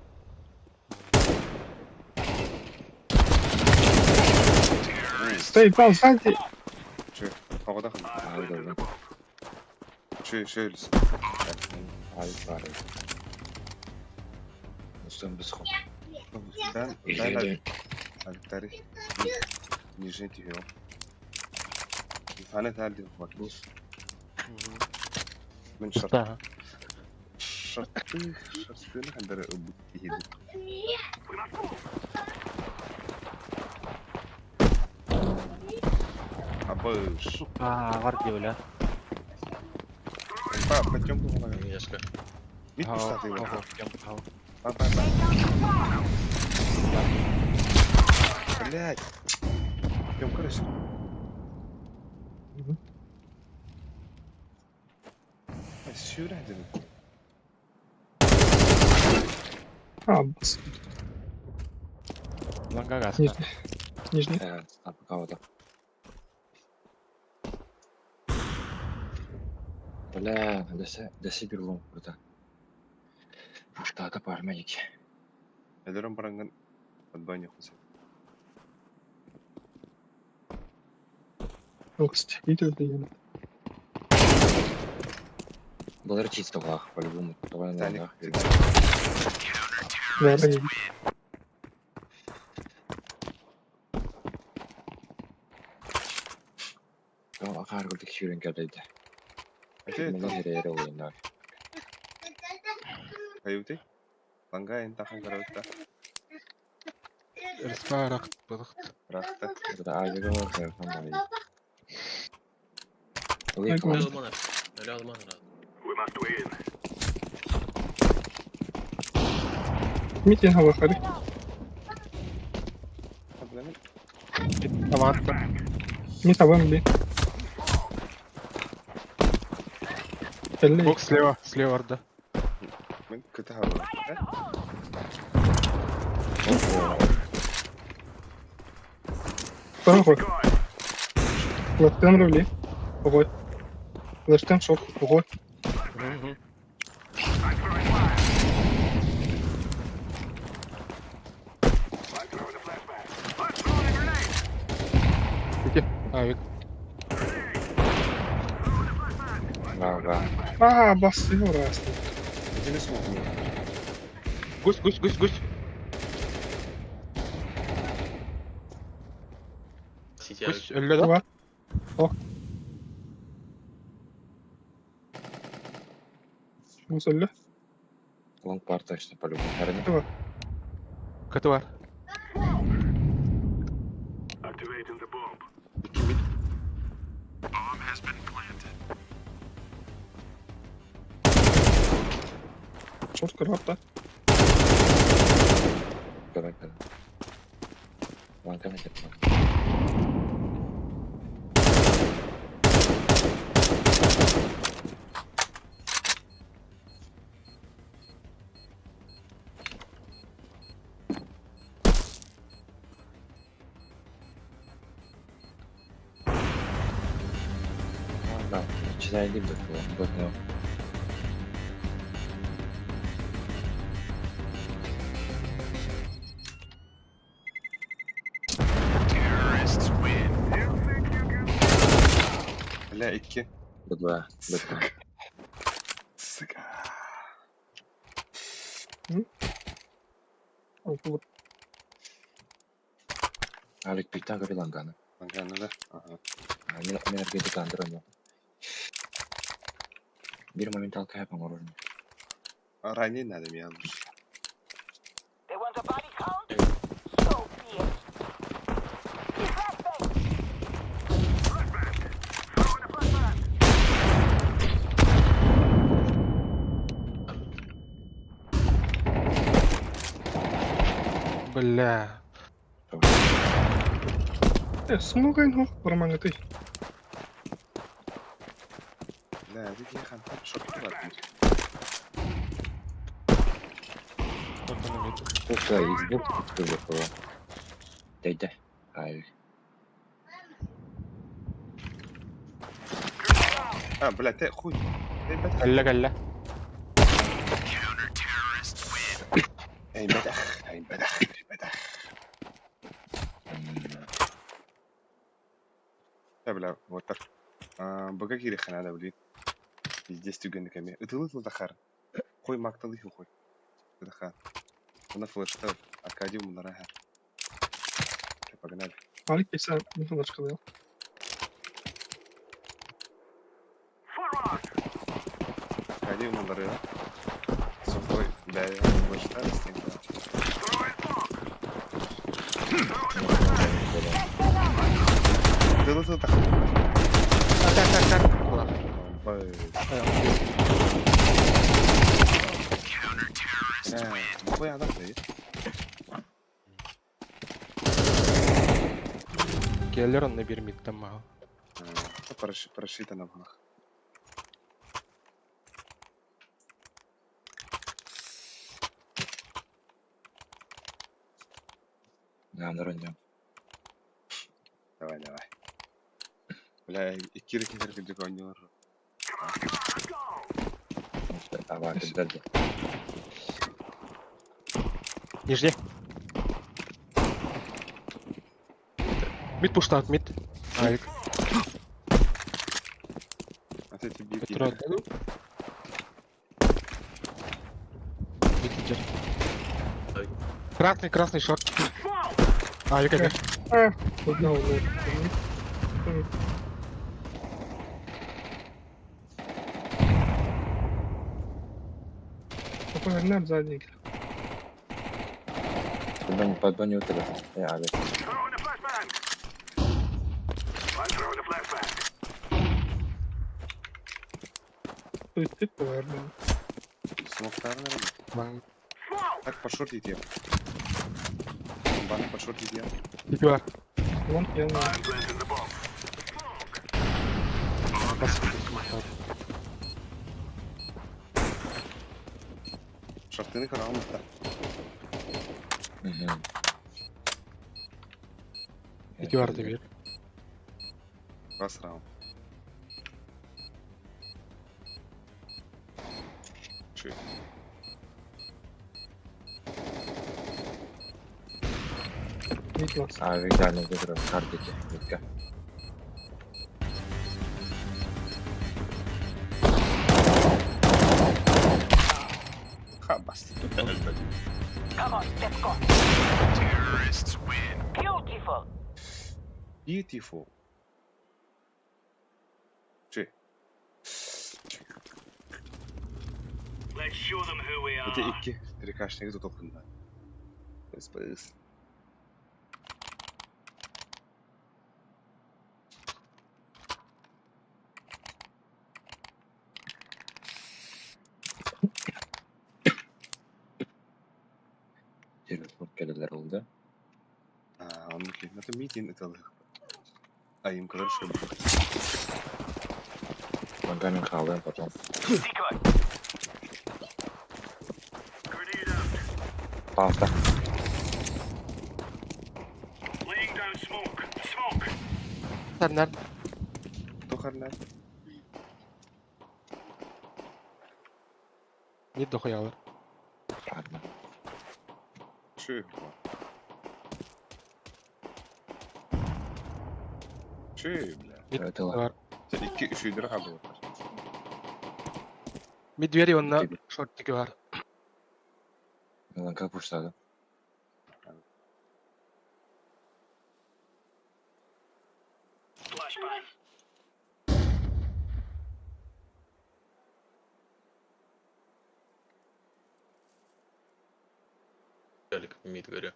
Стой, пал, сзади. Шö, погода хам. Шö, шöyle. Ben, ben Аликтари. Нижний тихо. Инфаны тәлді бар. Мен шарт. Да. Шартты, шартты хандар бутти. Абыш. А, бар бля. Инфа, потемку помогай. Немножко. Мид пустаты его. Ого. Ба, ба, ба. Блять. Идем, короче. Мгм. Сюда, один. А, бас. Ланга газ. Нижний. Нижний. Бля, десе bir long burada. Пуштата пармедик. Эдерон баранган отбойник хуса. Локсть. Видел ты ее? Доллар чисто лах, по-любому. Давай на Таник. лах. Да, да, Ахар гүлдик шүрен кәләйді. Ате, Мені жере ойындар. каюты. Ланга энтахан караутта. РСП рахт, бадахт. Рахта. Burada ayrı var, telefon var. Ай, Öyle alman Öyle alman herhalde. We must win. Мид я хавахари. Аванта. Мид авам би. Элли. Бок слева, слева орда. Мен кыта хабар. Второй ход. Лаштен рули. Ого. Лаштен шок. Ого. Иди. Авик. Да, да. А, бас, его раз. Итини смог. Гусь, гусь, гусь, гусь. Сити Гусь, öyle да? Два. О. Мусолля. Лонг пар точно по-любому. Харни. Каты бар. Activating the bomb. Шорт крапта. Давай, давай. Лонг на телефон. Да, читайдыр да было. Бля, икки. Б2, Б2. Сука. Ол Алик пита говорил ангана. Ангана, да? Ага. Мен аргети андыр Bir моменталка япам оружие. Ранее надо меня. They want a body count? So be it. Flashbang! Flashbang! Throwing a flashbang! Бля. Смогайн хох бармаңыты. Бля, это я хан шок бар. Сука, из двух было. Дайда. Алик. А, бля, ты хуй. Эй, бля, Кэллэ кэллэ. эй, бля, эй, бля, эй, бля. Да, бля, вот так. Бага кири хана да, блин. Пиздец түгенді кәме. Ытылы тыл тахар. Хой макталы хой. Тахар. Она флешта. Аркадий мунара. Погнали. Алик есе михалар чыкты. Forward! Аркадий мунара. Сухой. Да, флешта. Throwing fog! Ытылы тыл тахар. Так, так, так. Бля, адам да. Келлер онны бермиттен мага. Парашита на ванах. Да, на Давай, давай. Бля, икки рекетер кирдик ойнор. Давай, дальше. Нижний. Мид пуштат, мид. Алик. А ты тебе Петро отдаю. Мид идет. Красный, красный шорт. Алик опять. А, одного. Попавернем задний. Подбани у тебя. Я, Алик. Throwing a flashbang! I'm throwing a flashbang. Тут ты повернем. Смоктар, наверное. Бан. Smoke! Так, по шорт идти. Бан по шорт идти. Типа. Вон я на I'm planting the bomb. Шортыны каралмыста. Угу. Эдуард бер. Раз раунд. Чё? Митлас. А, реально выиграл картики. Витка. Ха, басты. Come on, let's go. Terrorists win. Beautiful. Beautiful. Чё? Let's show them who we Это are. икки трикашник тутухында. СПС. Телефон келелер oldu. А, он окей. Это митин, это лых. А им короче. Вангамен халым потом. Decoy. Grenade out. Пауза. Laying down smoke. Smoke. Сарнар. Тухарнар. Мид дохуялар. Ладно. Чү. Чү, бля. Мид Evet, var. бар. Икки үчүйдері қалды отыр. Мид двери онна Тебе. шорттики бар. Милан как пуштады? Flashbang. Алик, мид говорю.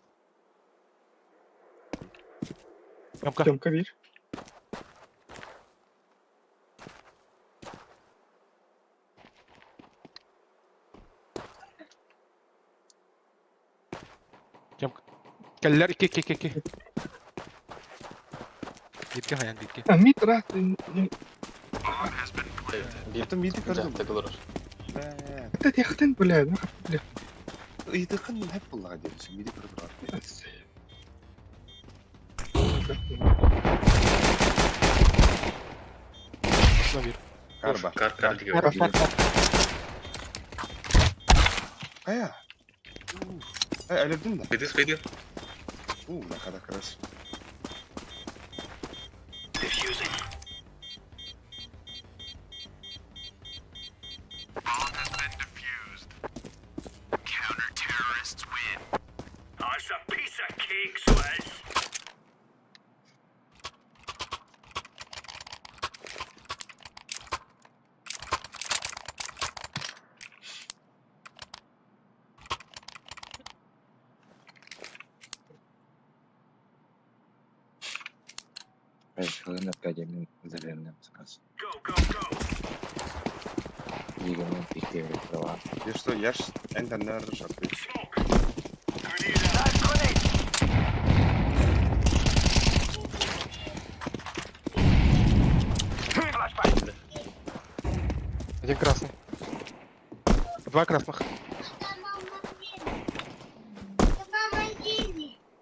Ямка. Тёмка bir. Келлер 2 2 2 2. Битке хаян битке. А, мид раз. Bir Это миди көрдім. жакта кылыр. Бә. Это тяхтен, бля, ну, бля. Ыйтықын хеп боллаға деді. Миди көріп тұрады. Осына бир. Карба. Кар кар диге. Кар кар кар. Ая. Ай, әлердім да. Кыйды кыйды. У, мына қада крас. Defusing. Oh, it's a piece of cake, so it is. Хылын академия завернем сразу. Go, go, go. Лигамен пиктеры права. Я что, я ж энданнер шарпы. Smoke. Grenade out. Grenade. Flashbang. Один красный. Два красных.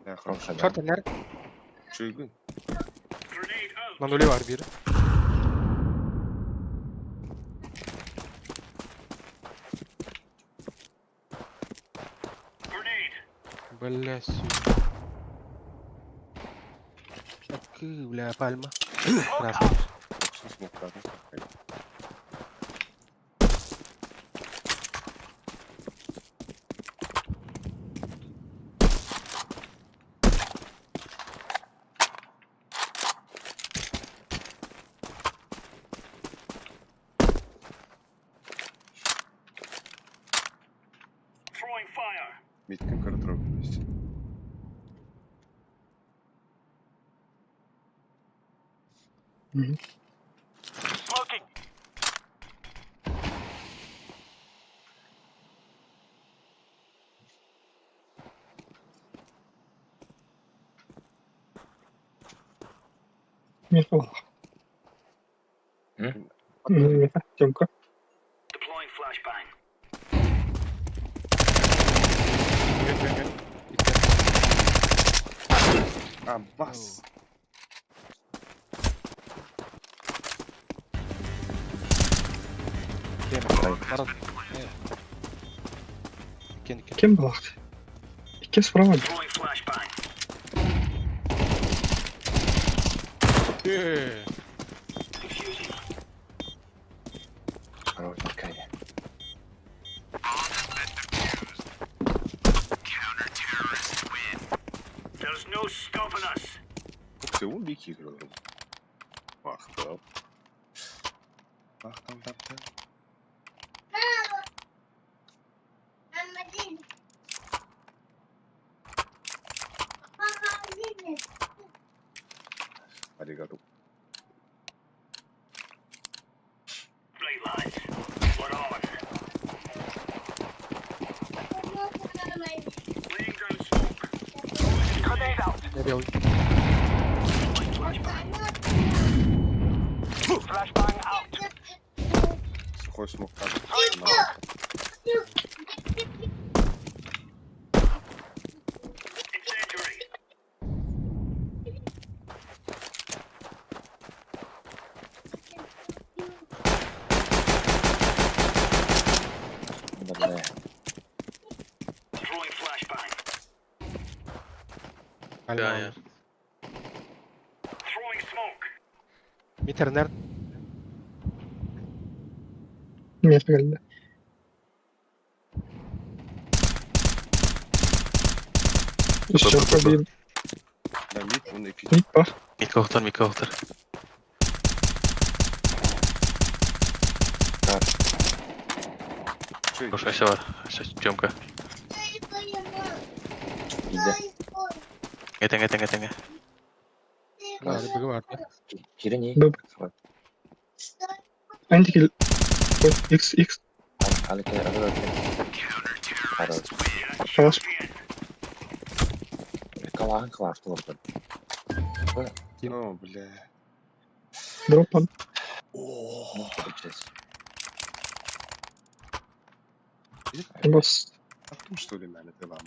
Я хорош. Хорошая, да. Шорт нер. Чуйгун. Grenade out. На нуле бар бир. Grenade. Бля, сю. Акы, бля, пальма. Красный. Оксус смоктады. Throwing fire. Миткин көрі тұрып. Smoking. Мид был. М? Тёмка. Deploying flashbang. А, бас. Барат. Кен кен. Кем был? Икки справа. Throwing flashbang. Defusing. Хорошенькая. There's no stopping us. Всего бики көріп. Бақтап. Бақтам тапты. Аригато. Right, lads. We're on. Laying down smoke. Grenade out. Я белый. Throwing flashbang. Flashbang out. Сухой смоктады. Incendiary. Да, бля. Пальма. Ya. Throwing smoke. Митернер. Миэхэ кэллэ. Еще пробил. Да, мид, он iki. Мид бар. Микрофон, микрофон. Чё Хош, Ася бар. Ася, Тёмка. Иди. Этең, этең, этең. Бары бар. Кирини. Б. Антикил. X, X. Хорош. Хорош. Калахан калашты олордун. О, бля. Дроп он. Ну, получается. Босс. Аттым, что ли, мені ты вам?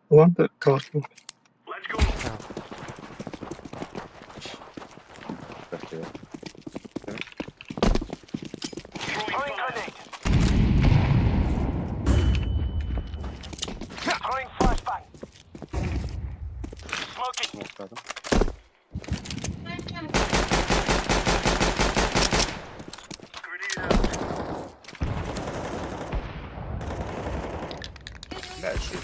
Лампа калашку. Let's go. Красиво. Throwing grenade. Throwing flashbang. Smoking. Smoke'ladım. Grenade out. Бля, şu.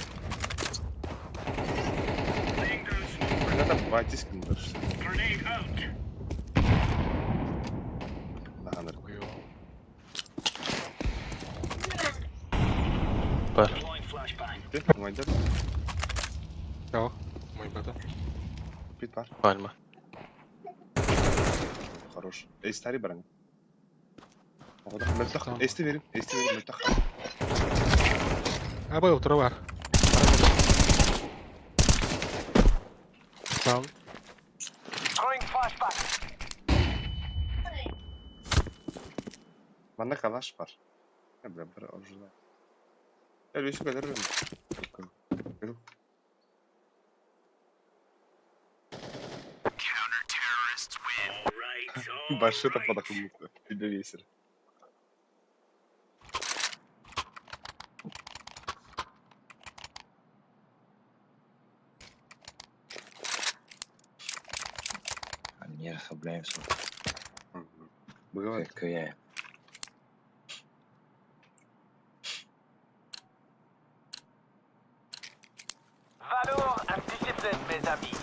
Laying down smoke. Надо батиsk mıdır? Grenade out. Lahana. Бар. Deploying flashbang. Майдар. Жок. Мой бата. Бит бар. Пальма. Хорош. Эстари баран. Мөлтөх. Эсти верим. Эсти верим. Мөлтөх. Абы утура бар. Там. Throwing flashbang. Манда калаш бар. Я, бля, бір оружие. Я лесу kadar ben. All right. All Башета right. подохнута. Тебе весер. Не расслабляемся. Бывает. Кая. Valor and discipline, mes amis.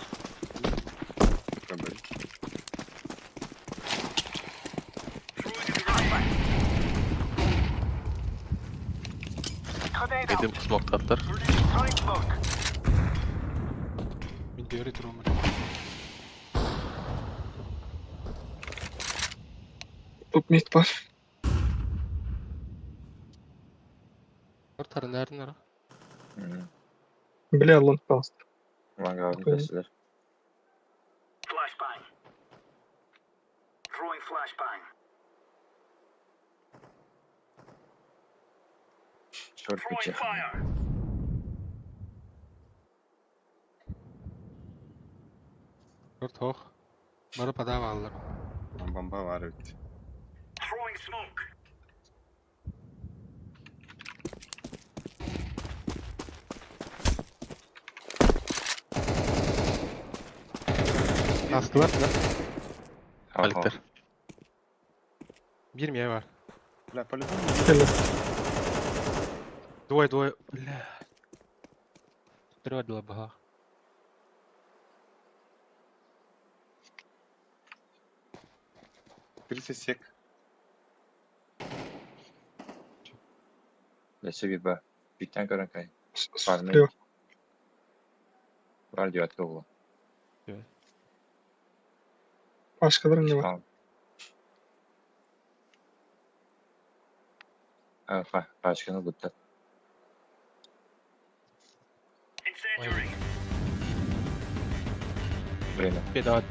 Проблем. Throwing a grenade. Grenade out. Dedim smoke'ladılar. Throwing smoke. Мин дөөрү турумун. Тут мид бар. Бар тарынарын ара. Бля, лонг палст. Мага Такой. көстүлөр. Flashbang. Throwing flashbang. Черт Throwing печех. fire. Бар тох. Бары пада баллар. Бомба var evet. Throwing smoke. Астылар да. Аликтер. Бир мие бар. Бля, по-любому. Кэллэ. Двое, двое. Бля. Трёдла бага. Тридцать сек. Лесе ба. Биттен көрөн кай. Слева. Бар девятка угла. Пашка не бар. Пачканы бутта. Incendiary. Время. Бедат.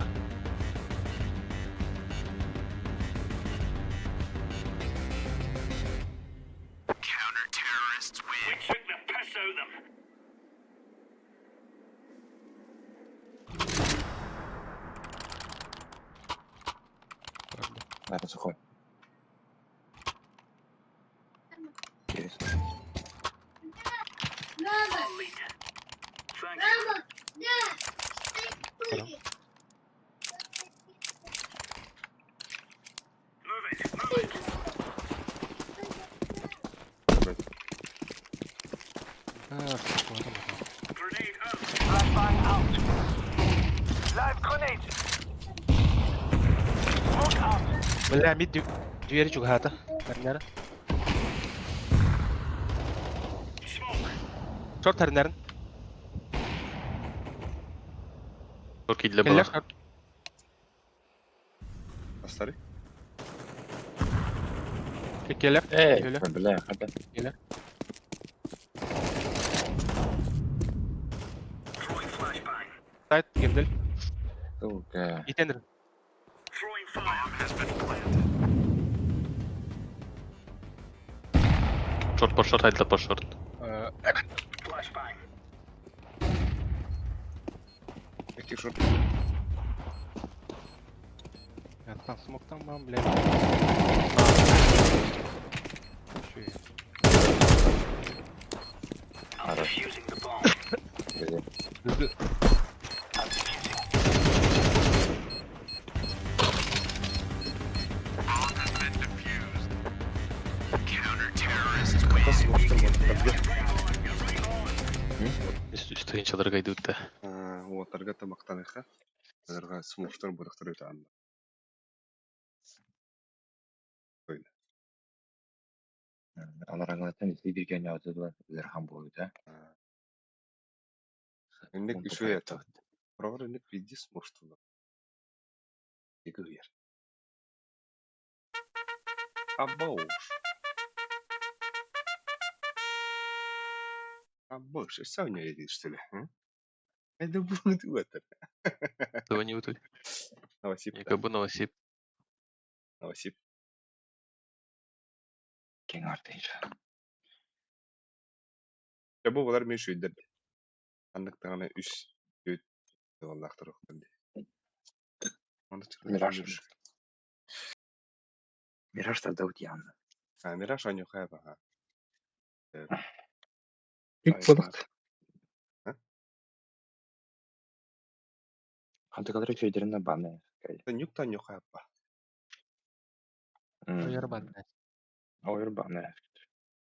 We took the piss out of them. Наверное, сухой. I'll lead. Thank you. Move it, move it. А, что там? Grenade out. Flashbang out. Live grenade. Smoke out. Бля, мид двери чугата. Тарнара. Smoke. Шорт тарнарын. Шорт киирдэ Кэллэр буолар. шорт. Астары. Кэллэр. Эй, Кэллэр. бля, хата. Throwing flashbang. Сайт кэлдэл. Сука. Итенер. Throwing fire. Has been planted. Шорт по шорт, айда по шорт. Flashbang. Каких шорт? Я там смог там вам, блядь. Чё я? I'm defusing the bomb. Бля. Гы- I'm defusing. Хас муштар бар. Үстүгін кайдыбыт да. Уотарга тамактаныха. Аларга смуштар бурактар өтө анна. Алар аңлатан ити бирген язылар Зерхан буолута. Инник үчүгэй это. Прогар инник види смуштар. Игуер. Абош. Абош, сауня едешь, что ли? а? Это будет в этом. Того не утуль. Новосип. Якобы Новосип. Новосип. Кең артыйша. Бу булар мен шүйдер. Аннык тагына үс өт оллахтар октан. Мираж. Мираж тогда утьян. А Мираж анюхай бага. Ик балык. Хантыкалары көйдерine баны. Нюк та нюхай ба. Ойор бан. Ойр баны.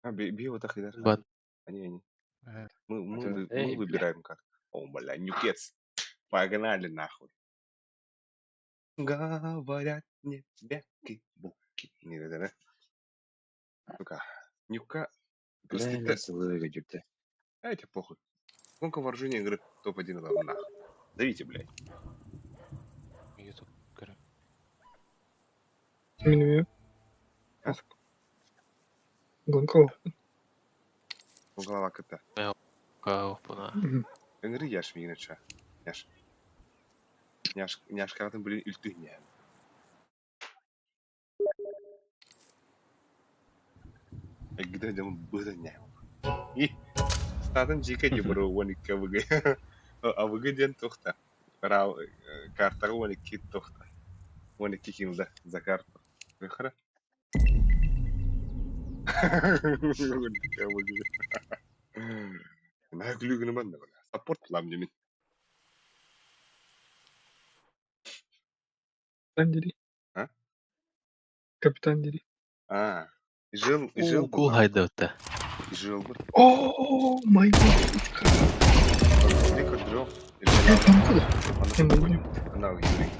А би би вот так и Бан. Они они. Э, Мы мы Это- мы Эй, бля. выбираем как. О, бля, нюкец. Погнали нахуй. Говорят мне бяки-буки. Не, да, да. Сука. Нюка. Бля, мен сылы көйдүрдү. А это похуй. Гонка вооружения игры топ-1 ладно, нахуй. Давите, блядь. Ютуб көрө. Мин эмиэ. Гонка. Голова кота. Кау, пуна. Энгри яш мигнеча. Яш. Няш, няшкатын, блин, үлтү не. Где дем было не. И статын жике де бұру 12 АВГ. АВГ ден тоқта. Бара картаға 12 тоқта. 12 килда за карту. Выхара. 12 АВГ. На күлүгүнү мен да Саппорт кылам демен. Капитан дири. А? Капитан дири. А, жил, жил Кул хайдыбыт да. Жил был. О, май год. Три трех. Э, там куда? Я не понял. Она Юрий.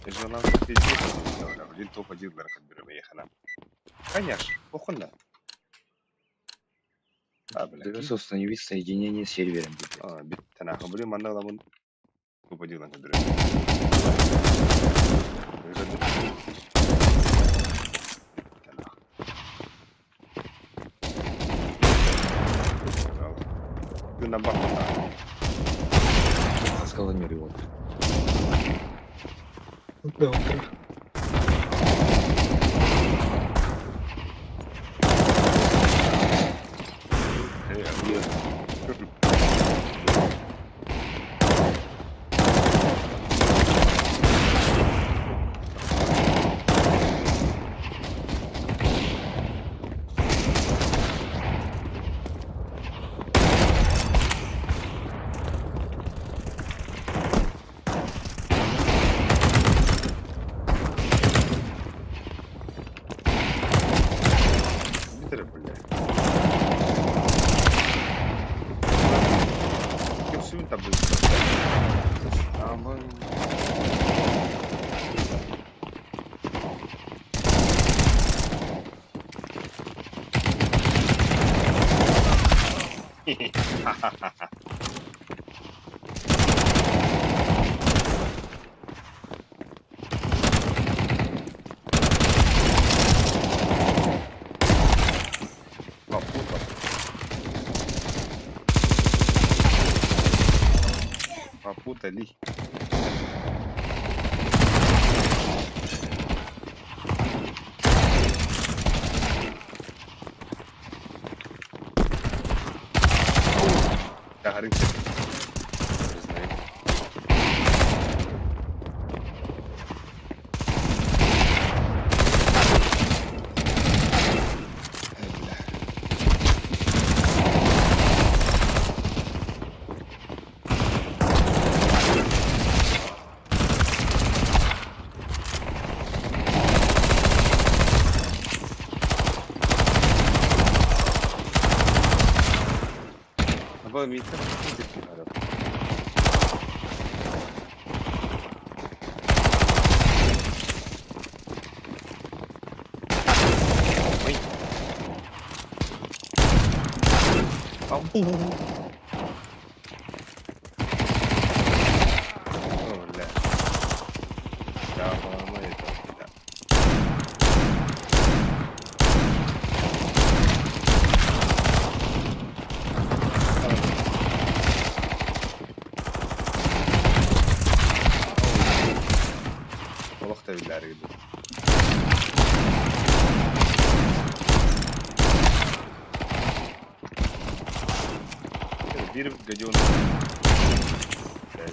Жена блин, топ-1 берем ехана. Конечно, похуй на. А, бля. Придется установить соединение с сервером. дейді. А, бит танаха, блин, манна ламын топ-1 берем. На баху. Сказал не вот. Да, вот так. Ха-ха-ха. Попутал. Попутали. Таһарын сөп. Признаю. Э, бля. Аба миитэ Ой. Ау. О, бля. Да, по-моему, это, да. Олох да биллээри гыдыр. Биир гадён. Бля.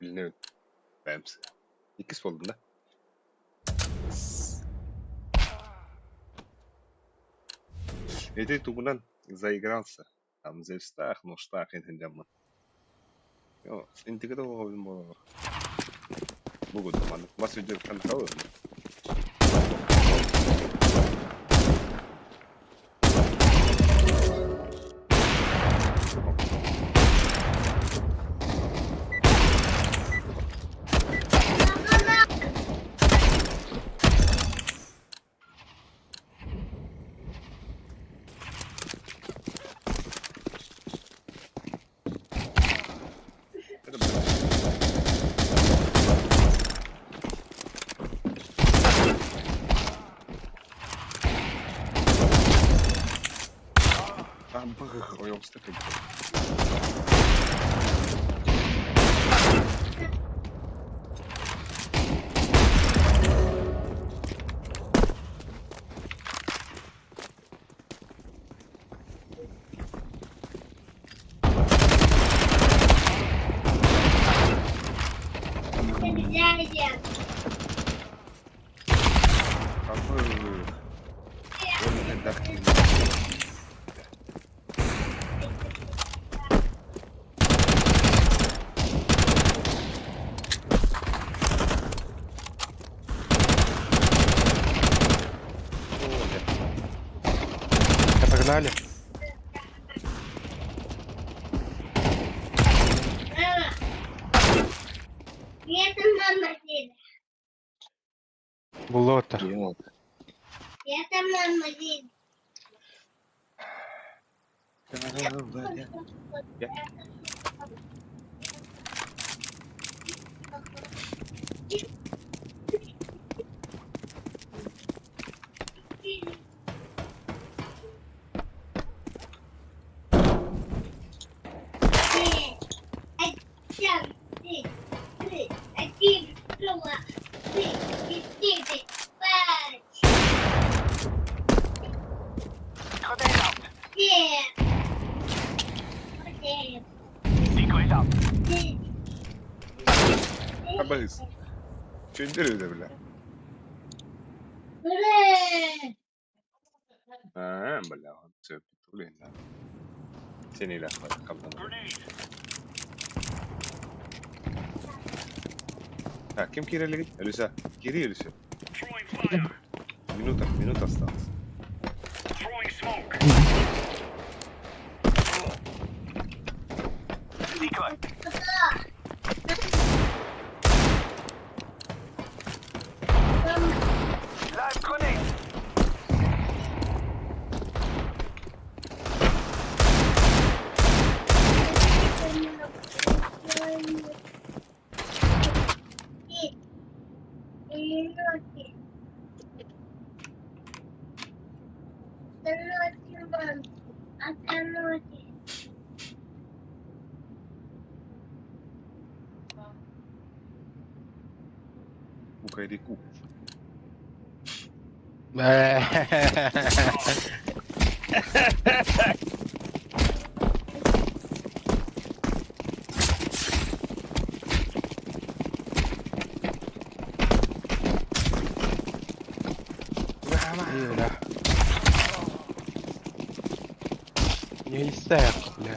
Билинэбин. Бэмс. Иккис буоллум да? Ити тугунан заигрался. Там Зевстаах, Ноштаах иһин дьаммын. Интигэ да оҕобун буолар. Бу маннык мас видеоттан халы. Ойоҕосто кэлбит. Абы. Уонна элбэх киһи. О, дьэ. Погнали. Это мама едет. Буллоттар. Киһи Это мама едет. Дьэ. Один, три, один, два, три, четыре, пять. Семь. Девять. Абайс. Чөйдөр өйдө бля. Ура! Аа, бля, все, блин. Сeni kabdan. Так, ким кирелигит? Люся. Кири Люся. Минута, минута осталась. Мама. Кукареку. Эй, бля. Не истек, бля.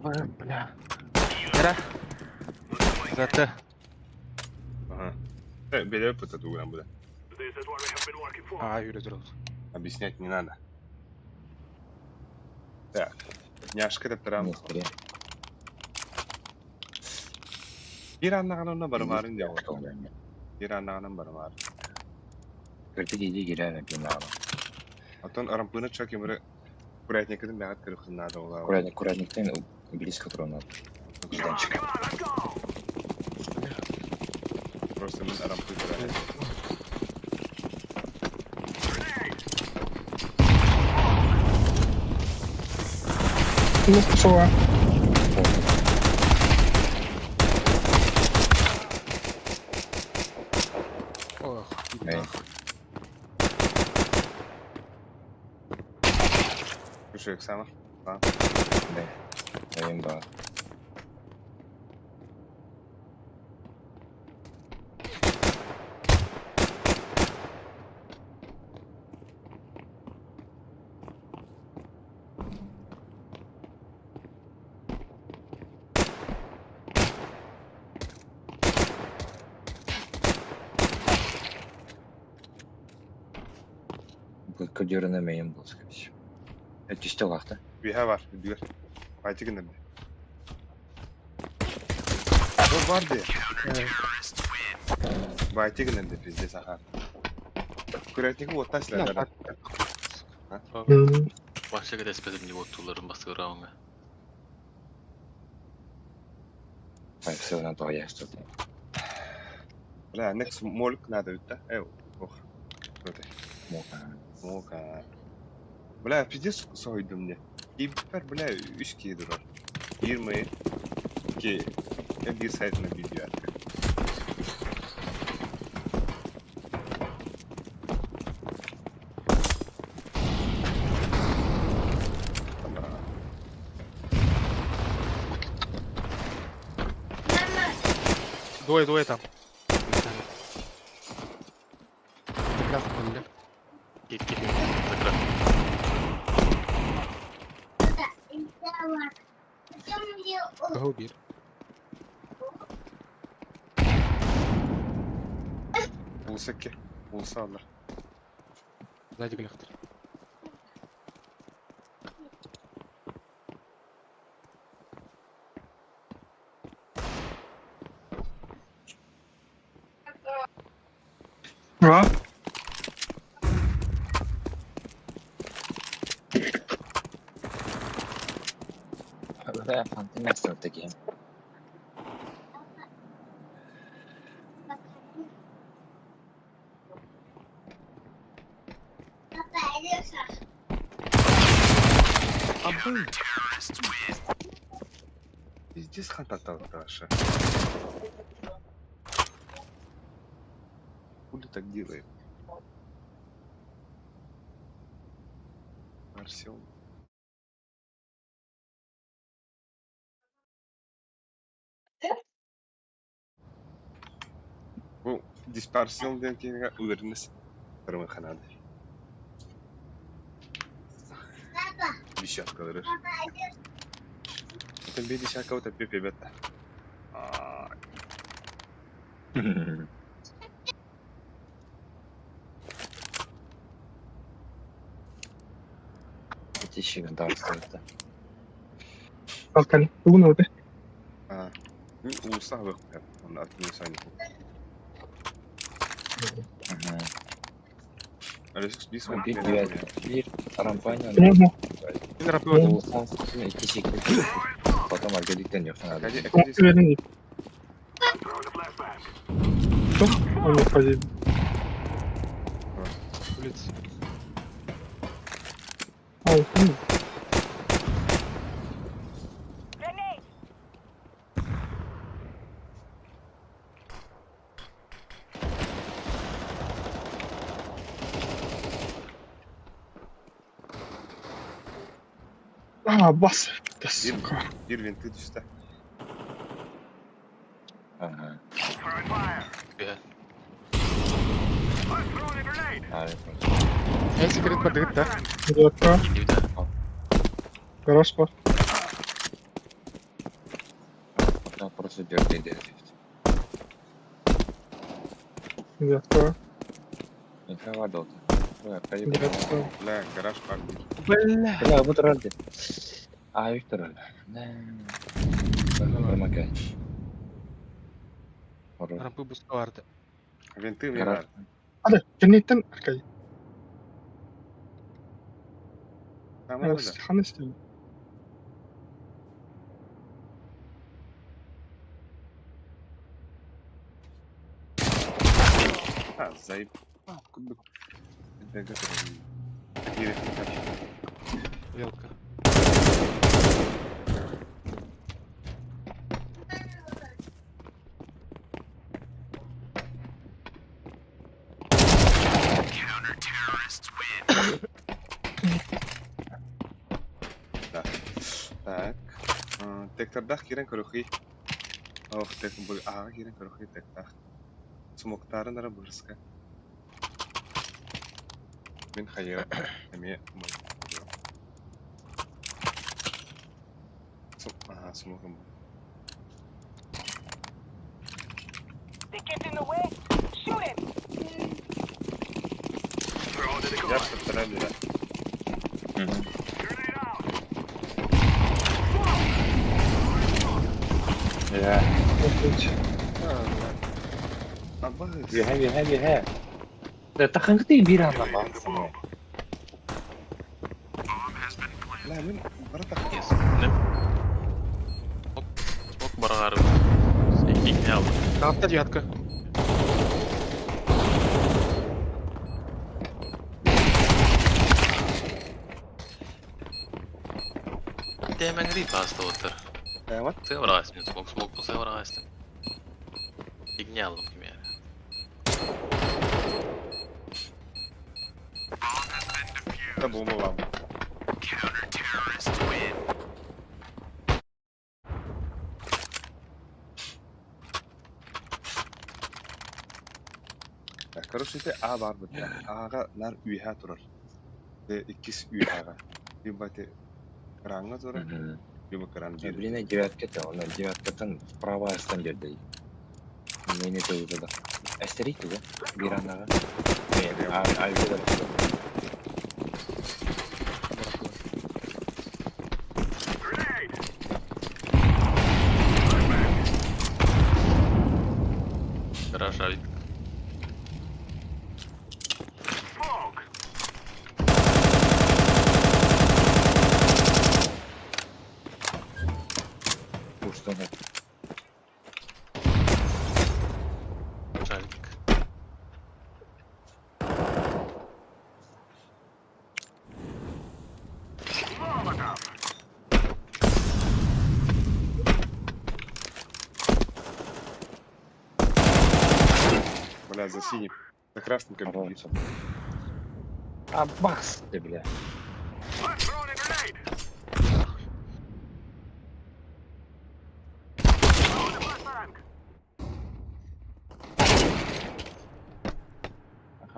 Ой, бля. Бра. Зато. Ага. Белый опыт туграм буде. А, Юля, здорово. Объяснять не надо. Так. Няшка таптарам. Bir anlağının бармарын дьявол. Bir anlağının бармар. Кырты диди кирер бинара. Атын арампыны чак емірі курятникін бәғат кіріқін надо ола. Курятник, курятниктен близко туран. Жданчик. Просто мен арампы курятник. Ну, пошла. Ох, Эй. Слушай, Оксана. Да. Имба. Кодированный мейн был, скорее всего. Это чисто лахта. Биһэ бар, бүдүгэр. Байтыгын гыннар. Ол бар де. Байтыгын гыннар пиздец аха. Курятники оттасылар. Başka деспедим не оттуларын бастырауыңа. Ай, все, на то я что-то. Бля, next молик надо ведь, да? Эй, ох. Что ты? Мока. Мока. Бля, пиздец сойдум мне. Ибер, бля, үш кейдір. 22. Bir сайтына видео атты. Мама. Двое, двое там. Прекрасно были. Кет кет. Закра. Туда. Потом мне Кого убили? Улсаке. Улса алар. Сзади гляхтер. А? Бля, фантомастер такие. Папа, Алеша. Абы. Пиздец хантата Даша. Хули так делает? Диспарсион. Бу Диспарсион диэн киинэҕэ уверенность ырымыханаады. Десяткалары. Это бе десятка вот опять ребята. Ити дарсыта. Алкан. Тугун оте. А, улуста хабы. Онно атын сайын. Алексей бис Bir девять, bir рампания. Мгм. Мин рапы Улусан икки секунд. Потом аргадиктен yok. Уверен. Что? Он уходит. улиц. А, уходит. А, бас. Да, сука. Bir винты түстэ. Ага. Түһэ. Эй, секрет бардыгыт да. Девятка. Киирдибит Гараж бар. Пока просто дерти дерти. Девятка. Инфа var da oldu. Девятка. Бля, гараж бар. Бля. Бля, bu тролль. А, Виктор. Да. Макай. Рампы буска барды. Винты мне Гараж. бар. Hadi. Cennetten arkayı. Tamam да. Хан istedim. А, заеб. Кудук. Велка. Да. Так. Тектардах кирен көрөхүй. Ох, тек бұл аға кирен көрөхүй тектах. Смоктарын ара бұрыска. Мен хайыр. Эме Ага, смоком. Я что-то да. Я. Абы. Виһэ, виһэ, виһэ. Да тахыңты bir anda baksana. Ла, мен барата. Yes. Не? Смок, смок бараҕар. Иккини алды. Таатта девятка. Темен рит аста оттар. Вот. Севрас, мен смок, смок по севрас. Иккини алдым кимиэ. Это бомба вам. Так, короче, это А бар бит. Ага, нар үйә турар. Те иккис үйәгә. Либо те кранга турар, либо кран бир. Блин, девятка-то, он девятка-тан вправо астан дерди. Мени то уже да. Эстерик туга, bir анда. А, а, Гараж авик. Пусть Авик. Бля, за синим. За красным бегит. А бакс ты, бля.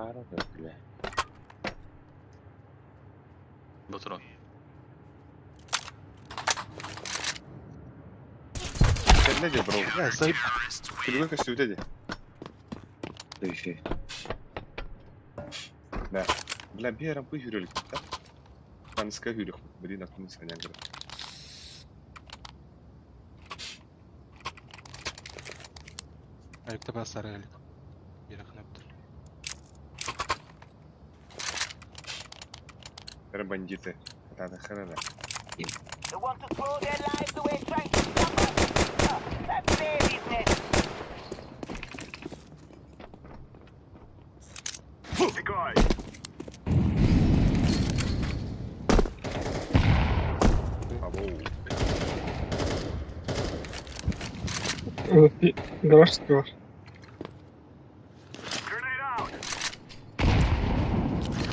Хара да, бля. Ботурон. Кэллэ дии, бро. Бля, заеб... Күлүгэ көстүбүтэ дии. Да еще. Бля, бля, биир рампы хүрэлик да. Панска хүрэх. Блин, атын санаан көрө. Ayıpta ben sarı geldik. Bir yakın öptür. Бары бандиты. Хатаата хара да. They want to throw their lives away trying to stop us? That's their business. Decoy. Абоу. Evet, bir garaj tipi var. Grenade out.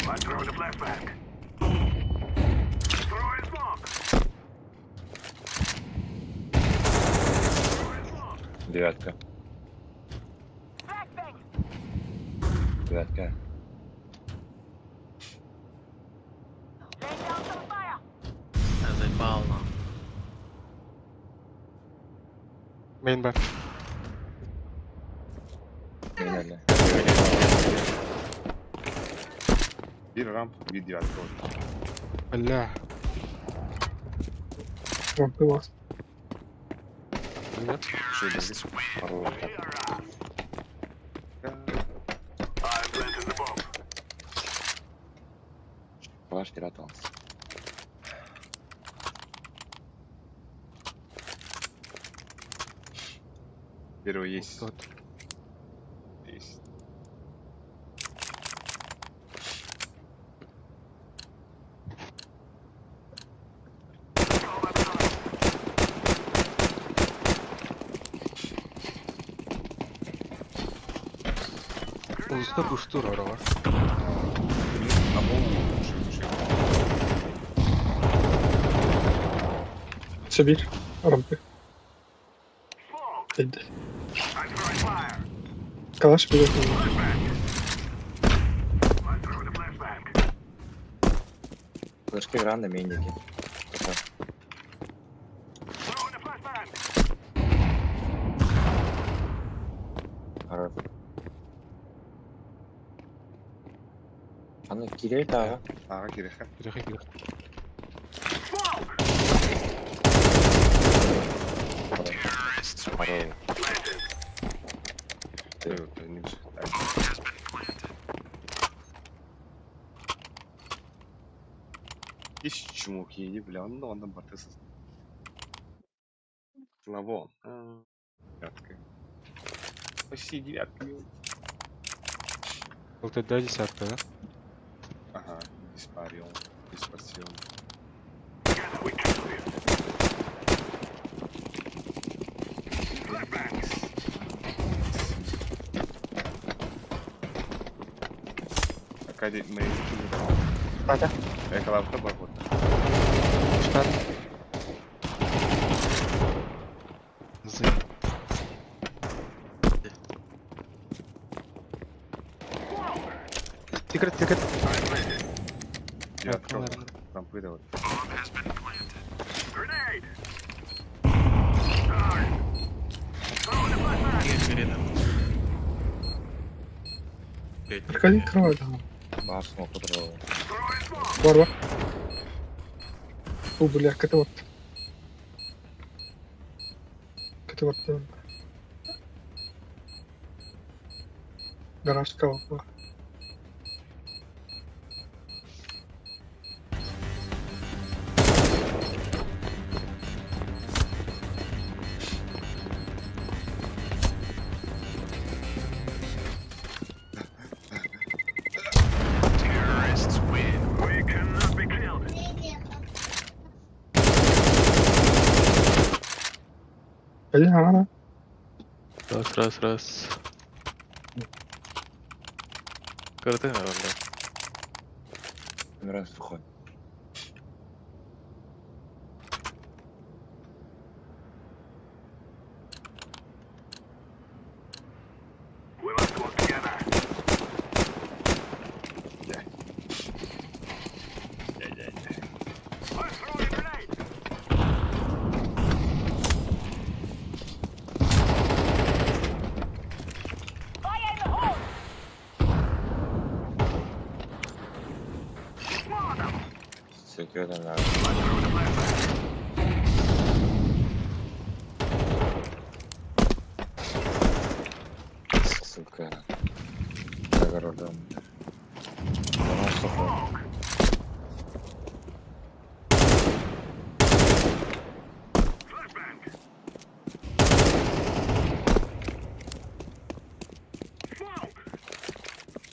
Let's throw the flashbang. Throw in smoke. Throw in smoke. Девятка. Flashbang! Девятка. Lay down some fire! Я заебал на. Main bar. Мейнерle. Биир рамп, биир девятка вот. Бля. Rampı var. Нет. Шөйдерге. Хорош. I'm planting the bomb. Калаш пиратал. Первый есть. Вот. Есть. Usta kuştur ora var. Абоу. Шөй, шөй. İşte bir rampı. Smoke. Geldi. I'm throwing fire. Kalaş bir Flashbang. Let's throw the flashbang. Флешки гранда мейники. Throwing the flashbang. Хорош. Аны кирей тағы. Аға керек. Кирех кирех. Smoke. Хорош. Иш чумок ени, бля, онда ондан бартысыз. Славон. Девятка. Почти девятка. Вот это десятка, да? Ага, диспарион, диспасион. Together we can win. Flashbang. Акади, мы... Қайда? Эколавка бар вот. Штат. Заеб. Секрет, секрет. Девятка. Рампы давай. Grenade. Time. Throwing the flashbang. Arkadan kıramadı ama. Бар смок отырды. Throwing smoke. Var var. Bu бля, kötü battı. Kötü battı. Garaj kavaklı. Terrorists win. We cannot be killed. Hadi ha. Раз, раз, раз. करते हैं बंदा Өмірін сухой. We must work together. Секрет она. Сука. Огородом.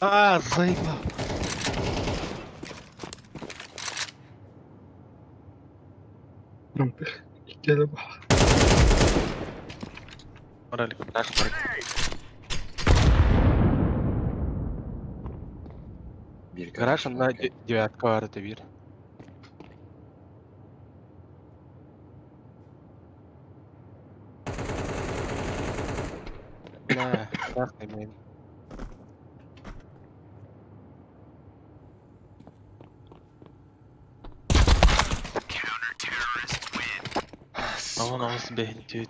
А, заебал. Иккиэлэ баар. Моралик. Бир Гараж онно девятка бар это бир. Бля, страшный мейн. Aman aman behin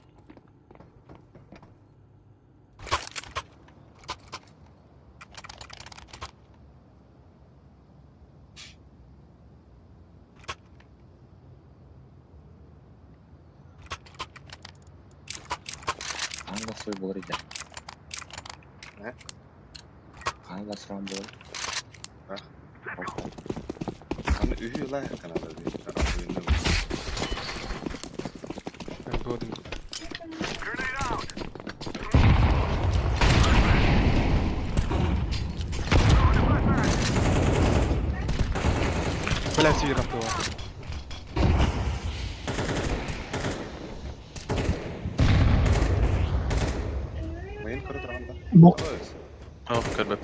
Хаан да суй болар ите. Э? Хаан да сұран болар. Аны үһү лайх канада ди. Годен. Бля, севером было. Мейн көрө турганда. Бок. Ох, көрбөп.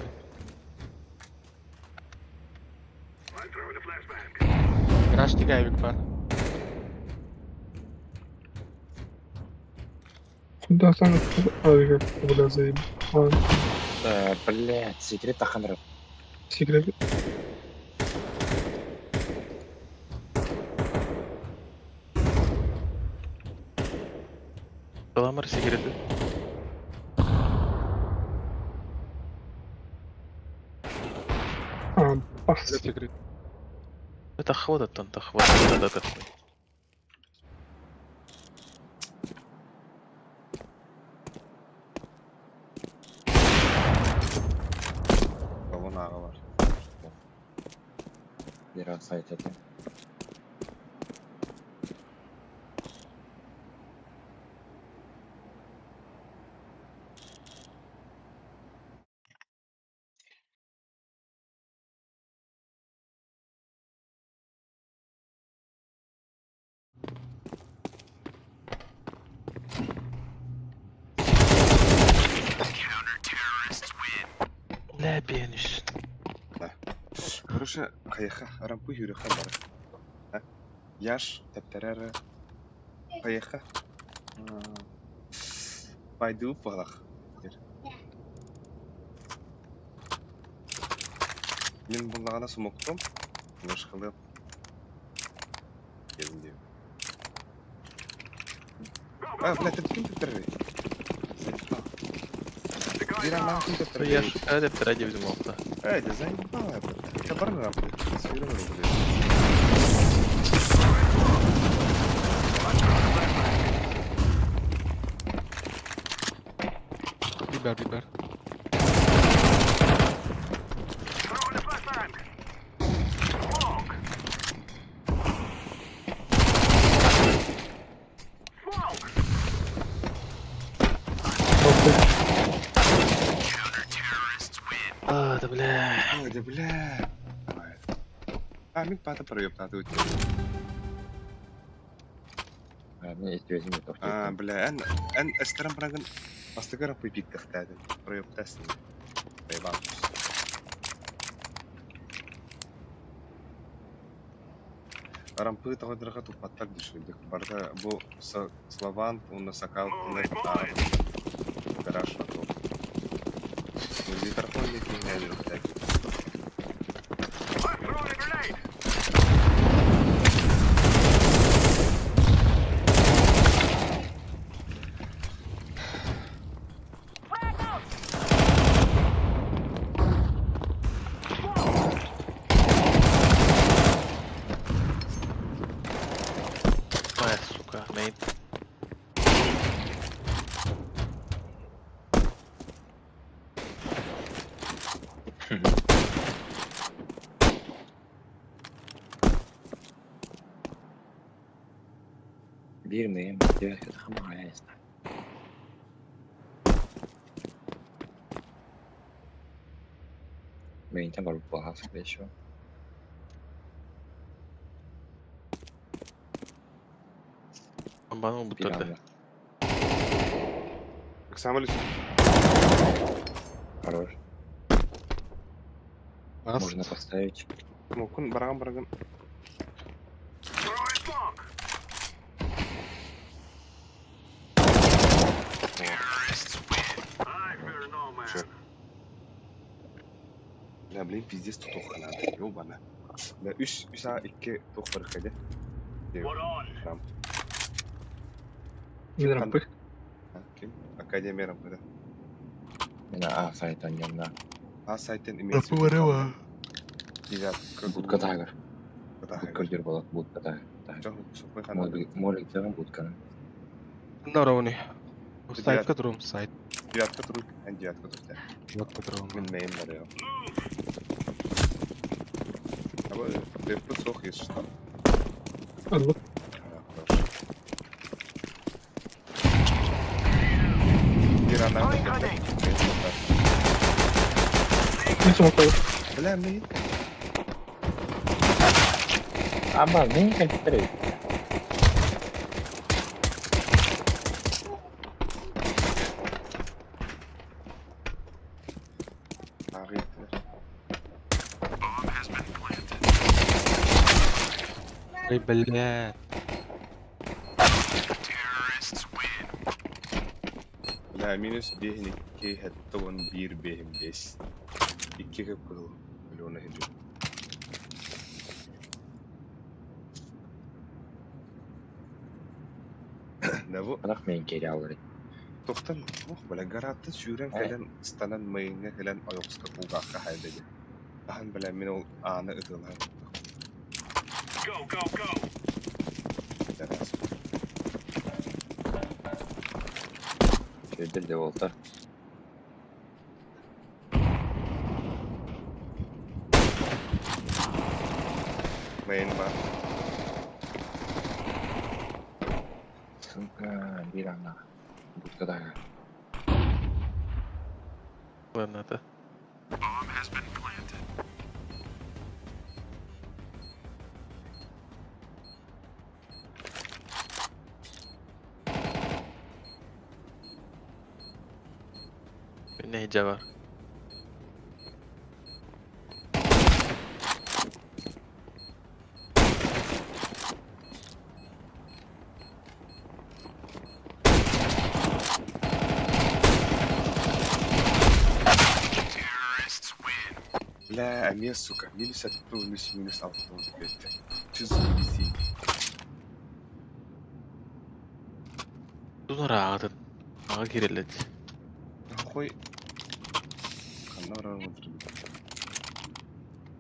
Гараж тигайбик бар. Куда сан авига бля заебал. Блять, секрет таханры. Секрет. Баламар секрети. А, бас. Секрет. Тахват оттон, тахват. Да, да, Балон ага бар. Бир сайт экен. Бля, бениш. Короче, каяха, рампы юрыха бар. Яш, тәптәрәре. Каяха. Пойду палах. Мин буллагана сумоктум. Мышкылып. Келин дейм. А, бля, ты ким тәптәрәре? Заебал. Бир ана ким тәптәрәре? Я шукаю деп ради взималта. Эй, да заебал, бля. Я бар рампы. Свирым блядь. Бибер, бибер. А, да бля. Ой, да бля. А, мин пата проёптаты. Мен өтүөзүм А, бля, эн эн эстерен брагын бастыгара пыйпиктахтады. Проёптасын. Проебал. Рампы тоҕодырга туппаттар дишилдик. Барда бу Слован, уна Сакал, уна Гараж вокруг. Витрофон не киняли. Биир мэйим девятка хамаҕа, я не знаю. Мэйинтэн барбыт буолаҕа, скорее всего. Баны Биир ылбыттар да. ааннаах. Самолет. Хорош. Можно Ласт. поставить. Мукун бараган бараган. Throwing smoke. I fear no man. Чё? Бля, блин, пиздец тут надо. Ёбана. Бля, үс, үс а, икки тух бар кайда. We're on. Там. Мин рампы. Ким? Академия рампы, да. Мин А сайтан янна. А сайтын имеется. Рапы барыва. Девятка. Будка тагыр. Будка Будка дир болады, будка тагыр. Жок, сопой хана. Молик деген будканы. Наровни. Сайтка турум, сайт. Девятка турук, эн девятка турук. Девятка турум. Мин мейм бар я. Move. Аба, деппи сох есть что. Алло. Хорош. Бир ана. Throwing grenade. Мин смоктабын. Бля, мейн. Аба, мен кэлтэр. Агыйттылар. Эй, блядь. Бля, минус бехин икки хэтте он бир бехин бес. Икки көп кыл. Миллиона хеджи. Да бу Анах мен кери алыр. Тохтан, ох, бля, гараттан сүүрэн кэлэн, станан мыйыңа кэлэн ойоқска кулгааққа хайдады. Ахан, бля, мен ол ааны ытылар. Go, go, go. Дарас. Көйдер де болтар. Мыйын бар. Сука, бир аннах. Будка тагыр. Ладно, это. Ne var? Бля, эмиэ, сука, минус атты, минус, минус алты, бетті. Чыз бизи. Тунара ағатын. Аға керелет. Хой. Ханна барар отырды.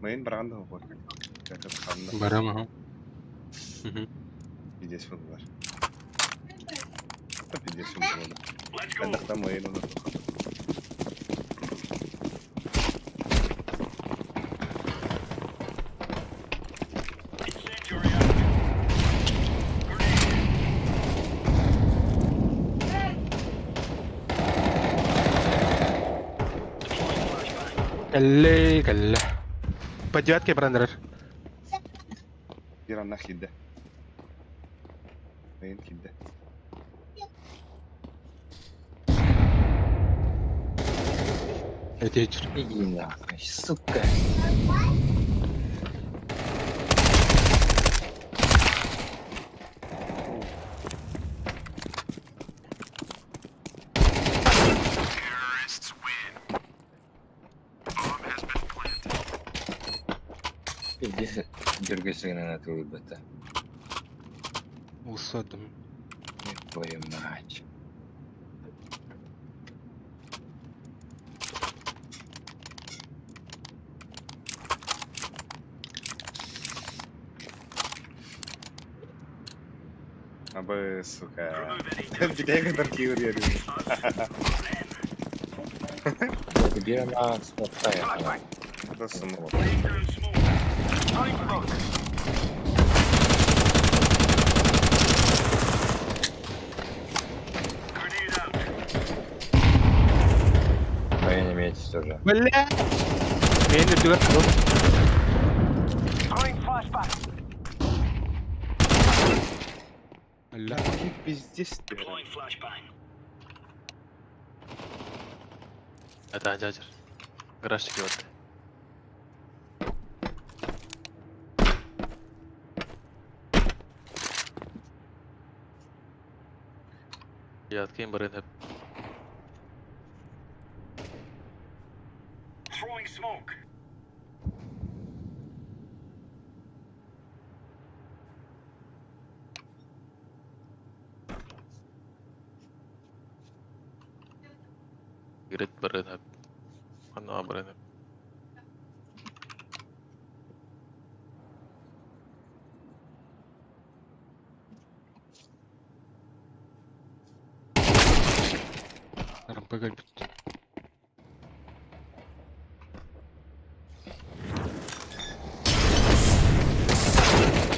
Мыйын барғанда хой. Жатып ханна. Барам, ага. Пиздец булар. Пиздец булар. Let's go. Кандақта мыйын оны Incendiary out. Grenade. Deploying flashbang. Кэллэ, кэллэ. По девятке брандер. Бир анна хидде. Мыйын хидде. Эти вечер. Иди нахуй, сука. Пиздец, дергайся на твою бета. Усадым. Твою мать. Абы, сука. Remove any Битеге кадар кийер ярым. Us or them. Бир ана смокта я. Да smoke. Laying down smoke. Throwing smoke. Grenade out. Военный имеется тоже. Бля! Мени дүгэр. Throwing flashbang. Бля. Какой пиздец ты. Deploying flashbang. Это дядя. Гаражчик вот. Я откинь барын Throwing smoke. Грет барын Ана барын. РМП бүттү.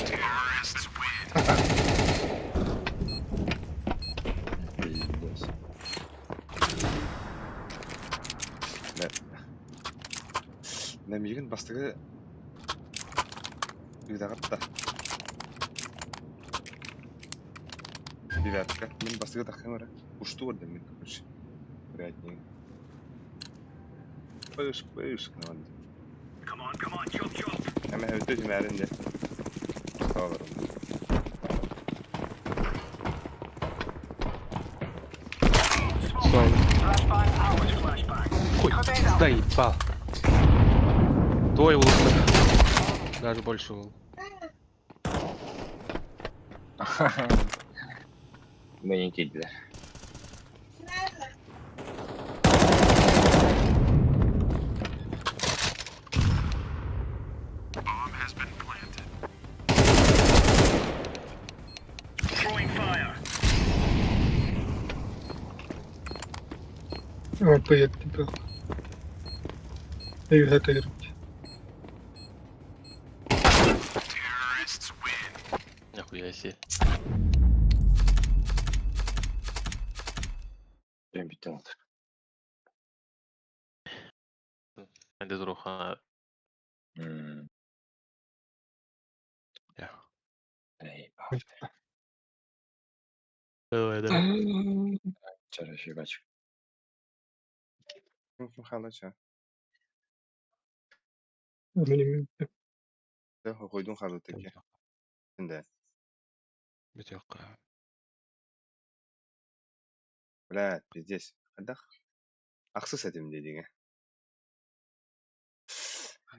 Terrorists win. Пиздец. На мигин бастыгы Үдагатта. Девятка. Мен бастыгы тахымара. Ушту орден мен, короче. Приятнее. Пыш, пыш, надо. Come on, come on, chop, chop. Hemen öte tümerinde. Sağlarım. Smoke. Flashbang out. Flashbang. Хуй, Grenade out. заебал. Двое улыбок. Даже больше улыбок. Мы не кидали. Bomb has been planted. Throwing fire. РМП етті. Өйһә тегерт. Terrorists win. Нихуя себе. Прям бител. Менде дуруха. Я. Эй, Давай, давай. вчера фигачу. Ким халача? Минем Койдун халыты ки. Инде. Бүтөк. Блядь, пиздец. Хадах. Ахсыс этим дедиге.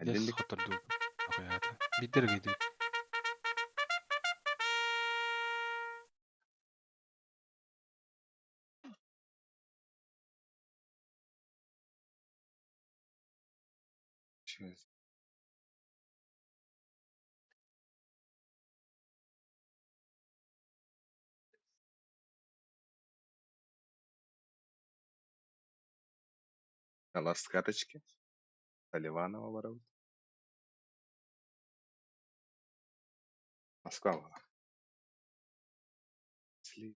Дес хотор ду. Ахуята. Бидер гиди. Сейчас. На ласт карточки. Таливанова воруют. Москва была. Сли-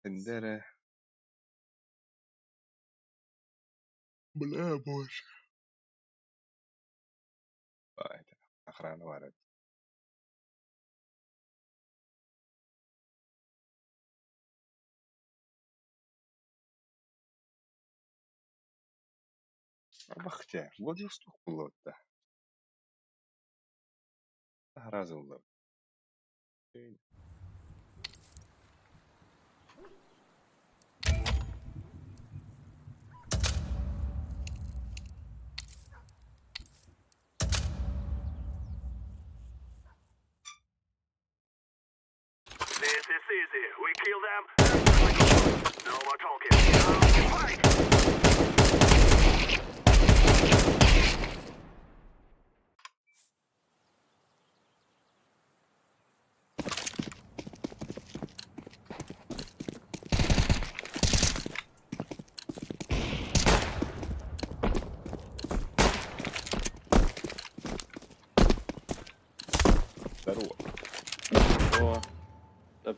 Бендера. Бля, боже. А, это охрана ворует. Абахте, Владивосток было да. Разы было. This is easy. We kill them. No more talking. Now fight.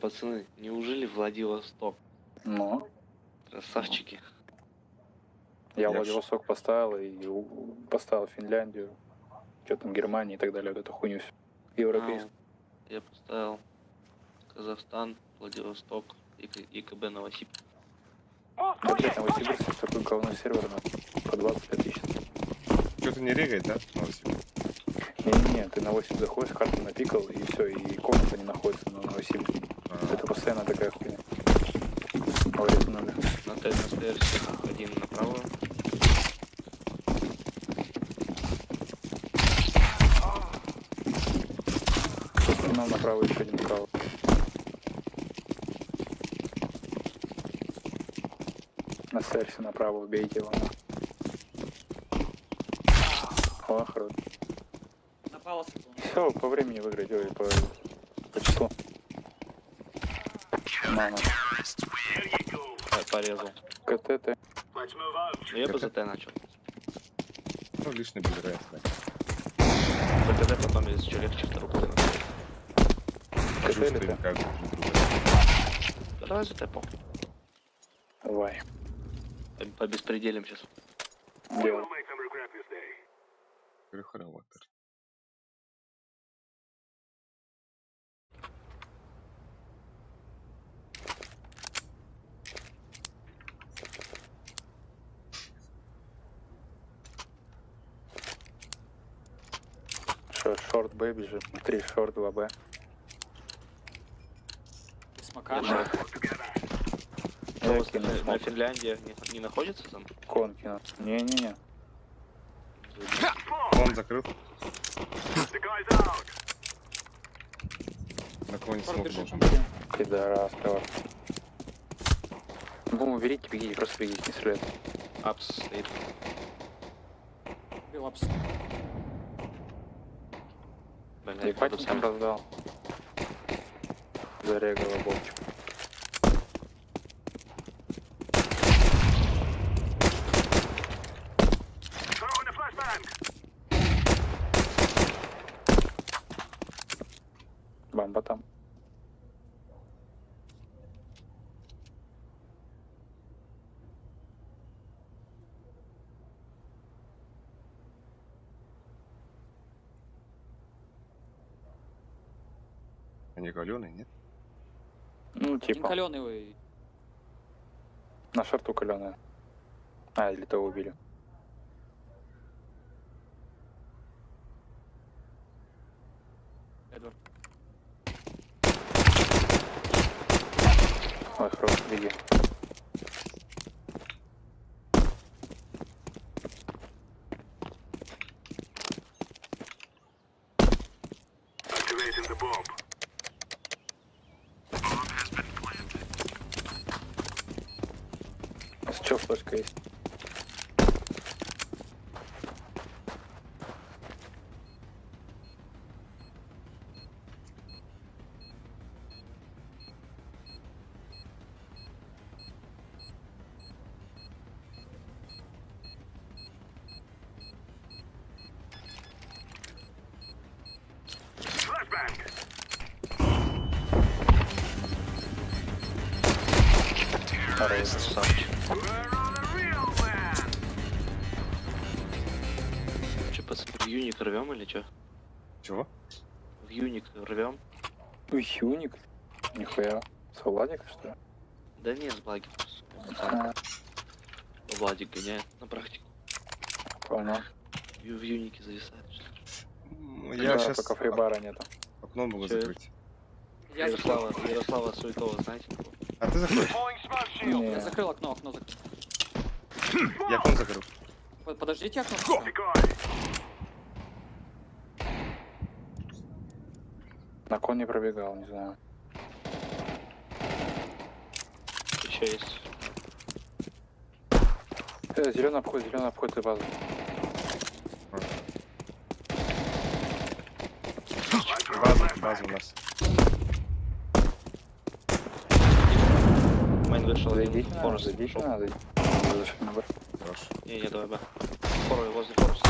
Пацаны, неужели Владивосток? Ну, Красавчики. я Я Владивосток поставил и поставил Финляндию, что там, Германию и так далее, вот эту хуйню всю. Европейскую. А, я поставил Казахстан, Владивосток и ИКБ Новосиб. Да, блядь, Новосибирск такой говно сервер на по 25 тысяч. Что-то не регает, да? Новосиб? Не-не-не, ты на 8 заходишь, карту напикал, и все, и комната не находится на Новосибе. А, Это постоянно такая хуйня. Говорит много. На Т на стерсе один направо. Нам направо еще один направо. На стерсе направо убейте его. О, хорош. Направо. Все, по времени выиграть, ой, по числу. На, на. There you go. Порезал. КТ, Т. Let's move out. Ну я бы за Т начал. Ну, лишний был рейд, да. За КТ потом если что легче вторую половину. КТ или Чувствуем, Т? как друг друга. Да давай за Т, похуй. Давай. По беспределим сейчас. Делай. We'll make them regret this day. Перехороватор. Шо, Шорт Б бежит. 3 шорт, 2 Б. Смока. Я шорт. Я У вас кину на смок. Финляндии не находится там? Кон кину. Не-не-не. Он закрыл. The guy's out. На коне Шорт смок бежит. должен быть. Пидорас, товар. Бум, уберите, бегите, просто бегите, не стреляйте. Апс стоит. Релапс. Блядь, Ебать, буду он там сам. раздал. Зарегала бобчик. Throwing the flashbang. Бомба там. Они каленые, нет? Ну, Один типа, каленый вы. на шорту каленая. А, или того убили. Эдвард. Ой, хорош, беги. Activating the bomb. С чё флешка есть? Flashbang. Красавчик. We're on a real man. Че, пацаны, в юник рвем или че? Чего? В юник рвем? Уй, юник? Нихуя. С Владика, что ли? Да не, с Владиком. А, Владик гоняет на практику. понял. В юнике зависает. что ли. Я Да, сейчас пока фрибара нету. окно могу Чё? закрыть. Я закрыл. Ярослава Суетова, знаете? такого? А ты закроешь? Deploying smoke shield. Не, Я закрыл окно, окно закрыл. Я окно закрыл. Подождите окно. Decoy. на кон не пробегал, не знаю. Еще есть. Зеленый обход, зеленый обход и база. База, база у нас. Майн вышел один. Зайдите надо, Форест зайдите пошел. надо. Зашли на Б. Хорош. Не, не, давай, Б. Форы, возле Фореста.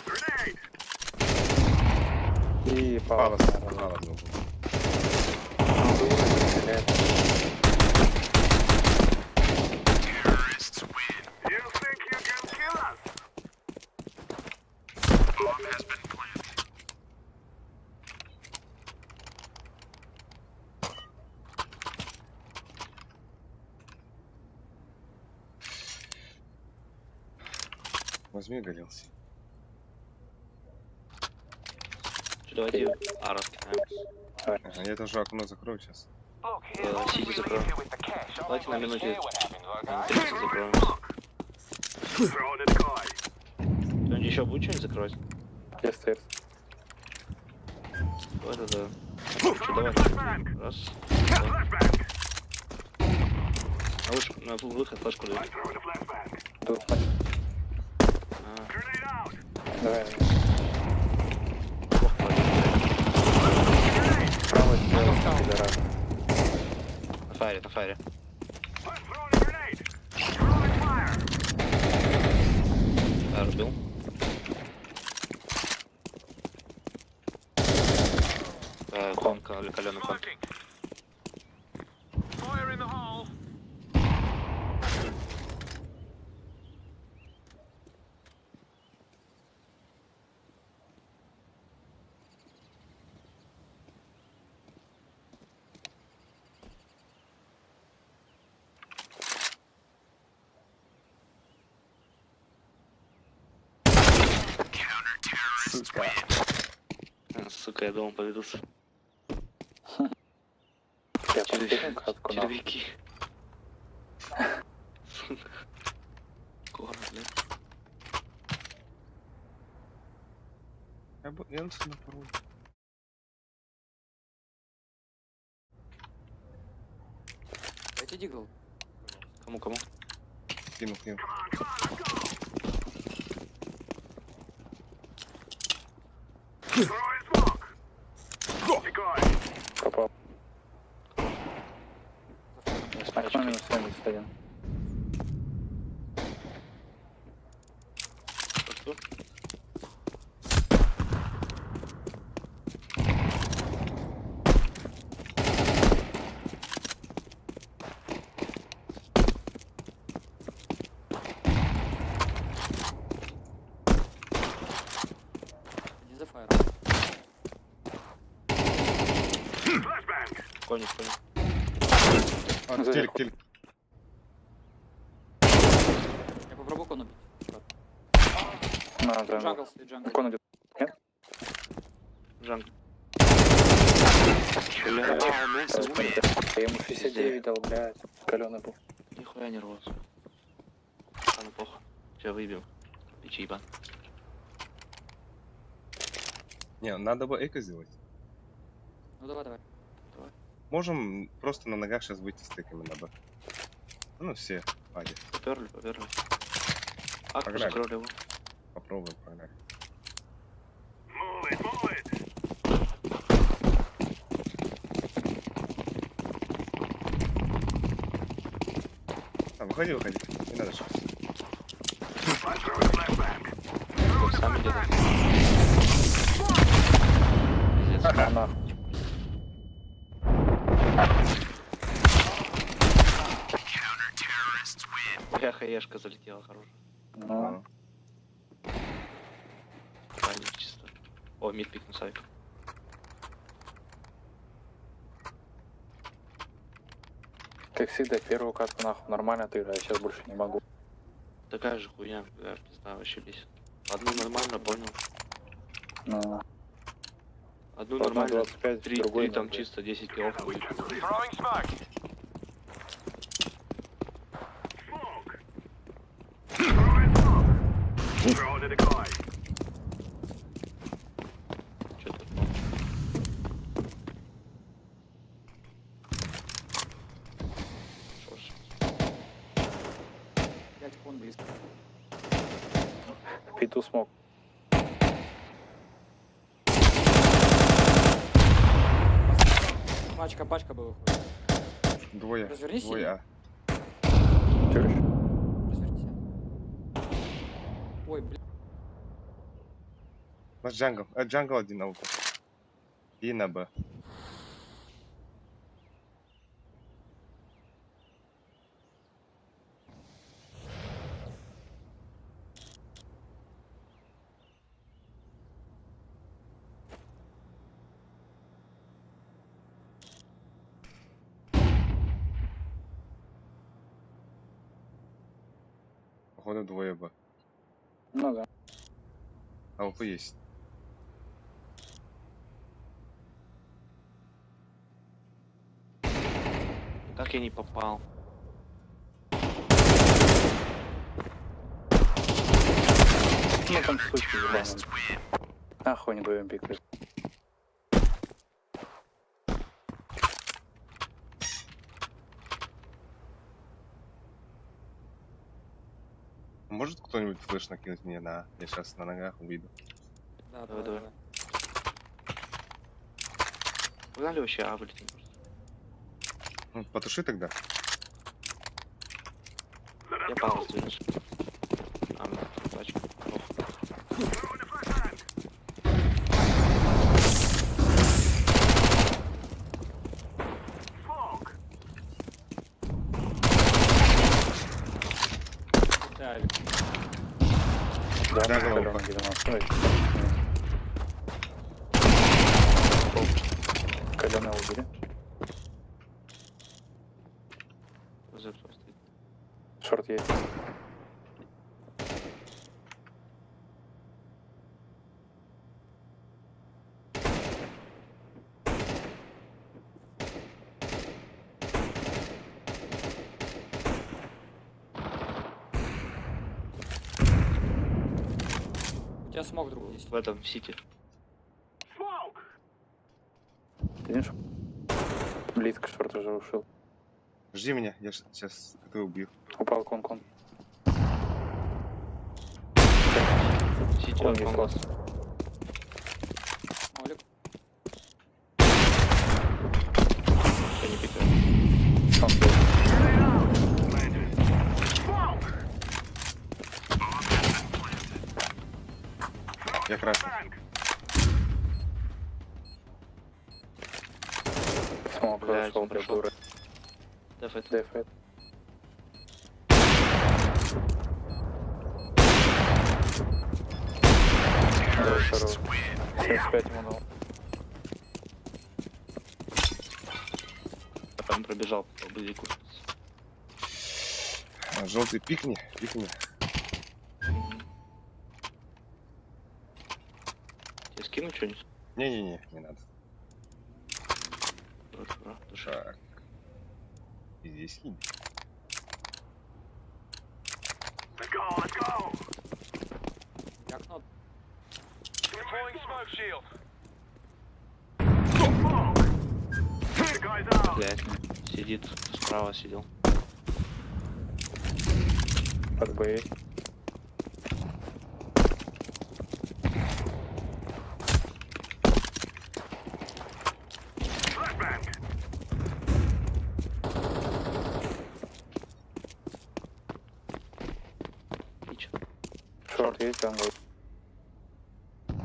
Grenade. И палас, Палас, наверное. палас должен быть. Стреляет. Terrorists win. You think you can kill us? Bomb has been planted. Возьми галился. Чё, давайте А раскидаем. Ага, я тоже окно закрою сейчас. Сити закроем. Давайте на минуте. На 30 закроем. Throw the decoy. Кто-нибудь еще будет что-нибудь закрывать? Я stairs. Давай тогда. Чё, давай. Раз. Два. На, выш... на выход флешку даю. Throw the flashbang. Тут, смотри. А, Grenade out. Давай. плохо пойдет. Право сделал, пидорас. На фаре, на фаре. I'm throwing a grenade. Throwing fire. Фаер убил. Кон, каленый кон. Smoking. Fire in the hole. Сука. А, Сука, я думал, поведутся. Я последнюю катку нахуй. Червяки. Сука. Корм, блядь. Я, бу- я на пару. Дайте deagle. Кому, кому? Кинул, кинул. Throwing smoke. Decoy. Попал. Я с Окно пачкой. минус 71. Что? Иди за фаером. Flashbang. Коник, коник. А, Заверху. телек, телек. Я попробую кон убить. На, jungle. Jungle стоит, jungle. Кон идет. Jungle. Бля, Я ему 69 дал, блядь. Каленый был. нихуя не рвался. А ну похуй. Тебя выебем. Пичи ебан. Не, надо бы эко сделать. Ну давай, давай. Можем просто на ногах сейчас выйти с тыками на Б. Ну, все, пади. Поперли, поперли. Акку Погнали. закрыли его. Попробуем, погнали. Move it, move it. А, выходи, выходи. Не надо сейчас. I'm throwing a flashbang. Вот сами где-то. Пиздец. На, нахуй. Бля, хаешка залетела хорошая. Ну, Паник чисто. О, мид пикнул савик. как всегда, первую катку нахуй нормально отыграю, сейчас больше не могу. Такая же хуйня, бля, пизда, вообще бесит. Одну нормально, понял. Ну, Одну одной нормально, 25, три, другой три там 0,5. чисто 10 киллов. будет. Throwing smoke. Smoke. Throwing smoke. Throw the decoy. Чё ты? Шо ж. Блять, кон близко. В питу смог. Пачка, пачка была выходит. Двое. Развернись Двое, а. Чуешь? Развернись. Ой, блядь. У нас jungle. А, jungle один на УП. И на Б. Походу двое Б. Ну да. АВП есть. Как я не попал? Ну там суки ебаные. Нахуй не вдвоем пикают. Может кто-нибудь флеш накинуть мне на... Я сейчас на ногах выйду. Да, Давай, давай. Погнали вообще А вылетим просто. Ну, потуши тогда. Я паузу сдвинусь. А, ну, тачка. Ох. Да, Да, Да, каленый голова. 90. Ой, Каленый убили. ЗП стоит. Шорт есть. У тебя смог друг есть. В этом, в Сити. Ты видишь? Близко шорт уже ушел. Жди меня, я сейчас этого убью. Упал кон-кон. Сити, Кон есть он ласт. Молик. Я не пикаю. Кон был. Я красный. Смог Блядь, ушел, он блядь, прошел. дура. Дефет. Дефет. Да, второго. 75 ему дал. Потом пробежал по базику. Желтый пикни, пикни. Тебе скину что-нибудь? Не-не-не, не надо. Вот, ура, душа. Так. И здесь кинь. Let's go, let's go. Я окно. Deploying smoke shield. Smoke. The guy's out. Блядь. Сидит, справа сидел. Под Б есть. Flashbang. Отлично. Шорт есть, там был.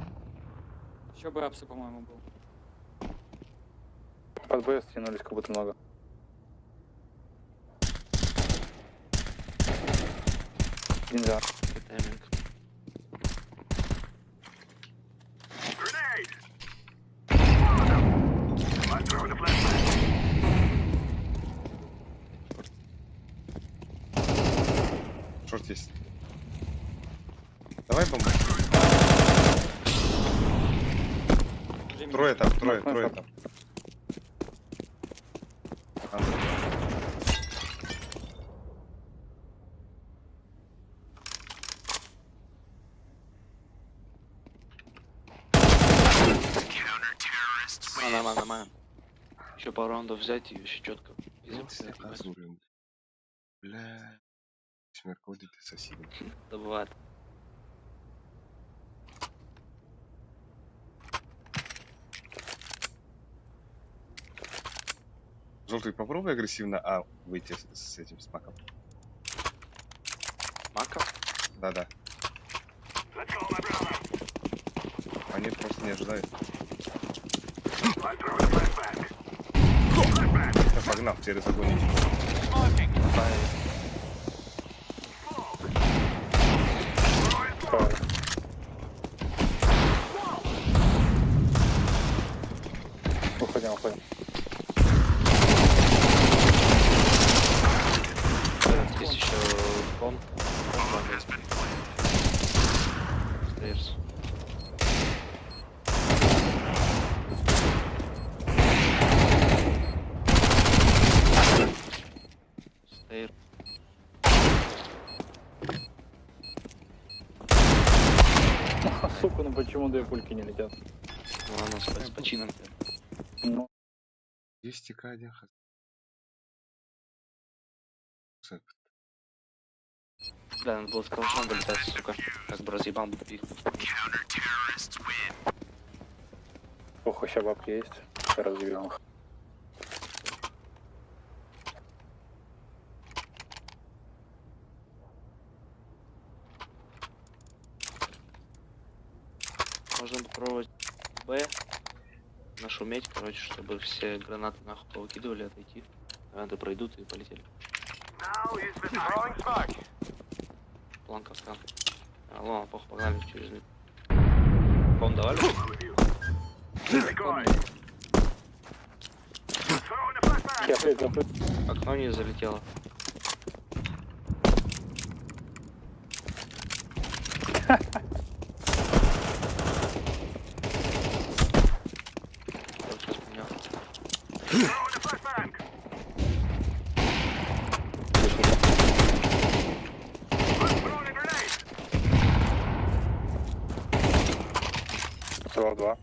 Еще бы апсы, по-моему, был. Под Б стянулись как будто много. Нельзя. Тайминг. Grenade. I'm throwing a flashbang. Шорт есть. Давай бомбу. Жди меня. Трое там, трое, Нокнул трое шорт. там. Андер. А, нормально, нормально. Еще пару раундов взять и вообще четко. Ну, Бля. Семерка, вот ты соси. Да бывает. Желтый, попробуй агрессивно А выйти с этим с маком. Мака? Да-да. Let's go, my brother. Они просто не ожидают. I'm throwing a flashbang. Flashbang. Я погнал через огонь. ничего. Правильно. Уходим, уходим. Есть еще кон. Кон, Стейр. Сука, ну почему две пульки не летят? Ну ладно, с почином. Ну, 200к один хас. Да, надо было с калашом долетать, сука. Как бы разъебал бы их. ох, еще бабки есть. Разъебем их. Можно попробовать Б. Нашуметь, короче, чтобы все гранаты нахуй повыкидывали, отойти. Гранаты пройдут и полетели. Now is the time. Throwing smoke. План капкан. А, ладно, похуй, погнали через мид. Ком давали? Decoy. Throwing a flashbang. Я, блядь, забыл. Окно не залетело. Я вот сейчас поменял. Throwing a flashbang. Throwing a grenade. 42.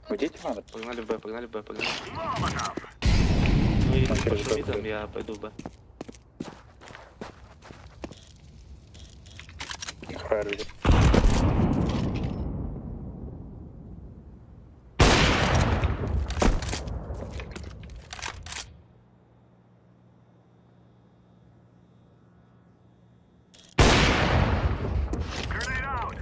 Уйдите надо. Погнали в Б, погнали в Б, погнали. Molotov. Ну или Он через пошуми Б там, я пойду в Б. Фраер видит. Grenade out.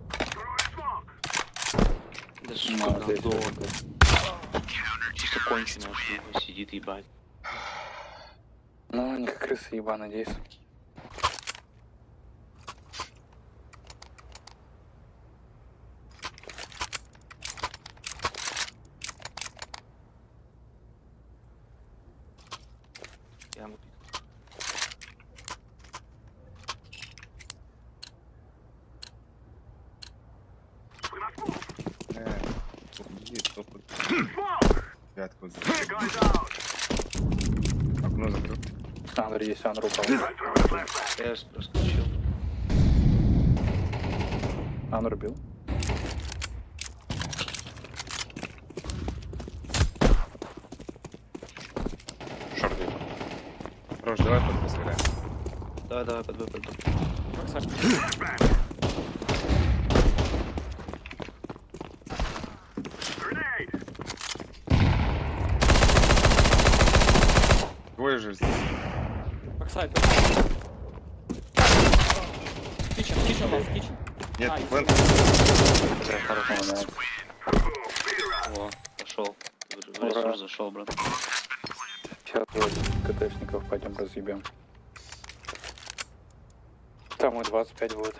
Throwing smoke. Да сука, Молодец. гандон. Чисто конченая шлюха сидит, ебать. Ну, они как крысы ебаные действуют. Я пик. We must move. Иди, топ. Smoke. Пятку. Guys out. Окно закрыл. Андрей есть, Андрей упал. I'm throwing a flashbang. Я проскочил. Андрей бил. Шорт вижу. Рош, давай под Б сыграем. Давай, давай, под Б, под Б. Flashbang. Grenade. Двое же здесь. Backside, backside. Kitchen, kitchen last, kitchen. Нет, Nice. плент. Бля, хорош. О, nice. О, пошел. В Ура. ресурс зашел, брат. Сейчас вот КТшников пойдем разъебем. Там и 25 будет.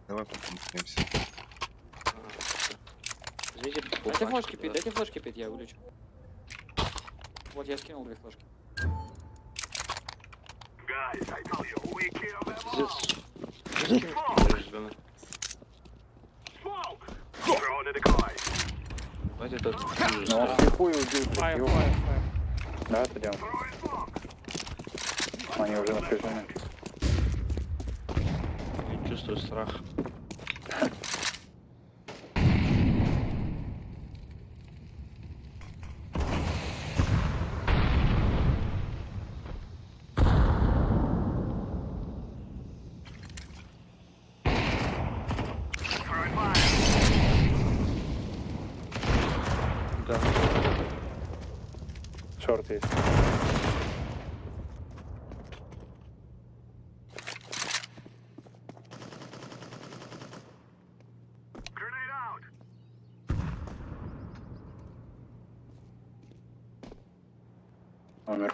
Давай потом. Возьмите Дайте полпачки, флешки пить, да. дайте флешки пить, я улечу. Вот я скинул две флешки. Guys, I tell you, we kill them all. Пиздец. Держись, Smoke. Throwing a decoy. Давайте этот Ну он слепую убил, блядь, Fire, ёб. fire, fire. Да, это дело. Throwing smoke. Они уже напряжены. Я чувствую страх. Throwing fire. Да. Шорт есть. Grenade out. Умер.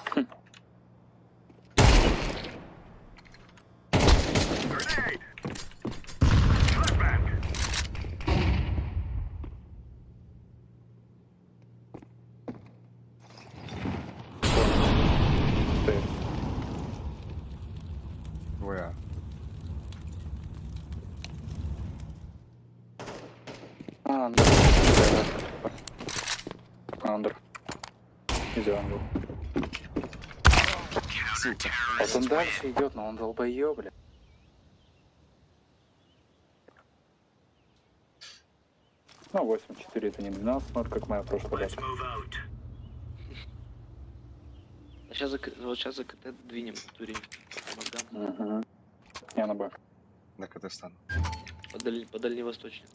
Grenade. Flashbang. Стоит. Двое. А. А, under. Under. Из jungle. Сука. Вот он дальше идет, но он долбоеб, бля. Ну, 8-4 это не 12-0, как моя прошлая Let's лето. move out. А сейчас за, вот сейчас за КТ двинем, дурень. По мозгам. Угу. Я на Б. На КТ стану. По дальневосточнее.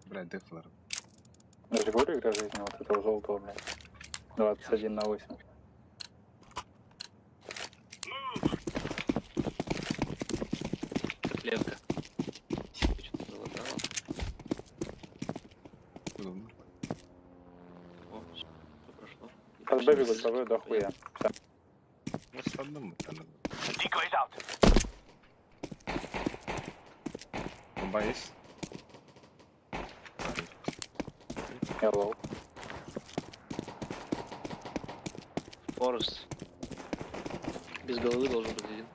Блядь, дефлер. Даже говорю, игра жизни вот этого желтого, блядь. 21 на 8. Котлетка. Ты что-то залагала. Удобно. О, всё прошло. Под Б бегут, по Б до хуя. Ну, с одним это надо. Decoys out. Бомба есть? Я low. Forest. Без головы должен быть один.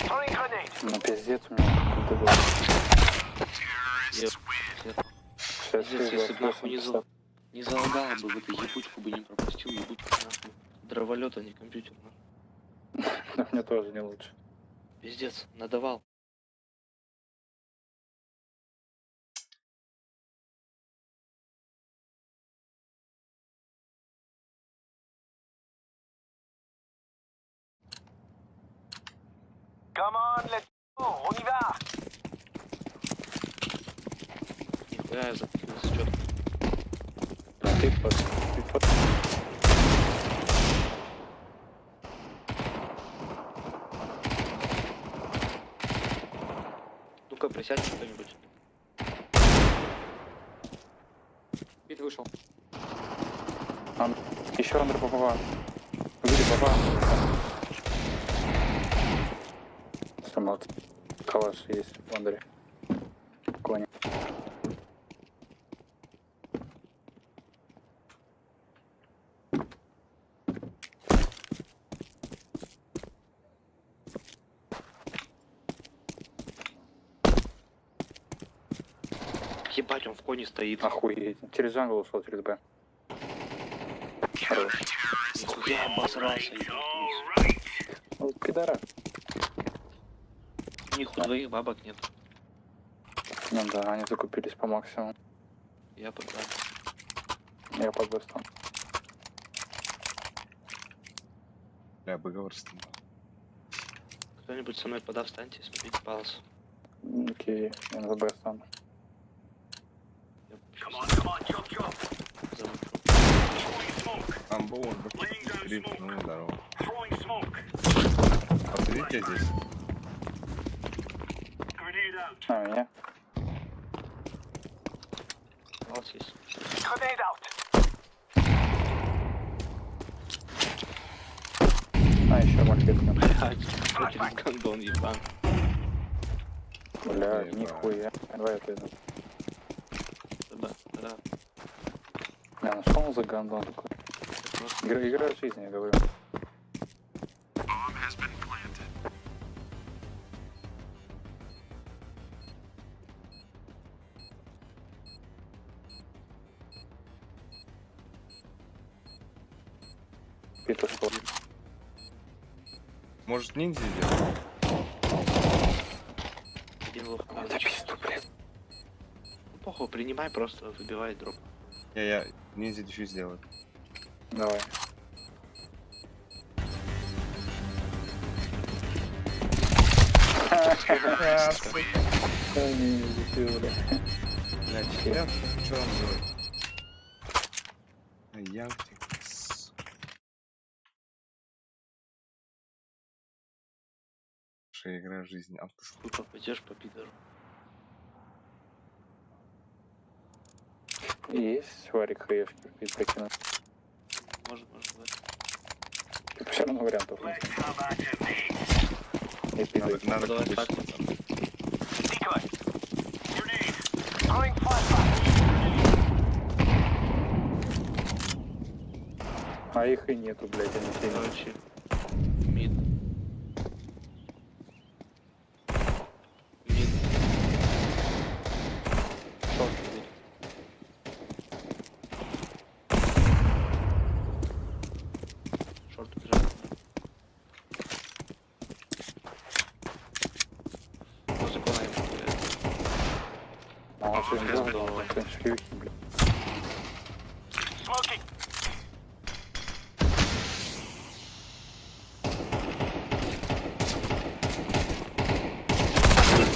Throwing grenade. Ну пиздец у меня какой-то был. Я- 66, Пиздец, если бы нахуй не, 28, зал... не залагало бы в эту ебучку бы не пропустил, ебучку нахуй. Дроволет, а не компьютер. нахуй. Да, мне тоже не лучше. Пиздец, надавал. Come on, let's go. On y va. Нихуя я закатился четко. Ты под... Ты под... Ну-ка, присядь кто-нибудь. Бит вышел. Еще under попала. Убили баба. Все, молодцы. Калаш есть в андере. Кони. Ебать, он в коне стоит. Охуеть. Через jungle ушел, через Б. Хорош. Нихуя обосрался. ебать. All right. Ну, пидорас. У них у двоих бабок нет. Ну да, они закупились по максимуму. Я пока. Я под Б стану. Бля, выговор стану. Кто-нибудь со мной пода встаньте, смотрите палас. Окей, я на Б стану. Я Come on, come on, chop chop. замучу. Throwing smoke. Амбо, он бы Laying down Гриф, smoke. ну, здорово. Throwing smoke. Посидите здесь. Grenade out. А, меня? Палас есть. Grenade out. А, еще маркет. Блядь, через гондон ебан. Бля, Ебать. нихуя. Давай я отойду. Да, да. Бля, ну что он за гандон такой? Это просто Игра, игра жизни, я говорю. Питер что? Может, ниндзя сделать? один лох. Это пизду, блядь. Ну, похуй, принимай просто, выбивай дроп. Я ниндзя дефьюз сделаю. Давай. Да, не, не, дефьюз, бля. Блядь, я что там делать? А я Лучшая игра в жизни. А ты Хуй попадешь по пидору. Есть варик хаешки в пизду кинуть? Может, может, быть. Типа все равно вариантов нет. Let's have at it, mate. И пизды. Надо, надо Давай купить. так. Decoy. Grenade. Throwing flashbang. А их и нету, блядь, они все. Короче, мид. Мид. Шорт мид. Шорт убежал. Возле кона ему, блядь. А он что, не знал, шлюхи, блядь. Smoking.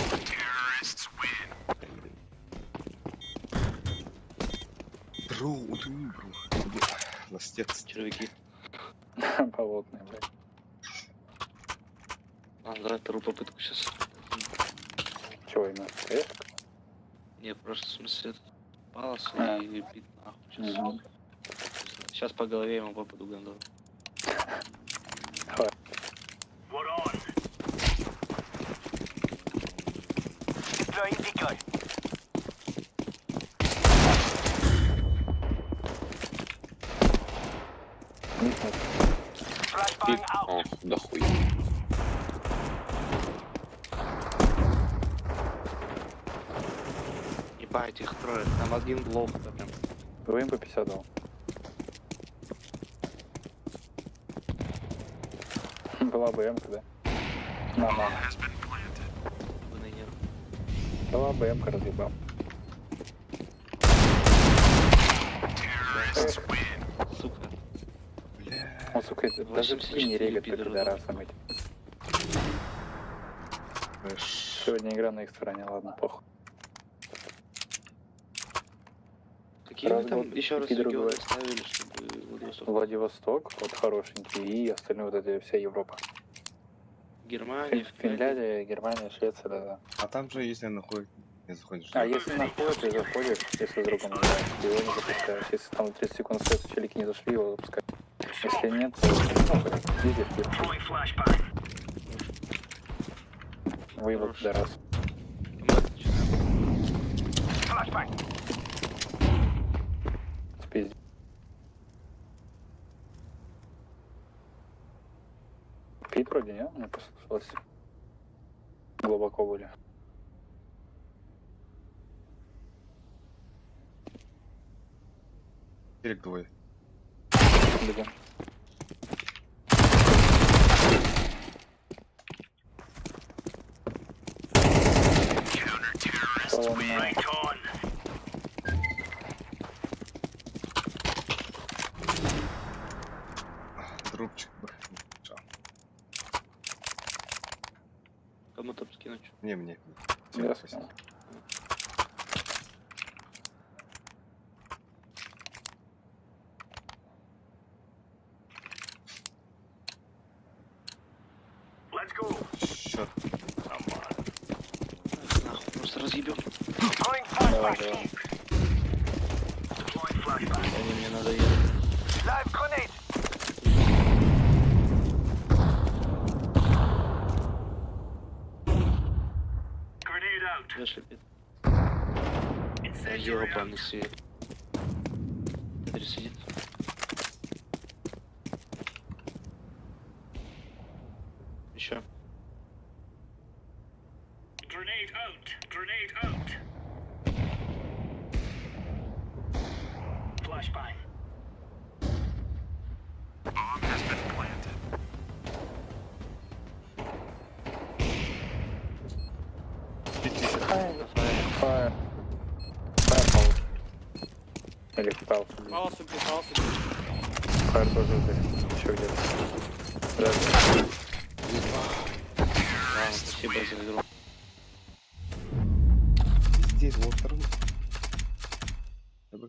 Terrorists win. Бро, утуй, бро. Ластец. Червяки. Болотные, блядь. Ладно, давай вторую попытку сейчас. Чего именно? Э? Не, просто в смысле этот палас А. и бит нахуй сейчас. Мгм. Сейчас по голове ему попаду гандон. Давай. We're on. Throwing decoy. Нет, нет. Flashbang out. Ох, да хуй. Ебать, их трое. Там один лох да прям. Вы им по 50 дал. Была бы М-ка, да? На, на. Has been planted. Ебаный нерв. Была бы М-ка, разъебал. Terrorists win. Сука. Бля. Он, сука, это даже ты не 84 регает по пидоры. пидорасам этим. Трэш. Сегодня игра на их стороне, ладно, похуй. Какие вы Раз там год еще раз пидоры регионы бывают. ставили, чтобы Владивосток? Владивосток, вот хорошенький, и остальные вот эти вся Европа. Германия, Финляндия, Германия, Швеция, да-да. А там же, если находит, не заходишь. А если находит, ты заходишь, если с другом играешь, ты его не запускаешь. Если там 30 секунд остается, челики не зашли, его запускаешь. Если нет, то ну, блядь, везде в Throwing flashbang. Выебал Хорош. пидорас. Мы начинаем. Flashbang. Спизди. Пит вроде, не? Мне послышалось. Глубоко были. Телек двое. Где? Counter-terrorists Шалом, win. на. Right on. Трубчик. б. Чё? Кому там скинуть? Не, мне. Я Всё, скинул. Let's go. Счет. Ах, Нахуй, просто разъебем. Throwing Давай, flashbang. давай. Deploying flashbang. Они мне надоели. Live grenade. Grenade out. Вышли пит. Incendiary out. Ёбаный свет. Тетрис сидит. Еще. Grenade out. Grenade out. Flashbang. Bomb has been planted. Фаер. Фаер. Фаер Или пытался. блин. Палас убил, палас убил. Фаер тоже убили. Еще где-то. Да. Ладно, спасибо за игру. Здесь вот второй. Я бы